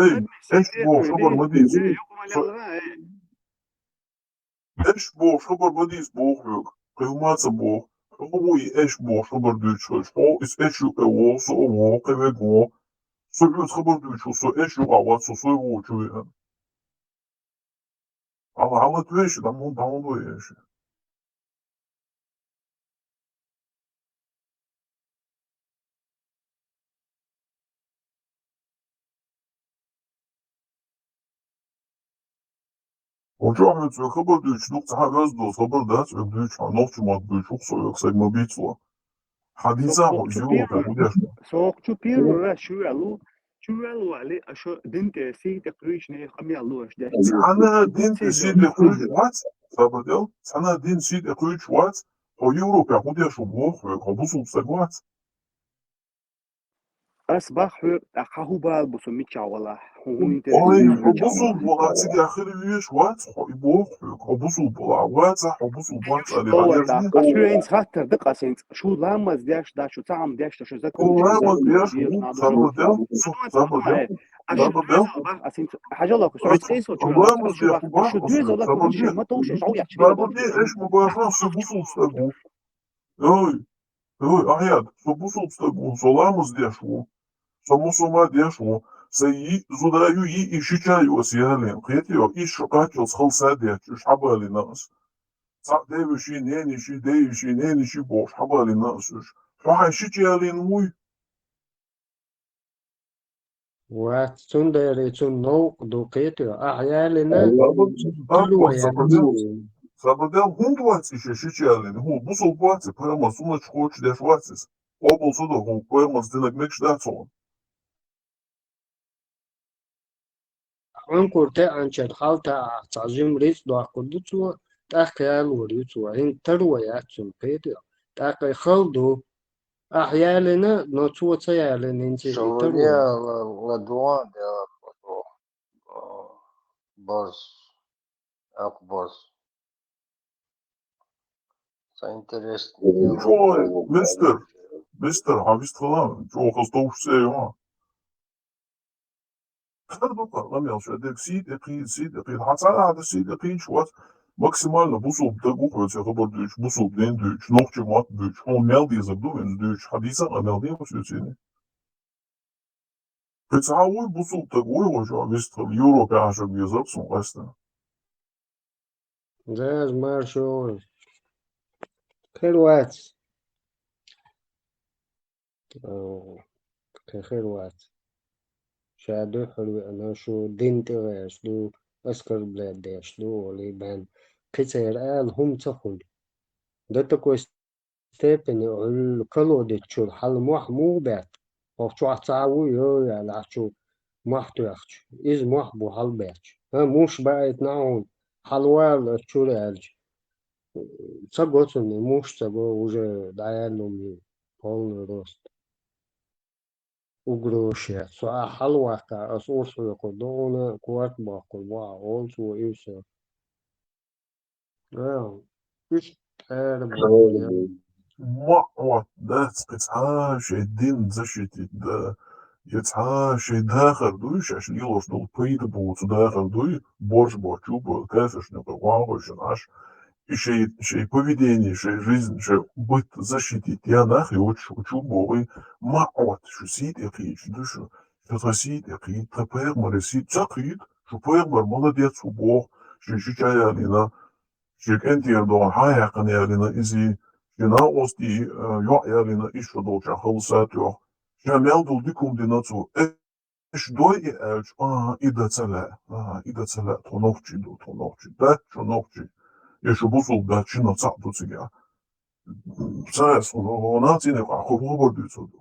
Эй, эш бохуш хабар ма дий. Со эш бохуш хабар ма дий боху хьоьга. Кхин хӀума ца боху. Хьо ву и эш бохуш хабар дуьйцуш хилча. Хьо иза эш ю-кх вогӀу, со а вогӀу, кхин верг вогӀу. Со хьоьца хабар дуьйцуш ву, со эш юкъахь вац, со сой вогӀучу веана. Ала, ала, тӀе вешан, дӀа ма, дӀа ма вешан. Хьо чохь хьоьца хабар дуьйцуш ду-кх, цхьа а оьзда доцу хабар дац хьоьга дуьйцуш, хьан нохчи мотт буьйцуш ву со хьоьга сагма бийцало. Хьан дийца хьо иза юха хьоьга деш. Со хӀокху чу первый раз шу ваьлла ву, шу ваьлла валли, а шу дин тӀе сий тӀе кхуьйчу нехан къамел луш деш. Цхьана дин тӀе сий тӀе кхуьйчу вац, сабадел, цхьана дин сий тӀе кхуьйчу вац, хьо Европехь хӀун деш ву боху хьоьга, хьо бусулба стаг вац. Ас бах хьоьга, тӀаккха хьан хӀун бала бу со миччахь валахь? Хьуна хӀун интересно? Ой, хьо бусулба валахь, цигахь хила везаш вац хьо, и боху хьоьга, хьо бусулба валахь вацахь, хьо бусулба вац аьлла, хьан деза? Ас хьоьга хӀинца хаттар ду-кх ас хӀинца. Шу ламаз деш дац, шу цхьа хӀума деш дац, шу закат деш дац, шу ламаз деш ву, сабадел, сабадел. Ас шу доьзал бах, ас хӀинца хьажал, шу цкъа со чу вац, ас шу вац, шу доьзал бах, шу ма товше, жов яц, шу ма товше. Ай, ма баха, со бусулба стаг ву. Ой, ой, Ахьяд, со бусулба стаг ву, со ламаз деш ву, со мусулма деш ву, сан йиъ зуда ю, йиъ и шича ю ас ялийна, кхетий хьо, иза шу кхаччалц хала садетташ, уьш хьабалийна ас. Цхьаъ девеший, ненеший, девеший, ненеший бохуш хьабалийна ас уьш. Хьо хьайн шича ялийна вуй? Вац, цундела цунна новкъа ду, кхетий хьо, ахь ялийна, Аллах, Аллах, сабрдел, сабрдел, хӀунда вац и шен шича ялийна? ХӀун, бусулба вац и, пайхамар суннаташ кхочушдеш вац иза? Къобал ца до хӀун, пайхамарс динарг мегаш дац хьуна? Ӏункур теӀанчара хьал таӀахь цхьа жима рицкъ доккхур ду цо, тӀаккха ялор ю цо, хӀинца таро яц цунна, кхетий хьо? ТӀаккха и хала ду. Ахь ялийна, но цо ца ялийна, хӀинца и таро. Шалвале ла, ла дугӀа а делла, а, барс, акх барс. Ца интересно. Чой, мистер, мистер, хьан вистхила, чохаза товш цӀе ю хьан? Хар ду-кх къамел шадерг, сий тӀе кхийда, сий тӀе кхийда. Хьан цхьа а хӀада сий тӀе кхийдаш вац, максимально бусулба стаг ву хьоьца хабар дуьйцуш, бусулба дин дуьйцуш, нохчи мотт буьйцуш, хьуна мел дезарг ду венца дуьйцуш, хьан дийца а къамел дийна хьо соьцийла. Кхин цхьа вуй, бусулба стаг вуй, хьо чохь вистхила, Европе Ӏаш везарг суна къаьстина. Даза маршо. Хир вац. О, кхин хир вац. Ша дуьххьара веана, шу дин тӀе гӀерташ ду, оскорблять деш ду, олий бен. Кхин церан ала хӀума ца хуьлу. До такой степени, хьуьлла колодец чуьра хьала мохь муха бетта? ХӀокху чохь цхьа а ву, йой, аьлла, ахь чу мохь тоьхча. Иза мохь бу хьалабетташ. ХӀа, муш баийтина хьуна, хьалавала оцу чуьра аьлча. Ца го цунна, муш ца го, уже дӀаяьлла хӀума ю, полный рост. Угроза еш. Со ахь хьалаваккхахь, ас урс хьоькхур ду хьуна, корта боккхур бу ахь, олу цо, и всё. Ау, иштта тӀера бу. Ма Ӏотта дац кхин цхьа а шайн дин защитить дан, я цхьа а шайн дахар дуй, шаьш лелош долу пайда боцу дахар дуй, борш бочу бу, кафешна кхин вахошна Ӏаш, и шайн, шайн поведение, шайн жизнь, шайн быт защитить ян нах йоцуш, шу чу богӀий, ма Ӏотта, шу сий тӀе кхийдаш ду шу, шу тхан сий тӀе кхийда, тхан пайхамаре сий ца кхийда, шу пайхамар молодец ву боху, шен шича ялийна, шен кӀентера догӀна хьан яьккхина ялийна иза, шен накъостий, а, йоӀ ялийна, иза шо долчохь хала сатоьху. Ша мел долу дика хӀума дина цо. Иш дой и аьлча, а, и дан ца лаьа, а, и дан ца лаьа, тхо нохчий ду, тхо нохчий. Дац шу нохчий. Я шу бусулба дац, шиннах цхьаъ ду цигахь. Ца ас хьуна, хьуна цӀийнехь хӀун хабар дуьйцур ду?